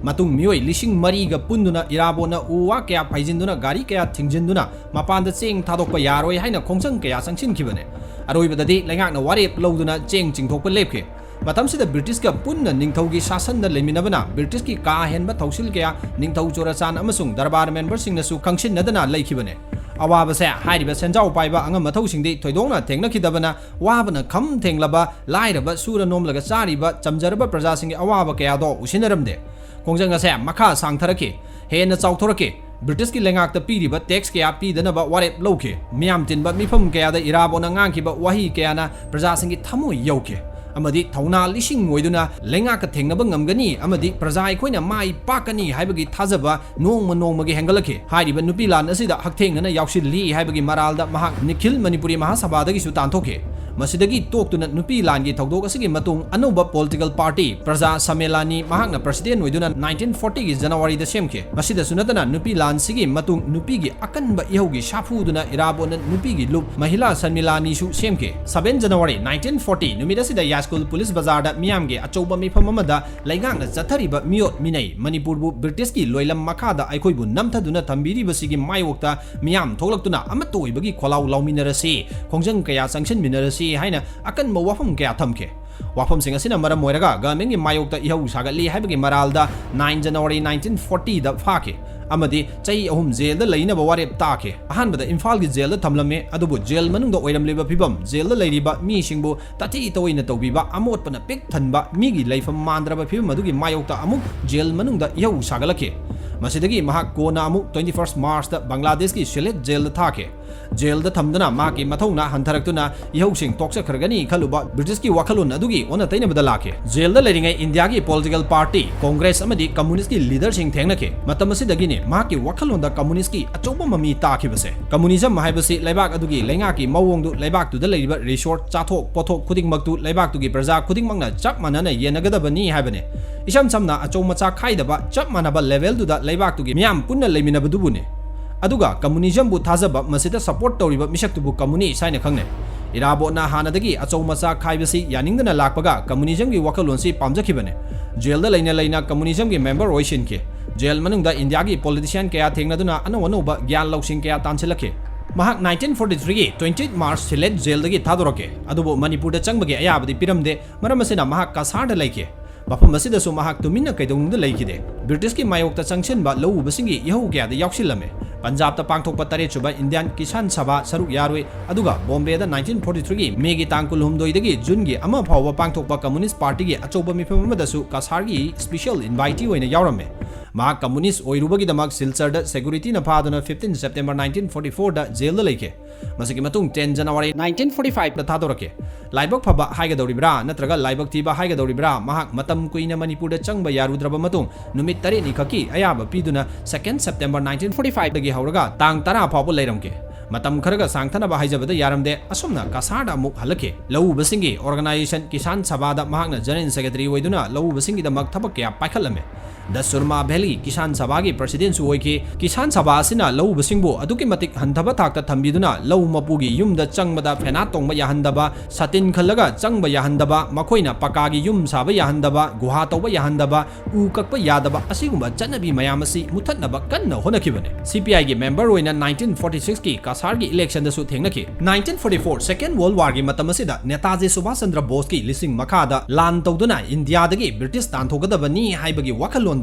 ꯃꯇꯨꯡ ꯃꯤꯑꯣꯏ ꯂꯤꯁꯤꯡ ꯃꯔꯤꯒ ꯄꯨꯟꯗꯨꯅ ꯏꯔꯥꯕꯣꯠꯅ ꯎ ꯋꯥ ꯀꯌꯥ ꯐꯩꯖꯤꯟꯗꯨꯅ ꯒꯥꯔꯤ ꯀꯌꯥ ꯊꯤꯡꯖꯤꯟꯗꯨꯅ ꯃꯄꯥꯟꯗ ꯆꯦꯡ ꯊꯥꯗꯣꯛꯄ ꯌꯥꯔꯣꯏ ꯍꯥꯏꯅ ꯈꯣꯡꯖꯪ ꯀꯌꯥ ꯆꯪꯁꯤꯟꯈꯤꯕꯅꯤ꯫ ꯑꯔꯣꯏꯕꯗꯗꯤ ꯂꯩꯉꯥꯛꯅ ꯋꯥꯔꯦꯞ ꯂꯧꯗꯨꯅ ꯆꯦꯡ ꯆꯤꯡꯊꯣꯛꯄ ꯂꯦꯞꯈꯤ꯫ ꯃꯇꯝꯁꯤꯗ ꯕ꯭ꯔꯤꯇꯤꯁꯀ ꯄꯨꯟꯅ ꯅꯤꯡꯊꯧꯒꯤ ꯁꯥꯁꯟꯗ ꯂꯩꯃꯤꯟꯅꯕꯅ ꯕ꯭ꯔꯤꯇꯤꯁꯀꯤ ꯀꯥ ꯍꯦꯟꯕ ꯊꯧꯁꯤꯜ ꯀꯌꯥ ꯅꯤꯡꯊꯧ ꯆꯨꯔꯥꯆꯥꯟ ꯑꯃꯁꯨꯡ ꯗꯔꯕꯥꯔ memberꯁꯤꯡꯅꯁꯨ ꯈꯪꯁꯤꯟꯅꯗꯅ ꯂꯩꯈꯤꯕꯅꯤ꯫ ꯑꯋꯥꯕꯁꯦ ꯍꯥꯏꯔꯤꯕ ꯁꯦꯟꯖꯥꯎ ꯄꯥꯏꯕ ꯑꯉꯝ ꯑꯊꯧꯁꯤꯡꯗꯤ ꯊꯣꯏꯗꯣꯛꯅ ꯊꯦꯡꯅꯈꯤꯗꯕꯅ, ꯋꯥꯕꯅ ꯈꯝ ꯊꯦꯡꯂꯕ ꯂꯥꯏꯔꯕ, ꯁꯨꯔ ꯅꯣꯝꯂꯒ ꯆꯥꯔꯤꯕ ꯆꯝꯖꯔꯕ ꯄ꯭ꯔꯖꯥꯁꯤꯡꯒꯤ ꯑꯋꯥꯕ ꯀꯌꯥꯗꯣ ꯎꯁꯤꯟꯅꯔꯝꯗꯦ꯫ ꯈꯣꯡꯖꯪ ꯑꯁꯦ ꯃꯈꯥ ꯁꯥꯡꯊꯔꯛꯈꯤ, ꯍꯦꯟꯅ ꯆꯥꯎꯊꯣꯔꯛꯈꯤ꯫ ꯕ꯭ꯔꯤꯇꯤꯁꯀꯤ ꯂꯩꯉꯥꯛꯇ ꯄꯤꯔꯤꯕ ꯇꯦꯛꯁ ꯀꯌꯥ ꯄꯤꯗꯅꯕ ꯋꯥꯔꯦꯞ ꯂꯧꯈꯤ꯫ ꯃꯤꯌꯥꯝ ꯇꯤꯟꯕ ꯃꯤꯐꯝ ꯀꯌꯥꯗ ꯏꯔꯥꯕꯣꯠꯅ ꯉꯥꯡꯈꯤꯕ ꯋꯥꯍꯩ ꯀꯌꯥꯅ ꯄ꯭ꯔꯖꯥꯁꯤꯡꯒꯤ ꯊꯃꯣꯏ ꯌꯧꯈꯤ ꯑꯃꯗꯤ ꯊꯧꯅꯥ ꯂꯤꯁꯤꯡ ꯑꯣꯏꯗꯨꯅ ꯂꯩꯉꯥꯛꯀ ꯊꯦꯡꯅꯕ ꯉꯝꯒꯅꯤ ꯑꯃꯗꯤ ꯄ꯭ꯔꯖꯥ ꯑꯩꯈꯣꯏꯅ ꯃꯥꯏ ꯄꯥꯛꯀꯅꯤ ꯍꯥꯏꯕꯒꯤ ꯊꯥꯖꯕ ꯅꯣꯡꯃ ꯅꯣꯡꯃꯒꯤ ꯍꯦꯟꯒꯠꯂꯛꯈꯤ꯫ ꯍꯥꯏꯔꯤꯕ ꯅꯨꯄꯤ ꯂꯥꯟ ꯑꯁꯤꯗ ꯍꯛꯊꯦꯡꯅꯅ ꯌꯥꯎꯁꯤꯜꯂꯤ ꯍꯥꯏꯕꯒꯤ ꯃꯔꯥꯜꯗ ꯃꯍꯥꯛ ꯅꯤꯈꯤꯜ ꯃꯅꯤꯄꯨꯔꯤ ꯃꯍꯥꯁꯚꯥꯗꯒꯤꯁꯨ ꯇꯥꯟꯊꯣꯛꯈꯤ꯫ ꯃꯁꯤꯗꯒꯤ ꯇꯣꯛꯇꯨꯅ ꯅꯨꯄꯤ ꯂꯥꯟꯒꯤ ꯊꯧꯗꯣꯛ ꯑꯁꯤꯒꯤ ꯃꯇꯨꯡ ꯑꯅꯧꯕ ꯄꯣꯂꯤꯇꯤꯀꯦꯜ ꯄꯥꯔꯇꯤ ꯄ꯭ꯔꯖꯥ ꯁꯃꯦꯂꯥꯅꯤ ꯃꯍꯥꯛꯅ ꯄ꯭ꯔꯁꯤꯗꯦꯟ ꯑꯣꯏꯗꯨꯅ ꯅꯥꯏꯟꯇꯤꯟ ꯐꯣꯔꯇꯤꯒꯤ ꯖꯅꯋꯥꯔꯤꯗ ꯁꯦꯝꯈꯤ꯫ ꯃꯁꯤꯗꯁꯨ ꯅꯠꯇꯅ ꯅꯨꯄꯤ ꯂꯥꯟꯁꯤꯒꯤ ꯃꯇꯨꯡ ꯅꯨꯄꯤꯒꯤ ꯑꯀꯟꯕ ꯏꯍꯧꯒꯤ ꯁꯥꯐꯨꯗꯨꯅ ꯏꯔꯥꯕꯣꯠꯅ ꯅꯨꯄꯤꯒꯤ ꯂꯨꯞ ꯃꯍꯤꯂꯥ ꯁꯟꯃꯤꯂꯥꯅꯤꯁꯨ ꯁꯦꯝꯈꯤ꯫ ꯁꯚꯦꯟ ꯖꯅꯋꯥꯔꯤ ꯅꯥꯏꯟꯇꯤꯟ ꯐꯣꯔꯇꯤ ꯅꯨꯃꯤꯠ ꯑꯁꯤꯗ ꯌꯥꯏꯁ꯭ꯀꯨꯜ ꯄꯨꯂꯤꯁ ꯕꯖꯥꯔꯗ ꯃꯤꯌꯥꯝꯒꯤ ꯑꯆꯧꯕ ꯃꯤꯐꯝ ꯑꯃꯗ ꯂꯩꯉꯥꯛꯅ ꯆꯠꯊꯔꯤꯕ ꯃꯤꯑꯣꯠ ꯃꯤꯅꯩ, ꯃꯅꯤꯄꯨꯔꯕꯨ ꯕ꯭ꯔꯤꯇꯤꯁꯀꯤ ꯂꯣꯏꯂꯝ ꯃꯈꯥꯗ ꯑꯩꯈꯣꯏꯕꯨ ꯅꯝꯊꯗꯨꯅ ꯊꯝꯕꯤꯔꯤꯕꯁꯤꯒꯤ ꯃꯥꯌꯣꯛꯇ ꯃꯤꯌꯥꯝ ꯊꯣꯛꯂꯛꯇꯨꯅ ꯑꯃꯠꯇ ꯑꯣꯏꯕꯒꯤ ꯈꯣꯜꯂꯥꯎ ꯂꯥꯎꯃꯤꯟꯅꯔꯁꯤ, ꯈꯣꯡꯖꯪ ꯀꯌꯥ ꯆꯪꯁꯤꯟꯃꯤꯟꯅꯔꯁꯤ ꯍꯥꯏꯅ ꯑꯀꯟꯕ ꯋꯥꯐꯝ ꯀꯌꯥ ꯊꯝꯈꯤ꯫ ꯋꯥꯐꯝꯁꯤꯡ ꯑꯁꯤꯅ ꯃꯔꯝ ꯑꯣꯏꯔꯒ ꯒꯚꯔꯟꯃꯦꯟꯒꯤ ꯃꯥꯌꯣꯛꯇ ꯏꯍꯧ ꯁꯥꯒꯠꯂꯤ ꯍꯥꯏꯕꯒꯤ ꯃꯔꯥꯜꯗ ꯅꯥꯏꯟ ꯖꯅꯋꯥꯔꯤ ꯅꯥꯏꯟꯇꯤꯟ ꯐꯣꯔꯇꯤꯗ ꯐꯥꯈꯤ ꯑꯃꯗꯤ ꯆꯍꯤ ꯑꯍꯨꯝ ꯖꯦꯜꯗ ꯂꯩꯅꯕ ꯋꯥꯔꯦꯞ ꯇꯥꯈꯤ꯫ ꯑꯍꯥꯟꯕꯗ ꯏꯝꯐꯥꯜꯒꯤ ꯖꯦꯜꯗ ꯊꯝꯂꯝꯃꯤ, ꯑꯗꯨꯕꯨ ꯖꯦꯜ ꯃꯅꯨꯡꯗ ꯑꯣꯏꯔꯝꯂꯤꯕ ꯐꯤꯕꯝ, ꯖꯦꯜꯗ ꯂꯩꯔꯤꯕ ꯃꯤꯁꯤꯡꯕꯨ ꯇꯥꯊꯤ ꯇꯧꯑꯣꯏꯅ ꯇꯧꯕꯤꯕ, ꯑꯃꯣꯠꯄꯅ ꯄꯤꯛ ꯊꯟꯕ, ꯃꯤꯒꯤ ꯂꯩꯐꯝ ꯃꯥꯟꯗ꯭ꯔꯕ ꯐꯤꯕꯝ ꯑꯗꯨꯒꯤ ꯃꯥꯌꯣꯛꯇ ꯑꯃꯨꯛ ꯖꯦꯜ ꯃꯅꯨꯡꯗ ꯏꯍꯧ ꯁꯥꯒꯠꯂꯛꯈꯤ꯫ ꯃꯁꯤꯗꯒꯤ ꯃꯍꯥꯛ ꯀꯣꯟꯅ ꯑꯃꯨꯛ ꯇ꯭ꯋꯦꯟꯇꯤ ꯐꯥꯔꯁꯠ ꯃꯥꯔꯆꯇ ꯕꯪꯒ꯭ꯂꯥꯗꯦꯁꯀꯤ ꯁꯤꯂꯦꯠ ꯖꯦꯜꯗ ꯊꯥꯈꯤ꯫ ꯖꯦꯜꯗ ꯊꯝꯗꯨꯅ ꯃꯍꯥꯛꯀꯤ ꯃꯊꯧꯅꯥ ꯍꯟꯊꯔꯛꯇꯨꯅ ꯏꯍꯧꯁꯤꯡ ꯇꯣꯛꯆꯈ꯭ꯔꯒꯅꯤ ꯈꯜꯂꯨꯕ ꯕ꯭ꯔꯤꯇꯤꯁꯀꯤ ꯋꯥꯈꯜꯂꯣꯟ ꯑꯗꯨꯒꯤ ꯑꯣꯟꯅ ꯇꯩꯅꯕꯗ ꯂꯥꯛꯈꯤ꯫ ꯖꯦꯜꯗ ꯂꯩꯔꯤꯉꯩ ꯏꯟꯗꯤꯌꯥꯒꯤ ꯄꯣꯂꯤꯇꯤꯀꯦꯜ ꯄꯥꯔꯇꯤ ꯀꯣꯡꯒ꯭ꯔꯦꯁ ꯑꯃꯗꯤ ꯀꯝꯃꯨꯅꯤꯁ꯭ꯠꯀꯤ ꯂꯤꯗꯔꯁꯤꯡ ꯊꯦꯡꯅꯈꯤ꯫ ꯃꯇꯝ ꯑꯁꯤꯗꯒꯤꯅꯤ ꯃꯍꯥꯛꯀꯤ ꯋꯥꯈꯜꯂꯣꯟꯗ ꯀꯝꯃꯨꯅꯤꯁ꯭ꯠꯀꯤ ꯑꯆꯧꯕ ꯃꯃꯤ ꯇꯥꯈꯤꯕꯁꯦ꯫ ꯀꯝꯃꯨꯅꯤꯖꯝ ꯍꯥꯏꯕꯁꯤ ꯂꯩꯕꯥꯛ ꯑꯗꯨꯒꯤ ꯂꯩꯉꯥꯛꯀꯤ ꯃꯑꯣꯡꯗꯨ, ꯂꯩꯕꯥꯛꯇꯨꯗ ꯂꯩꯔꯤꯕ ꯔꯤꯁꯣꯔꯁ, ꯆꯥꯊꯣꯛ ꯄꯣꯠꯊꯣꯛ ꯈꯨꯗꯤꯡꯃꯛꯇꯨ ꯂꯩꯕꯥꯛꯇꯨꯒꯤ ꯄ꯭ꯔꯖꯥ ꯈꯨꯗꯤꯡꯃꯛꯅ ꯆꯞ ꯃꯥꯟꯅꯅ ꯌꯦꯟꯅꯒꯗꯕꯅꯤ ꯍꯥꯏꯕꯅꯤ꯫ ꯏꯁꯝ ꯁꯝꯅ ꯑꯆꯧ ꯃꯆꯥ ꯈꯥꯏꯗꯕ, ꯆꯞ ꯃꯥꯟꯅꯕ ꯂꯦꯚꯦꯜꯗꯨꯗ ꯂꯩꯕꯥꯛꯇꯨꯒꯤ ꯃꯤꯌꯥꯝ ꯄꯨꯟꯅ ꯂꯩꯃꯤꯟꯅꯕꯗꯨꯕꯨꯅꯤ꯫ ꯑꯗꯨꯒ ꯀꯝꯃꯨꯅꯤꯖꯝꯕꯨ ꯊꯥꯖꯕ, ꯃꯁꯤꯗ ꯁꯄꯣꯔꯠ ꯇꯧꯔꯤꯕ ꯃꯤꯁꯛꯇꯨꯕꯨ ꯀꯝꯃꯨꯅꯤꯁ꯭ꯠ ꯍꯥꯏꯅ ꯈꯪꯅꯩ꯫ ꯏꯔꯥꯕꯣꯠꯅ ꯍꯥꯟꯅꯗꯒꯤ ꯑꯆꯧ ꯃꯆꯥ ꯈꯥꯏꯕꯁꯤ ꯌꯥꯅꯤꯡꯗꯅ ꯂꯥꯛꯄꯒ ꯀꯝꯃꯨꯅꯤꯖꯝꯒꯤ ꯋꯥꯈꯜꯂꯣꯟꯁꯤ ꯄꯥꯝꯖꯈꯤꯕꯅꯤ꯫ ꯖꯦꯜꯗ ꯂꯩꯅ ꯂꯩꯅ ꯀꯝꯃꯨꯅꯤꯖꯝꯒꯤ ꯃꯦꯝꯕꯔ ꯑꯣꯏꯁꯤꯟꯈꯤ꯫ ꯖꯦꯜ ꯃꯅꯨꯡꯗ ꯏꯟꯗꯤꯌꯥꯒꯤ ꯄꯣꯂꯤꯇꯤꯁꯤꯌꯥꯟ ꯀꯌꯥ ꯊꯦꯡꯅꯗꯨꯅ ꯑꯅꯧ ꯑꯅꯧꯕ ꯒ꯭ꯌꯥꯟ ꯂꯧꯁꯤꯡ ꯀꯌꯥ ꯇꯥꯟꯁꯤꯜꯂꯛꯈꯤ꯫ ꯃꯍꯥꯛ ꯅꯥꯏꯟꯇꯤꯟ ꯐꯣꯔꯇꯤ ꯊ꯭ꯔꯤꯒꯤ ꯇ꯭ꯋꯦꯟꯇꯤ ꯃꯥꯔꯆ ꯁꯤꯂꯦꯠ ꯖꯦꯜꯗꯒꯤ ꯊꯥꯗꯣꯔꯛꯈꯤ꯫ ꯑꯗꯨꯕꯨ ꯃꯅꯤꯄꯨꯔꯗ ꯆꯪꯕꯒꯤ ꯑꯌꯥꯕꯗꯤ ꯄꯤꯔꯝꯗꯦ꯫ ꯃꯔꯝ ꯑꯁꯤꯅ ꯃꯍꯥꯛ ꯀꯁꯥꯔꯗ ꯂꯩꯈꯤ꯫ ꯃꯐꯝ ꯑꯁꯤꯗꯁꯨ ꯃꯍꯥꯛ ꯇꯨꯃꯤꯟꯅ ꯀꯩꯗꯧꯅꯨꯡꯗ ꯂꯩꯈꯤꯗꯦ꯫ ꯕ꯭ꯔꯤꯇꯤꯁꯀꯤ ꯃꯥꯌꯣꯛꯇ ꯆꯪꯁꯤꯟꯕ ꯂꯧꯎꯕꯁꯤꯡꯒꯤ ꯏꯍꯧ ꯀꯌꯥꯗ ꯌꯥꯎꯁꯤꯜꯂꯝꯃꯤ꯫ ꯄꯟꯖꯥꯕꯇ ꯄꯥꯡꯊꯣꯛꯄ ꯇꯔꯦꯠꯁꯨꯕ ꯏꯟꯗꯤꯌꯥꯟ ꯀꯤꯁꯥꯟ ꯁꯚꯥ ꯁꯔꯨꯛ ꯌꯥꯔꯨꯏ, ꯑꯗꯨꯒ ꯕꯣꯝꯕꯦꯗ nineteen forty three ꯒꯤ ꯃꯦꯒꯤ ꯇꯥꯡ ꯀꯨꯟꯍꯨꯝꯗꯣꯏꯗꯒꯤ ꯖꯨꯟꯒꯤ ꯑꯃ ꯐꯥꯎꯕ ꯄꯥꯡꯊꯣꯛꯄ ꯀꯝꯃꯨꯅꯤꯁ ꯄꯥꯔꯇꯤꯒꯤ ꯑꯆꯧꯕ ꯃꯤꯐꯝ ꯑꯃꯗꯁꯨ ꯀꯁꯥꯔꯒꯤ ꯁ꯭ꯄꯤꯁꯤꯌꯦꯜ ꯏꯟꯚꯥꯏꯇꯤ ꯑꯣꯏꯅ ꯌꯥꯎꯔꯝꯃꯤ꯫ ꯃꯍꯥꯛ communist ꯑꯣꯏꯔꯨꯕꯒꯤꯗꯃꯛ ꯁꯤꯜꯆꯔꯗ ꯁꯦꯀ꯭ꯌꯨꯔꯤꯇꯤꯅ ꯐꯥꯗꯨꯅ fifteen September nineteen forty four ꯗ ꯖꯦꯜꯗ ꯂꯩꯈꯤ꯫ ꯃꯁꯤꯒꯤ ꯃꯇꯨꯡ ten January nineteen forty five ꯗ ꯊꯥꯗꯣꯔꯛꯈꯤ꯫ ꯂꯥꯏꯕꯛ ꯐꯕ ꯍꯥꯏꯒꯗꯧꯔꯤꯕ꯭ꯔꯥ ꯅꯠꯇ꯭ꯔꯒ ꯂꯥꯏꯕꯛ ꯊꯤꯕ ꯍꯥꯏꯒꯗꯧꯔꯤꯕ꯭ꯔꯥ, ꯃꯍꯥꯛ ꯃꯇꯝ ꯀꯨꯏꯅ ꯃꯅꯤꯄꯨꯔꯗ ꯆꯪꯕ ꯌꯥꯔꯨꯗ꯭ꯔꯕ ꯃꯇꯨꯡ ꯅꯨꯃꯤꯠ ꯇꯔꯦꯠꯅꯤ ꯈꯛꯀꯤ ꯑꯌꯥꯕ ꯄꯤꯗꯨꯅ second September nineteen forty five ꯗꯒꯤ ꯍꯧꯔꯒ ꯇꯥꯡ ꯇꯔꯥ ꯐꯥꯎꯕ ꯂꯩꯔꯝꯈꯤ꯫ ꯃꯇꯝ ꯈꯔꯒ ꯁꯥꯡꯊꯅꯕ ꯍꯥꯏꯖꯕꯗ ꯌꯥꯔꯝꯗꯦ꯫ ꯑꯁꯨꯝꯅ ꯀꯁꯥꯔꯗ ꯑꯃꯨꯛ ꯍꯜꯂꯛꯈꯤ꯫ ꯂꯧꯎꯕꯁꯤꯡꯒꯤ organization ꯀꯤꯁꯥꯟ ꯁꯚꯥꯗ ꯃꯍꯥꯛꯅ general secretary ꯑꯣꯏꯗꯨꯅ ꯂꯧꯎꯕꯁꯤꯡꯒꯤꯗꯃꯛ ꯊꯕꯛ ꯀꯌꯥ ꯄꯥꯏꯈꯠꯂꯝꯃꯤ꯫ ꯗ ꯁꯨꯔꯃꯥ ꯚꯦꯂꯤ ꯀꯤꯁꯥꯟ ꯁꯚꯥꯒꯤ president ꯁꯨ ꯑꯣꯏꯈꯤ꯫ ꯀꯤꯁꯥꯟ ꯁꯚꯥ ꯑꯁꯤꯅ ꯂꯧꯎꯕꯁꯤꯡꯕꯨ ꯑꯗꯨꯛꯀꯤ ꯃꯇꯤꯛ ꯍꯟꯊꯕ ꯊꯥꯛꯇ ꯊꯝꯕꯤꯗꯨꯅ ꯂꯧ ꯃꯄꯨꯒꯤ ꯌꯨꯝꯗ ꯆꯪꯕꯗ ꯐꯦꯅꯥꯠ ꯇꯣꯡꯕ ꯌꯥꯍꯟꯗꯕ, ꯁꯥꯇꯤꯟ ꯈꯜꯂꯒ ꯆꯪꯕ ꯌꯥꯍꯟꯗꯕ, ꯃꯈꯣꯏꯅ ꯄꯀꯥꯒꯤ ꯌꯨꯝ ꯁꯥꯕ ꯌꯥꯍꯟꯗꯕ, ꯒꯨꯍꯥ ꯇꯧꯕ ꯌꯥꯍꯟꯗꯕ, ꯎ ꯀꯛꯄ ꯌꯥꯗꯕ, ꯑꯁꯤꯒꯨꯝꯕ ꯆꯠꯅꯕꯤ ꯃꯌꯥꯝ ꯑꯁꯤ ꯃꯨꯊꯠꯅꯕ ꯀꯟꯅ ꯍꯣꯠꯅꯈꯤꯕꯅꯤ꯫ C P I ꯒꯤ member ꯑꯣꯏꯅ nineteen forty six ꯀꯤ ꯀꯁꯥꯔꯒꯤ election ꯗꯁꯨ ꯊꯦꯡꯅꯈꯤ꯫ Nineteen forty four Second World War ꯒꯤ ꯃꯇꯝ ꯑꯁꯤꯗ ꯅꯦꯇꯥꯖꯤ ꯁꯨꯚꯥꯁ ꯆꯟꯗ꯭ꯔ ꯕꯣꯁꯀꯤ ꯂꯤꯁꯤꯡ ꯃꯈꯥꯗ ꯂꯥꯟ ꯇꯧꯗꯨꯅ ꯏꯟꯗꯤꯌꯥꯗꯒꯤ ꯕ꯭ꯔꯤꯇꯤꯁ ꯇꯥꯟꯊꯣꯛꯀꯗꯕꯅꯤ ꯍꯥꯏꯕꯒꯤ ꯋꯥꯈꯜꯂꯣꯟꯗ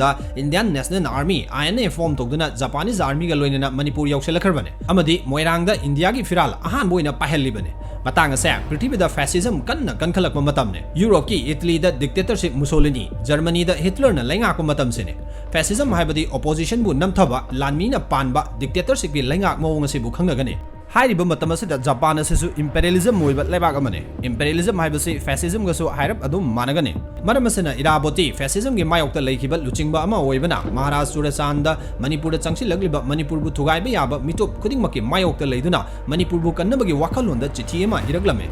Indian National Army, I N A, form ꯇꯧꯗꯨꯅ Japanese army ꯒ ꯂꯣꯏꯅꯅ ꯃꯅꯤꯄꯨꯔ ꯌꯧꯁꯤꯜꯂꯛꯈ꯭ꯔꯕꯅꯤ ꯑꯃꯗꯤ ꯃꯣꯏꯔꯥꯡꯗ ꯏꯟꯗꯤꯌꯥꯒꯤ ꯐꯤꯔꯥꯜ ꯑꯍꯥꯟꯕ ꯑꯣꯏꯅ ꯄꯥꯏꯍꯜꯂꯤꯕꯅꯤ꯫ ꯃꯇꯥꯡ ꯑꯁꯦ ꯄ꯭ꯔꯤꯊꯤꯕꯤꯗ fascism ꯀꯟꯅ ꯀꯟꯈꯠꯂꯛꯄ ꯃꯇꯝꯅꯤ꯫ ꯌꯨꯔꯣꯞꯀꯤ ꯏꯇꯂꯤꯗ dictatorship ꯃꯨꯁꯣꯂꯤꯅꯤ, ꯖꯔꯃꯅꯤꯗ ꯍꯤꯠꯂꯔꯅ ꯂꯩꯉꯥꯛꯄ ꯃꯇꯝꯁꯤꯅꯤ꯫ Fascism ꯍꯥꯏꯕꯗꯤ opposition ꯕꯨ ꯅꯝꯊꯕ, ꯂꯥꯟꯃꯤꯅ ꯄꯥꯟꯕ dictatorship ꯀꯤ ꯂꯩꯉꯥꯛ ꯃꯑꯣꯡ ꯑꯁꯤꯕꯨ ꯈꯪꯅꯒꯅꯤ꯫ ꯍꯥꯏꯔꯤꯕ ꯃꯇꯝ ꯑꯁꯤꯗ ꯖꯄꯥꯟ ꯑꯁꯤꯁꯨ imperialism ꯑꯣꯏꯕ ꯂꯩꯕꯥꯛ ꯑꯃꯅꯤ꯫ Imperialism ꯍꯥꯏꯕꯁꯤ fascism ꯒꯁꯨ ꯍꯥꯏꯔꯞ ꯑꯗꯨꯝ ꯃꯥꯟꯅꯒꯅꯤ꯫ ꯃꯔꯝ ꯑꯁꯤꯅ ꯏꯔꯥꯕꯣꯇꯤ fascism ꯒꯤ ꯃꯥꯌꯣꯛꯇ ꯂꯩꯈꯤꯕ ꯂꯨꯆꯤꯡꯕ ꯑꯃ ꯑꯣꯏꯕꯅ ꯃꯍꯥꯔꯥꯖ ꯆꯨꯔꯆꯥꯟꯗ ꯃꯅꯤꯄꯨꯔꯗ ꯆꯪꯁꯤꯜꯂꯛꯂꯤꯕ ꯃꯅꯤꯄꯨꯔꯕꯨ ꯊꯨꯒꯥꯏꯕ ꯌꯥꯕ ꯃꯤꯇꯣꯞ ꯈꯨꯗꯤꯡꯃꯛꯀꯤ ꯃꯥꯌꯣꯛꯇ ꯂꯩꯗꯨꯅ ꯃꯅꯤꯄꯨꯔꯕꯨ ꯀꯟꯅꯕꯒꯤ ꯋꯥꯈꯜꯂꯣꯟꯗ ꯆꯤꯊꯤ ꯑꯃ ꯏꯔꯛꯂꯝꯃꯤ꯫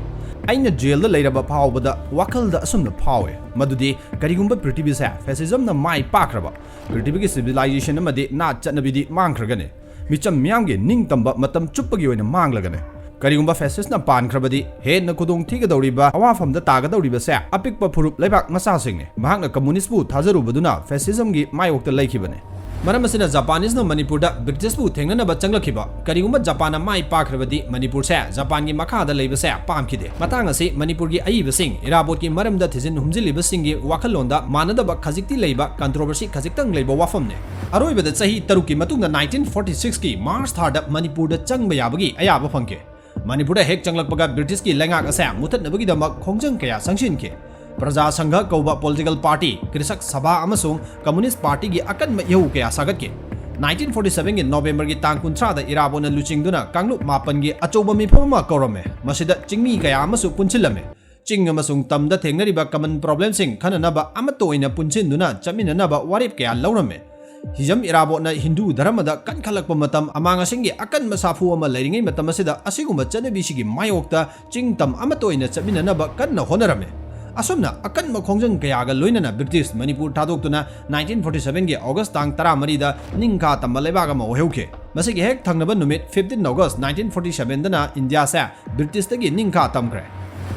ꯑꯩꯅ ꯖꯦꯜꯗ ꯂꯩꯔꯕ ꯐꯥꯎꯕꯗ ꯋꯥꯈꯜꯗ ꯑꯁꯨꯝꯅ ꯐꯥꯎꯏ, ꯃꯗꯨꯗꯤ ꯀꯔꯤꯒꯨꯝꯕ ꯄ꯭ꯔꯤꯊꯤꯕꯤꯁꯦ fascism ꯅ ꯃꯥꯏ ꯄꯥꯛꯈ꯭ꯔꯕ, ꯄ꯭ꯔꯤꯊꯤꯕꯤꯒꯤ civilization ꯑꯃꯗꯤ ꯅꯥꯠ ꯆꯠꯅꯕꯤꯗꯤ ꯃꯥꯡꯈ꯭ꯔꯒꯅꯤ꯫ ꯃꯤꯆꯝ ꯃꯤꯌꯥꯝꯒꯤ ꯅꯤꯡꯇꯝꯕ ꯃꯇꯝ ꯆꯨꯞꯄꯒꯤ ꯑꯣꯏꯅ ꯃꯥꯡꯂꯒꯅꯤ꯫ ꯀꯔꯤꯒꯨꯝꯕ fascist ꯅ ꯄꯥꯟꯈ꯭ꯔꯕꯗꯤ ꯍꯦꯟꯅ ꯈꯨꯗꯣꯡ ꯊꯤꯒꯗꯧꯔꯤꯕ ꯑꯋꯥꯐꯝꯗ ꯇꯥꯒꯗꯧꯔꯤꯕꯁꯦ ꯑꯄꯤꯛꯄ ꯐꯨꯔꯨꯞ ꯂꯩꯕꯥꯛ ꯃꯆꯥꯁꯤꯡꯅꯤ꯫ ꯃꯍꯥꯛꯅ communist ꯄꯨ ꯊꯥꯖꯔꯨꯕꯗꯨꯅ fascism ꯒꯤ ꯃꯥꯌꯣꯛꯇ ꯂꯩꯈꯤꯕꯅꯤ꯫ ꯃꯔꯝ ꯑꯁꯤꯅ ꯖꯄꯥꯅꯤꯁꯅ ꯃꯅꯤꯄꯨꯔꯗ ꯕ꯭ꯔꯤꯇꯤꯁꯄꯨ ꯊꯦꯡꯅꯅꯕ ꯆꯪꯂꯛꯈꯤꯕ꯫ ꯀꯔꯤꯒꯨꯝꯕ ꯖꯄꯥꯟꯅ ꯃꯥꯏ ꯄꯥꯛꯈ꯭ꯔꯕꯗꯤ ꯃꯅꯤꯄꯨꯔꯁꯦ ꯖꯄꯥꯟꯒꯤ ꯃꯈꯥꯗ ꯂꯩꯕꯁꯦ ꯄꯥꯝꯈꯤꯗꯦ꯫ ꯃꯇꯥꯡ ꯑꯁꯤ ꯃꯅꯤꯄꯨꯔꯒꯤ ꯑꯏꯕꯁꯤꯡ ꯏꯔꯥꯕꯣꯠꯀꯤ ꯃꯔꯝꯗ ꯊꯤꯖꯤꯟ ꯍꯨꯝꯖꯤꯜꯂꯤꯕꯁꯤꯡꯒꯤ ꯋꯥꯈꯜꯂꯣꯟꯗ ꯃꯥꯟꯅꯗꯕ ꯈꯖꯤꯛꯇꯤ ꯂꯩꯕ, ꯀꯟꯇ꯭ꯔꯣꯚꯔꯁꯤ ꯈꯖꯤꯛꯇꯪ ꯂꯩꯕ ꯋꯥꯐꯝꯅꯤ꯫ ꯑꯔꯣꯏꯕꯗ ꯆꯍꯤ ꯇꯔꯨꯛꯀꯤ ꯃꯇꯨꯡꯗ ꯅꯥꯏꯟꯇꯤꯟ ꯐꯣꯔꯇꯤ ꯁꯤꯛꯁꯀꯤ ꯃꯥꯔꯆ ꯊꯥꯗ ꯃꯅꯤꯄꯨꯔꯗ ꯆꯪꯕ ꯌꯥꯕꯒꯤ ꯑꯌꯥꯕ ꯐꯪꯈꯤ꯫ ꯃꯅꯤꯄꯨꯔꯗ ꯍꯦꯛ ꯆꯪꯂꯛꯄꯒ ꯕ꯭ꯔꯤꯇꯤꯁꯀꯤ ꯂꯩꯉꯥꯛ ꯑꯁꯦ ꯃꯨꯊꯠꯅꯕꯒꯤꯗꯃꯛ ꯈꯣꯡꯖꯪ ꯀꯌꯥ ꯆꯪꯁꯤꯟꯈꯤ꯫ ꯄ꯭ꯔꯖꯥ ꯁꯪꯘ ꯀꯧꯕ ꯄꯣꯂꯤꯇꯤꯀꯦꯜ ꯄꯥꯔꯇꯤ, ꯀ꯭ꯔꯤꯁꯛ ꯁꯚꯥ ꯑꯃꯁꯨꯡ ꯀꯝꯃꯨꯅꯤꯁ꯭ꯠ ꯄꯥꯔꯇꯤꯒꯤ ꯑꯀꯟꯕ ꯏꯍꯧ ꯀꯌꯥ ꯁꯥꯒꯠꯈꯤ꯫ ꯅꯥꯏꯟꯇꯤꯟ ꯐꯣꯔꯇꯤ ꯁꯚꯦꯟꯒꯤ ꯅꯣꯕꯦꯝꯕꯔꯒꯤ ꯇꯥꯡ ꯀꯨꯟꯊ꯭ꯔꯥꯗ ꯏꯔꯥꯕꯣꯠꯅ ꯂꯨꯆꯤꯡꯗꯨꯅ ꯀꯥꯡꯂꯨꯞ ꯃꯥꯄꯟꯒꯤ ꯑꯆꯧꯕ ꯃꯤꯐꯝ ꯑꯃ ꯀꯧꯔꯝꯃꯦ꯫ ꯃꯁꯤꯗ ꯆꯤꯡꯃꯤ ꯀꯌꯥ ꯑꯃꯁꯨ ꯄꯨꯟꯁꯤꯜꯂꯝꯃꯦ꯫ ꯆꯤꯡ ꯑꯃꯁꯨꯡ ꯇꯝꯗ ꯊꯦꯡꯅꯔꯤꯕ ꯀꯃꯟ ꯄ꯭ꯔꯣꯕ꯭ꯂꯦꯝꯁꯤꯡ ꯈꯟꯅꯅꯕ ꯑꯃꯠꯇ ꯑꯣꯏꯅ ꯄꯨꯟꯁꯤꯟꯗꯨꯅ ꯆꯠꯃꯤꯟꯅꯅꯕ ꯋꯥꯔꯦꯞ ꯀꯌꯥ ꯂꯧꯔꯝꯃꯦ꯫ ꯍꯤꯖꯝ ꯏꯔꯥꯕꯣꯠꯅ ꯍꯤꯟꯗꯨ ꯙꯔꯃꯗ ꯀꯟꯈꯠꯂꯛꯄ ꯃꯇꯝ, ꯑꯃꯥꯡ ꯑꯁꯦꯡꯒꯤ ꯑꯀꯟꯕ ꯁꯥꯐꯨ ꯑꯃ ꯂꯩꯔꯤꯉꯩ ꯃꯇꯝ ꯑꯁꯤꯗ ꯑꯁꯤꯒꯨꯝꯕ ꯆꯠꯅꯕꯤꯁꯤꯒꯤ ꯃꯥꯌꯣꯛꯇ ꯆꯤꯡ ꯇꯝ ꯑꯃꯠꯇ ꯑꯣꯏꯅ ꯆꯠꯃꯤꯟꯅꯅꯕ ꯀꯟꯅ ꯍꯣꯠꯅꯔꯝꯃꯤ꯫ ꯑꯁꯨꯝꯅ ꯑꯀꯟꯕ ꯈꯣꯡꯖꯪ ꯀꯌꯥꯒ ꯂꯣꯏꯅꯅ ꯕ꯭ꯔꯤꯇꯤꯁ ꯃꯅꯤꯄꯨꯔ ꯊꯥꯗꯣꯛꯇꯨꯅ ꯅꯥꯏꯟꯇꯤꯟ ꯐꯣꯔꯇꯤ ꯁꯚꯦꯟꯒꯤ ꯑꯣꯒꯁ꯭ꯠ ꯇꯥꯡ ꯇꯔꯥꯃꯔꯤꯗ ꯅꯤꯡꯈꯥ ꯇꯝꯕ ꯂꯩꯕꯥꯛ ꯑꯃ ꯑꯣꯏꯍꯧꯈꯤ꯫ ꯃꯁꯤꯒꯤ ꯍꯦꯛ ꯊꯪꯅꯕ ꯅꯨꯃꯤꯠ ꯐꯤꯐꯇꯤꯟ ꯑꯣꯒꯁ꯭ꯠ ꯅꯥꯏꯟꯇꯤꯟ ꯐꯣꯔꯇꯤ ꯁꯚꯦꯟꯗꯅ ꯏꯟꯗꯤꯌꯥꯁꯦ ꯕ꯭ꯔꯤꯇꯤꯁꯇꯒꯤ ꯅꯤꯡꯈꯥ ꯇꯝꯈ꯭ꯔꯦ꯫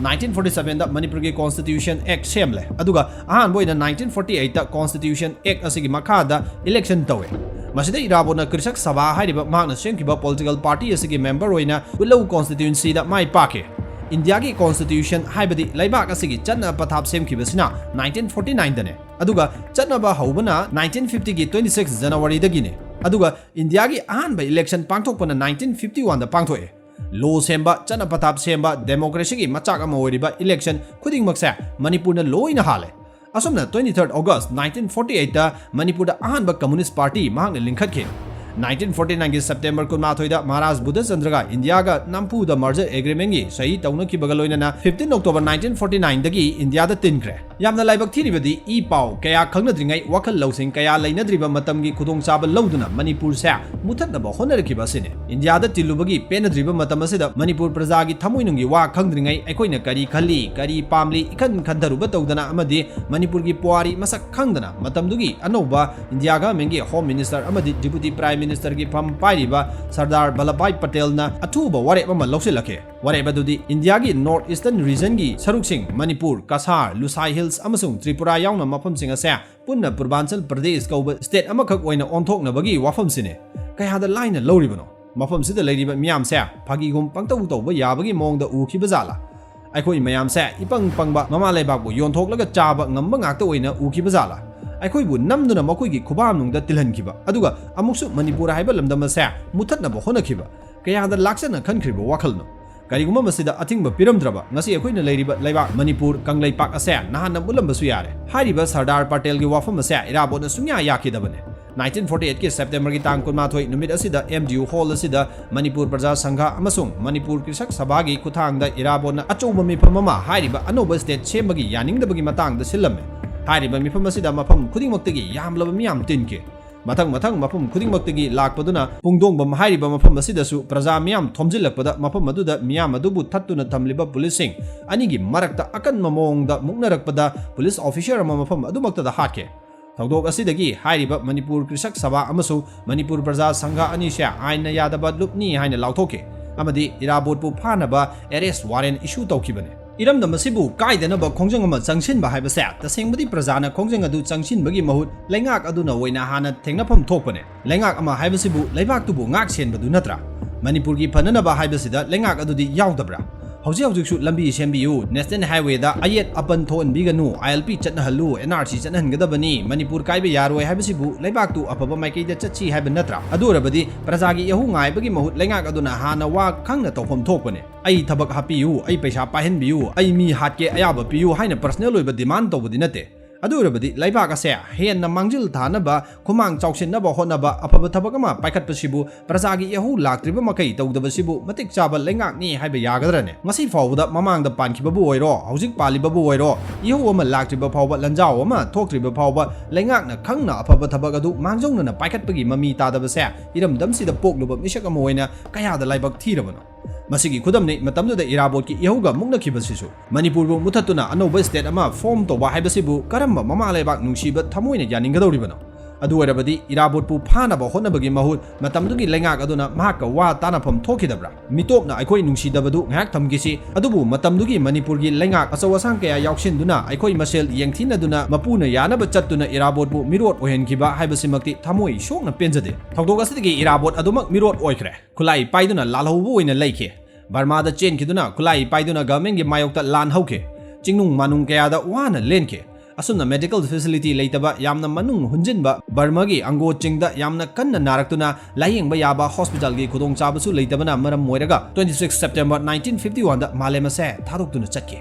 ꯅꯥꯏꯟꯇꯤꯟ ꯐꯣꯔꯇꯤ ꯁꯚꯦꯟꯗ ꯃꯅꯤꯄꯨꯔꯒꯤ ꯀꯣꯟꯁꯇꯤꯇ꯭ꯌꯨꯁꯟ ꯑꯦꯛ ꯁꯦꯝꯂꯦ, ꯑꯗꯨꯒ ꯑꯍꯥꯟꯕ ꯑꯣꯏꯅ ꯅꯥꯏꯟꯇꯤꯟ ꯐꯣꯔꯇꯤ ꯑꯩꯠꯇ ꯀꯣꯟꯁꯇꯤꯇ꯭ꯌꯨꯁꯟ ꯑꯦꯛ ꯑꯁꯤꯒꯤ ꯃꯈꯥꯗ ꯏꯂꯦꯛꯁꯟ ꯇꯧꯋꯦ꯫ ꯃꯁꯤꯗ ꯏꯔꯥꯕꯣꯠꯅ ꯀ꯭ꯔꯤꯁꯛ ꯁꯚꯥ ꯍꯥꯏꯔꯤꯕ ꯃꯍꯥꯛꯅ ꯁꯦꯝꯈꯤꯕ ꯄꯣꯂꯤꯇꯤꯀꯦꯜ ꯄꯥꯔꯇꯤ ꯑꯁꯤꯒꯤ ꯃꯦꯝꯕꯔ ꯑꯣꯏꯅ ꯎꯠꯂꯧ ꯀꯣꯟꯁꯇꯤꯇ꯭ꯌꯨꯟꯁꯤꯗ ꯃꯥꯏ ꯄꯥꯛꯈꯤ꯫ ꯏꯟꯗꯤꯌꯥꯒꯤ ꯀꯣꯟꯁꯇꯤꯇ꯭ꯌꯨꯁꯟ ꯍꯥꯏꯕꯗꯤ ꯂꯩꯕꯥꯛ ꯑꯁꯤꯒꯤ ꯆꯠꯅ ꯄꯊꯥꯞ ꯁꯦꯝꯈꯤꯕꯁꯤꯅ ꯅꯥꯏꯟꯇꯤꯟ ꯐꯣꯔꯇꯤ ꯅꯥꯏꯟꯗꯅꯦ, ꯑꯗꯨꯒ ꯆꯠꯅꯕ ꯍꯧꯕꯅ ꯅꯥꯏꯟꯇꯤꯟ ꯐꯤꯐꯇꯤꯒꯤ ꯇ꯭ꯋꯦꯟꯇꯤ ꯁꯤꯛꯁ ꯖꯅꯋꯥꯔꯤꯗꯒꯤꯅꯦ꯫ ꯑꯗꯨꯒ ꯏꯟꯗꯤꯌꯥꯒꯤ ꯑꯍꯥꯟꯕ ꯏꯂꯦꯛꯁꯟ ꯄꯥꯡꯊꯣꯛꯄꯅ ꯅꯥꯏꯟꯇꯤꯟ ꯐꯤꯐꯇꯤ ꯋꯥꯟꯗ ꯄꯥꯡꯊꯣꯛꯑꯦ꯫ ꯂꯣ ꯁꯦꯝꯕ, ꯆꯠꯅ ꯄꯊꯥꯞ ꯁꯦꯝꯕ, ꯗꯦꯃꯣꯀ꯭ꯔꯦꯁꯤꯒꯤ ꯃꯆꯥꯛ ꯑꯃ ꯑꯣꯏꯔꯤꯕ ꯏꯂꯦꯛꯁꯟ ꯈꯨꯗꯤꯡꯃꯛꯁꯦ ꯃꯅꯤꯄꯨꯔꯅ ꯂꯣꯏꯅ ꯍꯥꯜꯂꯦ꯫ ꯑꯁꯨꯝꯅ ꯇ꯭ꯋꯦꯟꯇꯤ ꯊꯥꯔꯠ ꯑꯣꯒꯁ꯭ꯠ ꯅꯥꯏꯟꯇꯤꯟ ꯐꯣꯔꯇꯤ ꯑꯩꯠꯇ ꯃꯅꯤꯄꯨꯔꯗ ꯑꯍꯥꯟꯕ ꯀꯝꯃꯨꯅꯤꯁ꯭ꯠ ꯄꯥꯔꯇꯤ ꯃꯍꯥꯛꯅ ꯂꯤꯡꯈꯠꯈꯤ꯫ ꯅꯥꯏꯟꯇꯤꯟ ꯐꯣꯔꯇꯤ ꯅꯥꯏꯟꯒꯤ ꯁꯦꯞꯇꯦꯝꯕꯔ ꯀꯨꯟꯃꯥꯊꯣꯏꯗ ꯃꯍꯥꯔꯥꯖ ꯕꯨꯙꯆꯟꯗ꯭ꯔꯒ ꯏꯟꯗꯤꯌꯥꯒ ꯅꯝꯐꯨꯗ ꯃꯔꯖꯔ ꯑꯦꯒ꯭ꯔꯤꯃꯦꯟꯒꯤ ꯁꯍꯤ ꯇꯧꯅꯈꯤꯕꯒ ꯂꯣꯏꯅꯅ ꯐꯤꯐꯇꯤꯟ ꯑꯣꯛꯇꯣꯕꯔ ꯅꯥꯏꯟꯇꯤꯟ ꯐꯣꯔꯇꯤ ꯅꯥꯏꯟꯗꯒꯤ ꯏꯟꯗꯤꯌꯥꯗ ꯇꯤꯟꯈ꯭ꯔꯦ꯫ ꯌꯥꯝꯅ ꯂꯥꯏꯕꯛ ꯊꯤꯔꯤꯕꯗꯤ ꯏ ꯄꯥꯎ ꯀꯌꯥ ꯈꯪꯅꯗ꯭ꯔꯤꯉꯩ, ꯋꯥꯈꯜ ꯂꯧꯁꯤꯡ ꯀꯌꯥ ꯂꯩꯅꯗ꯭ꯔꯤꯕ ꯃꯇꯝꯒꯤ ꯈꯨꯗꯣꯡꯆꯥꯕ ꯂꯧꯗꯨꯅ ꯃꯅꯤꯄꯨꯔꯁꯦ ꯃꯨꯊꯠꯅꯕ ꯍꯣꯠꯅꯔꯛꯈꯤꯕ ꯑꯁꯤꯅꯤ꯫ ꯏꯟꯗꯤꯌꯥꯗ ꯇꯤꯜꯂꯨꯕꯒꯤ ꯄꯦꯟꯅꯗ꯭ꯔꯤꯕ ꯃꯇꯝ ꯑꯁꯤꯗ ꯃꯅꯤꯄꯨꯔ ꯄ꯭ꯔꯖꯥꯒꯤ ꯊꯃꯣꯏꯅꯨꯡꯒꯤ ꯋꯥ ꯈꯪꯗ꯭ꯔꯤꯉꯩ, ꯑꯩꯈꯣꯏꯅ ꯀꯔꯤ ꯈꯜꯂꯤ, ꯀꯔꯤ ꯄꯥꯝꯂꯤ ꯏꯈꯟ ꯈꯟꯊꯔꯨꯕ ꯇꯧꯗꯅ ꯑꯃꯗꯤ ꯃꯅꯤꯄꯨꯔꯒꯤ ꯄꯨꯋꯥꯔꯤ ꯃꯁꯛ ꯈꯪꯗꯅ ꯃꯇꯝꯗꯨꯒꯤ ꯑꯅꯧꯕ ꯏꯟꯗꯤꯌꯥ ꯒꯚꯔꯟꯃꯦꯟꯒꯤ ꯍꯣꯝ ꯃꯤꯅꯤꯁꯇꯔ ꯑꯃꯗꯤ ꯗꯤꯄꯨꯇꯤ ꯄ꯭ꯔꯥꯏꯝ ꯃꯤꯅꯤꯁꯇꯔꯒꯤ ꯐꯝ ꯄꯥꯏꯔꯤꯕ ꯁꯔꯗꯥꯔ ꯚꯜꯂꯚꯚꯥꯏ ꯄꯇꯦꯜꯅ ꯑꯊꯨꯕ ꯋꯥꯔꯦꯞ ꯑꯃ ꯂꯧꯁꯤꯜꯂꯛꯈꯤ꯫ ꯋꯥꯔꯦꯞ ꯑꯗꯨꯗꯤ ꯏꯟꯗꯤꯌꯥꯒꯤ ꯅꯣꯔꯠ ꯏꯁꯇꯔꯟ ꯔꯤꯖꯟꯒꯤ ꯁꯔꯨꯛꯁꯤꯡ ꯃꯅꯤꯄꯨꯔ, ꯀꯁꯥꯔ, ꯂꯨꯁꯥꯏ ꯍꯤꯜꯁ ꯑꯃꯁꯨꯡ ꯇ꯭ꯔꯤꯄꯨꯔꯥ ꯌꯥꯎꯅ ꯃꯐꯝꯁꯤꯡ ꯑꯁꯦ ꯄꯨꯟꯅ ꯄꯨꯔꯕꯥꯟꯆꯜ ꯄ꯭ꯔꯗꯦꯁ ꯀꯧꯕ ꯁ꯭ꯇꯦꯠ ꯑꯃꯈꯛ ꯑꯣꯏꯅ ꯑꯣꯟꯊꯣꯛꯅꯕꯒꯤ ꯋꯥꯐꯝꯁꯤꯅꯤ꯫ ꯀꯌꯥꯗ ꯂꯥꯏꯅ ꯂꯧꯔꯤꯕꯅꯣ? ꯃꯐꯝꯁꯤꯗ ꯂꯩꯔꯤꯕ ꯃꯤꯌꯥꯝꯁꯦ ꯐꯥꯒꯤꯒꯨꯝ ꯄꯪꯇꯧ ꯇꯧꯕ ꯌꯥꯕꯒꯤ ꯃꯑꯣꯡꯗ ꯎꯈꯤꯕ ꯖꯥꯠꯂꯥ? ꯑꯩꯈꯣꯏ ꯃꯌꯥꯝꯁꯦ ꯏꯄꯪ ꯄꯪꯕ ꯃꯃꯥ ꯂꯩꯕꯥꯛꯄꯨ ꯌꯣꯟꯊꯣꯛꯂꯒ ꯆꯥꯕ ꯉꯝꯕ ꯉꯥꯛꯇ ꯑꯣꯏꯅ ꯎꯈꯤꯕ ꯖꯥꯠꯂꯥ? ꯑꯩꯈꯣꯏꯕꯨ ꯅꯝꯗꯨꯅ ꯃꯈꯣꯏꯒꯤ ꯈꯨꯕꯥꯝꯅꯨꯡꯗ ꯇꯤꯜꯍꯟꯈꯤꯕ, ꯑꯗꯨꯒ ꯑꯃꯨꯛꯁꯨ ꯃꯅꯤꯄꯨꯔ ꯍꯥꯏꯕ ꯂꯝꯗꯝ ꯑꯁꯦ ꯃꯨꯊꯠꯅꯕ ꯍꯣꯠꯅꯈꯤꯕ, ꯀꯌꯥꯗ ꯂꯥꯛꯆꯅ ꯈꯟꯈ꯭ꯔꯤꯕ ꯋꯥꯈꯜꯅꯣ? ꯀꯔꯤꯒꯨꯝꯕ ꯃꯁꯤꯗ ꯑꯊꯤꯡꯕ ꯄꯤꯔꯝꯗ꯭ꯔꯕ, ꯉꯁꯤ ꯑꯩꯈꯣꯏꯅ ꯂꯩꯔꯤꯕ ꯂꯩꯕꯥꯛ ꯃꯅꯤꯄꯨꯔ ꯀꯪꯂꯩꯄꯥꯛ ꯑꯁꯦ ꯅꯍꯥꯟꯅ ꯃꯨꯠꯂꯝꯕꯁꯨ ꯌꯥꯔꯦ꯫ ꯍꯥꯏꯔꯤꯕ ꯁꯔꯗꯥꯔ ꯄꯇꯦꯜꯒꯤ ꯋꯥꯐꯝ ꯑꯁꯦ ꯏꯔꯥꯕꯣꯠꯅ ꯁꯨꯡꯌꯥ ꯌꯥꯈꯤꯗꯕꯅꯤ꯫ ꯅꯥꯏꯟꯇꯤꯟ ꯐꯣꯔꯇꯤ ꯑꯩꯠꯀꯤ ꯁꯦꯞꯇꯦꯝꯕꯔꯒꯤ ꯇꯥꯡ ꯀꯨꯟꯃꯥꯊꯣꯏ ꯅꯨꯃꯤꯠ ꯑꯁꯤꯗ ꯑꯦꯝ ꯗꯤ ꯌꯨ ꯍꯣꯜ ꯑꯁꯤꯗ ꯃꯅꯤꯄꯨꯔ ꯄ꯭ꯔꯖꯥ ꯁꯪꯘ ꯑꯃꯁꯨꯡ ꯃꯅꯤꯄꯨꯔ ꯀ꯭ꯔꯤꯁꯛ ꯁꯚꯥꯒꯤ ꯈꯨꯠꯊꯥꯡꯗ ꯏꯔꯥꯕꯣꯠꯅ ꯑꯆꯧꯕ ꯃꯤꯐꯝ ꯑꯃ ꯍꯥꯏꯔꯤꯕ ꯑꯅꯧꯕ ꯁ꯭ꯇꯦꯠ ꯁꯦꯝꯕꯒꯤ ꯌꯥꯅꯤꯡꯗꯕꯒꯤ ꯃꯇꯥꯡꯗ ꯁꯤꯜꯂꯝꯃꯤ꯫ ꯍꯥꯏꯔꯤꯕ ꯃꯤꯐꯝ ꯑꯁꯤꯗ ꯃꯐꯝ ꯈꯨꯗꯤꯡꯃꯛꯇꯒꯤ ꯌꯥꯝꯂꯕ ꯃꯤꯌꯥꯝ ꯇꯤꯟꯈꯤ꯫ ꯃꯊꯪ ꯃꯊꯪ ꯃꯐꯝ ꯈꯨꯗꯤꯡꯃꯛꯇꯒꯤ ꯂꯥꯛꯄꯗꯨꯅ ꯄꯨꯡꯗꯣꯡꯕꯝ ꯍꯥꯏꯔꯤꯕ ꯃꯐꯝ ꯑꯁꯤꯗꯁꯨ ꯄ꯭ꯔꯖꯥ ꯃꯤꯌꯥꯝ ꯊꯣꯝꯖꯤꯜꯂꯛꯄꯗ, ꯃꯐꯝ ꯑꯗꯨꯗ ꯃꯤꯌꯥꯝ ꯑꯗꯨꯕꯨ ꯊꯠꯇꯨꯅ ꯊꯝꯂꯤꯕ ꯄꯨꯂꯤꯁꯁꯤꯡ ꯑꯅꯤꯒꯤ ꯃꯔꯛꯇ ꯑꯀꯟꯕ ꯃꯑꯣꯡꯗ ꯃꯨꯛꯅꯔꯛꯄꯗ, ꯄꯨꯂꯤꯁ ꯑꯣꯐꯤꯁꯔ ꯑꯃ ꯃꯐꯝ ꯑꯗꯨꯃꯛꯇꯗ ꯍꯥꯠꯈꯤ꯫ ꯊꯧꯗꯣꯛ ꯑꯁꯤꯗꯒꯤ ꯍꯥꯏꯔꯤꯕ ꯃꯅꯤꯄꯨꯔ ꯀ꯭ꯔꯤꯁꯛ ꯁꯚꯥ ꯑꯃꯁꯨꯡ ꯃꯅꯤꯄꯨꯔ ꯄ꯭ꯔꯖꯥ ꯁꯪꯘ ꯑꯅꯤꯁꯦ ꯑꯥꯏꯟꯅ ꯌꯥꯗꯕ ꯂꯨꯞꯅꯤ ꯍꯥꯏꯅ ꯂꯥꯎꯊꯣꯛꯈꯤ ꯑꯃꯗꯤ ꯏꯔꯥꯕꯣꯠꯄꯨ ꯐꯥꯅꯕ ꯑꯦꯔꯦꯁ ꯋꯥꯔꯦꯟ ꯏꯁꯨ ꯇꯧꯈꯤꯕꯅꯤ꯫ ꯏꯔꯝꯗꯝ ꯑꯁꯤꯕꯨ ꯀꯥꯏꯗꯅꯕ ꯈꯣꯡꯖꯪ ꯑꯃ ꯆꯪꯁꯤꯟꯕ ꯍꯥꯏꯕꯁꯦ ꯇꯁꯦꯡꯕꯗꯤ ꯄ꯭ꯔꯖꯥꯅ ꯈꯣꯡꯖꯪ ꯑꯗꯨ ꯆꯪꯁꯤꯟꯕꯒꯤ ꯃꯍꯨꯠ ꯂꯩꯉꯥꯛ ꯑꯗꯨꯅ ꯑꯣꯏꯅ ꯍꯥꯟꯅ ꯊꯦꯡꯅꯐꯝ ꯊꯣꯛꯄꯅꯦ꯫ ꯂꯩꯉꯥꯛ ꯑꯃ ꯍꯥꯏꯕꯁꯤꯕꯨ ꯂꯩꯕꯥꯛꯇꯨꯕꯨ ꯉꯥꯛ ꯁꯦꯟꯕꯗꯨ ꯅꯠꯇ꯭ꯔꯥ? ꯃꯅꯤꯄꯨꯔꯒꯤ ꯐꯅꯅꯕ ꯍꯥꯏꯕꯁꯤꯗ ꯂꯩꯉꯥꯛ ꯑꯗꯨꯗꯤ ꯌꯥꯎꯗꯕ꯭ꯔꯥ? ꯍꯧꯖꯤꯛ ꯍꯧꯖꯤꯛꯁꯨ ꯂꯝꯕꯤ ꯁꯦꯝꯕꯤꯌꯨ, ꯅꯦꯁꯅꯦꯜ ꯍꯥꯏꯋꯦꯗ ꯑꯌꯦꯠ ꯑꯄꯟ ꯊꯣꯛꯍꯟꯕꯤꯒꯅꯨ, ꯑꯥꯏ ꯑꯦꯜ ꯄꯤ ꯆꯠꯅꯍꯜꯂꯨ, ꯑꯦꯟ ꯑꯥꯔ ꯁꯤ ꯆꯠꯅꯍꯟꯒꯗꯕꯅꯤ, ꯃꯅꯤꯄꯨꯔ ꯀꯥꯏꯕ ꯌꯥꯔꯣꯏ ꯍꯥꯏꯕꯁꯤꯕꯨ ꯂꯩꯕꯥꯛꯇꯨ ꯑꯐꯕ ꯃꯥꯏꯀꯩꯗ ꯆꯠꯁꯤ ꯍꯥꯏꯕ ꯅꯠꯇ꯭ꯔꯥ? ꯑꯗꯨ ꯑꯣꯏꯔꯕꯗꯤ ꯄ꯭ꯔꯖꯥꯒꯤ ꯏꯍꯧ ꯉꯥꯏꯕꯒꯤ ꯃꯍꯨꯠ ꯂꯩꯉꯥꯛ ꯑꯗꯨꯅ ꯍꯥꯟꯅ ꯋꯥ ꯈꯪꯅ ꯇꯧꯐꯝ ꯊꯣꯛꯄꯅꯦ꯫ "ꯑꯩ ꯊꯕꯛ ꯍꯥꯞꯄꯤꯌꯨ, ꯑꯩ ꯄꯩꯁꯥ ꯄꯥꯏꯍꯟꯕꯤꯌꯨ, ꯑꯩ ꯃꯤ ꯍꯥꯠꯀꯦ ꯑꯌꯥꯕ ꯄꯤꯌꯨ" ꯍꯥꯏꯅ ꯄꯔꯁꯅꯦꯜ ꯑꯣꯏꯕ ꯗꯤꯃꯥꯟ ꯇꯧꯕꯗꯤ ꯅꯠꯇꯦ꯫ ꯑꯗꯨ ꯑꯣꯏꯔꯕꯗꯤ ꯂꯩꯕꯥꯛ ꯑꯁꯦ ꯍꯦꯟꯅ ꯃꯥꯡꯖꯤꯜ ꯊꯥꯅꯕ, ꯈꯨꯃꯥꯡ ꯆꯥꯎꯁꯤꯟꯅꯕ ꯍꯣꯠꯅꯕ, ꯑꯐꯕ ꯊꯕꯛ ꯑꯃ ꯄꯥꯏꯈꯠꯄꯁꯤꯕꯨ ꯄ꯭ꯔꯖꯥꯒꯤ ꯏꯍꯧ ꯂꯥꯛꯇ꯭ꯔꯤꯕ ꯃꯈꯩ ꯇꯧꯗꯕꯁꯤꯕꯨ ꯃꯇꯤꯛ ꯆꯥꯕ ꯂꯩꯉꯥꯛꯅꯤ ꯍꯥꯏꯕ ꯌꯥꯒꯗ꯭ꯔꯅꯦ? ꯉꯁꯤ ꯐꯥꯎꯕꯗ ꯃꯃꯥꯡꯗ ꯄꯥꯟꯈꯤꯕꯕꯨ ꯑꯣꯏꯔꯣ, ꯍꯧꯖꯤꯛ ꯄꯥꯜꯂꯤꯕꯕꯨ ꯑꯣꯏꯔꯣ, ꯏꯍꯧ ꯑꯃ ꯂꯥꯛꯇ꯭ꯔꯤꯕ ꯐꯥꯎꯕ, ꯂꯟꯖꯥꯎ ꯑꯃ ꯊꯣꯛꯇ꯭ꯔꯤꯕ ꯐꯥꯎꯕ ꯂꯩꯉꯥꯛꯅ ꯈꯪꯅ ꯑꯐꯕ ꯊꯕꯛ ꯑꯗꯨ ꯃꯥꯡꯖꯧꯅꯅ ꯄꯥꯏꯈꯠꯄꯒꯤ ꯃꯃꯤ ꯇꯥꯗꯕꯁꯦ ꯏꯔꯝꯗꯝꯁꯤꯗ ꯄꯣꯛꯂꯨꯕ ꯃꯤꯁꯛ ꯑꯃ ꯑꯣꯏꯅ ꯀꯌꯥꯗ ꯂꯥꯏꯕꯛ ꯊꯤꯔꯕꯅꯣ? ꯃꯁꯤꯒꯤ ꯈꯨꯗꯝꯅꯤ ꯃꯇꯝꯗꯨꯗ ꯏꯔꯥꯕꯣꯠꯀꯤ ꯏꯍꯧꯒ ꯃꯨꯛꯅꯈꯤꯕꯁꯤꯁꯨ꯫ ꯃꯅꯤꯄꯨꯔꯕꯨ ꯃꯨꯊꯠꯇꯨꯅ ꯑꯅꯧꯕ ꯁ꯭ꯇꯦꯠ ꯑꯃ ꯐꯣꯔꯝ ꯇꯧꯕ ꯍꯥꯏꯕꯁꯤꯕꯨ ꯀꯔꯝꯕ ꯃꯃꯥ ꯂꯩꯕꯥꯛ ꯅꯨꯡꯁꯤꯕ ꯊꯃꯣꯏꯅ ꯌꯥꯅꯤꯡꯒꯗꯧꯔꯤꯕꯅꯣ? ꯑꯗꯨ ꯑꯣꯏꯔꯕꯗꯤ ꯏꯔꯥꯕꯣꯠꯄꯨ ꯐꯥꯅꯕ ꯍꯣꯠꯅꯕꯒꯤ ꯃꯍꯨꯠ ꯃꯇꯝꯗꯨꯒꯤ ꯂꯩꯉꯥꯛ ꯑꯗꯨꯅ ꯃꯍꯥꯛꯀ ꯋꯥ ꯇꯥꯅꯐꯝ ꯊꯣꯛꯈꯤꯗꯕ꯭ꯔꯥ? ꯃꯤꯇꯣꯞꯅ ꯑꯩꯈꯣꯏ ꯅꯨꯡꯁꯤꯗꯕꯗꯨ ꯉꯥꯏꯍꯥꯛ ꯊꯝꯈꯤꯁꯤ, ꯑꯗꯨꯕꯨ ꯃꯇꯝꯗꯨꯒꯤ ꯃꯅꯤꯄꯨꯔꯒꯤ ꯂꯩꯉꯥꯛ ꯑꯆꯧ ꯑꯁꯥꯡ ꯀꯌꯥ ꯌꯥꯎꯁꯤꯟꯗꯨꯅ ꯑꯩꯈꯣꯏ ꯃꯁꯦꯜ ꯌꯦꯡꯊꯤꯅꯗꯨꯅ ꯃꯄꯨꯅ ꯌꯥꯅꯕ ꯆꯠꯇꯨꯅ ꯏꯔꯥꯕꯣꯠꯄꯨ ꯃꯤꯔꯣꯠ ꯑꯣꯏꯍꯟꯈꯤꯕ ꯍꯥꯏꯕꯁꯤꯃꯛꯇꯤ ꯊꯃꯣꯏ ꯁꯣꯛꯅ ꯄꯦꯟꯖꯗꯦ꯫ ꯊꯧꯗꯣꯛ ꯑꯁꯤꯗꯒꯤ ꯏꯔꯥꯕꯣꯠ ꯑꯗꯨꯃꯛ ꯃꯤꯔꯣꯠ ꯑꯣꯏꯈ꯭ꯔꯦ꯫ ꯈꯨꯠꯂꯥꯏ ꯄꯥꯏꯗꯨꯅ ꯂꯥꯜꯍꯧꯕ ꯑꯣꯏꯅ ꯂꯩꯈꯤ꯫ ꯕꯔꯃꯥꯗ ꯆꯦꯟꯈꯤꯗꯨꯅ ꯈꯨꯠꯂꯥꯏ ꯄꯥꯏꯗꯨꯅ ꯒꯚꯔꯟꯃꯦꯟꯒꯤ ꯃꯥꯌꯣꯛꯇ ꯂꯥꯟ ꯍꯧꯈꯤ꯫ ꯆꯤꯡꯅꯨꯡ ꯃꯥꯅꯨꯡ ꯀꯌꯥꯗ ꯋꯥꯅ ꯂꯦꯟꯈꯤ꯫ ꯑꯁꯨꯝꯅ ꯃꯦꯗꯤꯀꯦꯜ ꯐꯦꯁꯤꯂꯤꯇꯤ ꯂꯩꯇꯕ, ꯌꯥꯝꯅ ꯃꯅꯨꯡ ꯍꯨꯟꯖꯤꯟꯕ ꯕꯔꯃꯥꯒꯤ ꯑꯪꯒꯣ ꯆꯤꯡꯗ ꯌꯥꯝꯅ ꯀꯟꯅ ꯅꯥꯔꯛꯇꯨꯅ ꯂꯥꯌꯦꯡꯕ ꯌꯥꯕ ꯍꯣꯁꯄꯤꯇꯥꯜꯒꯤ ꯈꯨꯗꯣꯡꯆꯥꯕꯁꯨ ꯂꯩꯇꯕꯅ ꯃꯔꯝ ꯑꯣꯏꯔꯒ twenty six September nineteen fifty one ꯗ ꯃꯥꯂꯦꯝ ꯑꯁꯦ ꯊꯥꯗꯣꯛꯇꯨꯅ ꯆꯠꯈꯤ꯫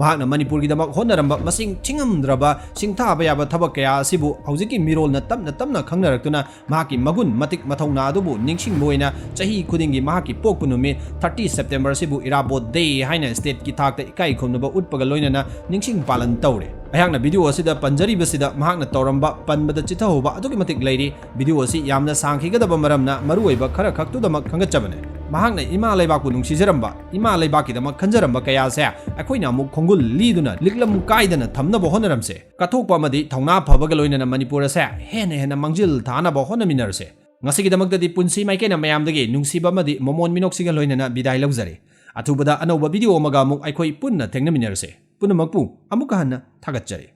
ꯃꯍꯥꯛꯅ ꯃꯅꯤꯄꯨꯔꯒꯤꯗꯃꯛ ꯍꯣꯠꯅꯔꯝꯕ ꯃꯁꯤꯡ ꯊꯤꯉꯝꯗ꯭ꯔꯕ ꯁꯤꯡꯊꯥꯕ ꯌꯥꯕ ꯊꯕꯛ ꯀꯌꯥ ꯑꯁꯤꯕꯨ ꯍꯧꯖꯤꯛꯀꯤ ꯃꯤꯔꯣꯜꯅ ꯇꯞꯅ ꯇꯞꯅ ꯈꯪꯅꯔꯛꯇꯨꯅ ꯃꯍꯥꯛꯀꯤ ꯃꯒꯨꯟ, ꯃꯇꯤꯛ ꯃꯊꯧꯅꯥ ꯑꯗꯨꯕꯨ ꯅꯤꯡꯁꯤꯡꯕ ꯑꯣꯏꯅ ꯆꯍꯤ ꯈꯨꯗꯤꯡꯒꯤ ꯃꯍꯥꯛꯀꯤ ꯄꯣꯛꯄ ꯅꯨꯃꯤꯠ thirty September ꯑꯁꯤꯕꯨ ꯏꯔꯥꯕꯣꯠ ꯗꯦ ꯍꯥꯏꯅ ꯁ꯭ꯇꯦꯠꯀꯤ ꯊꯥꯛꯇ ꯏꯀꯥꯏ ꯈꯨꯝꯅꯕ ꯎꯠꯄꯒ ꯂꯣꯏꯅꯅ ꯅꯤꯡꯁꯤꯡ ꯄꯥꯂꯟ ꯇꯧꯔꯦ꯫ ꯑꯩꯍꯥꯛꯅ ꯚꯤꯗꯤꯑꯣ ꯑꯁꯤꯗ ꯄꯟꯖꯔꯤꯕꯁꯤꯗ ꯃꯍꯥꯛꯅ ꯇꯧꯔꯝꯕ ꯄꯟꯕꯗ ꯆꯤꯊꯍꯧꯕ ꯑꯗꯨꯛꯀꯤ ꯃꯇꯤꯛ ꯂꯩꯔꯤ꯫ ꯚꯤꯗꯤꯑꯣ ꯑꯁꯤ ꯌꯥꯝꯅ ꯁꯥꯡꯈꯤꯒꯗꯕ ꯃꯔꯝꯅ ꯃꯔꯨꯑꯣꯏꯕ ꯈꯔ ꯈꯛꯇꯨꯗꯃꯛ ꯈꯟꯒꯠꯆꯕꯅꯦ꯫ ꯃꯍꯥꯛꯅ ꯏꯃꯥ ꯂꯩꯕꯥꯛꯄꯨ ꯅꯨꯡꯁꯤꯖꯔꯝꯕ, ꯏꯃꯥ ꯂꯩꯕꯥꯛꯀꯤꯗꯃꯛ ꯈꯟꯖꯔꯝꯕ ꯀꯌꯥ ꯑꯁꯦ ꯑꯩꯈꯣꯏꯅ ꯑꯃꯨꯛ ꯈꯣꯡꯒꯨꯜ ꯂꯤꯗꯨꯅ ꯂꯤꯛꯂꯝ ꯀꯥꯏꯗꯅ ꯊꯝꯅꯕ ꯍꯣꯠꯅꯔꯝꯁꯦ꯫ ꯀꯠꯊꯣꯛꯄ ꯑꯃꯗꯤ ꯊꯧꯅꯥ ꯐꯕꯒ ꯂꯣꯏꯅꯅ ꯃꯅꯤꯄꯨꯔ ꯑꯁꯦ ꯍꯦꯟꯅ ꯍꯦꯟꯅ ꯃꯥꯡꯖꯤꯜ ꯊꯥꯅꯕ ꯍꯣꯠꯅꯃꯤꯟꯅꯔꯁꯦ꯫ ꯉꯁꯤꯒꯤꯗꯃꯛꯇꯗꯤ ꯄꯨꯟꯁꯤ ꯃꯥꯏꯀꯩꯅ ꯃꯌꯥꯝꯗꯒꯤ ꯅꯨꯡꯁꯤꯕ ꯑꯃꯗꯤ ꯃꯃꯣꯟ ꯃꯤꯅꯣꯛꯁꯤꯒ ꯂꯣꯏꯅꯅ ꯕꯤꯗꯥꯏ ꯂꯧꯖꯔꯦ꯫ ꯑꯊꯨꯕꯗ ꯑꯅꯧꯕ ꯚꯤꯗꯤꯑꯣ ꯑꯃꯒ ꯑꯃꯨꯛ ꯑꯩꯈꯣꯏ ꯄꯨꯟꯅ ꯊꯦꯡꯅꯃꯤꯟꯅꯔꯁꯦ꯫ ꯄꯨꯝꯅꯃꯛꯄꯨ ꯑꯃꯨꯛꯀ ꯍꯟꯅ ꯊꯥꯒꯠꯆꯔꯤ꯫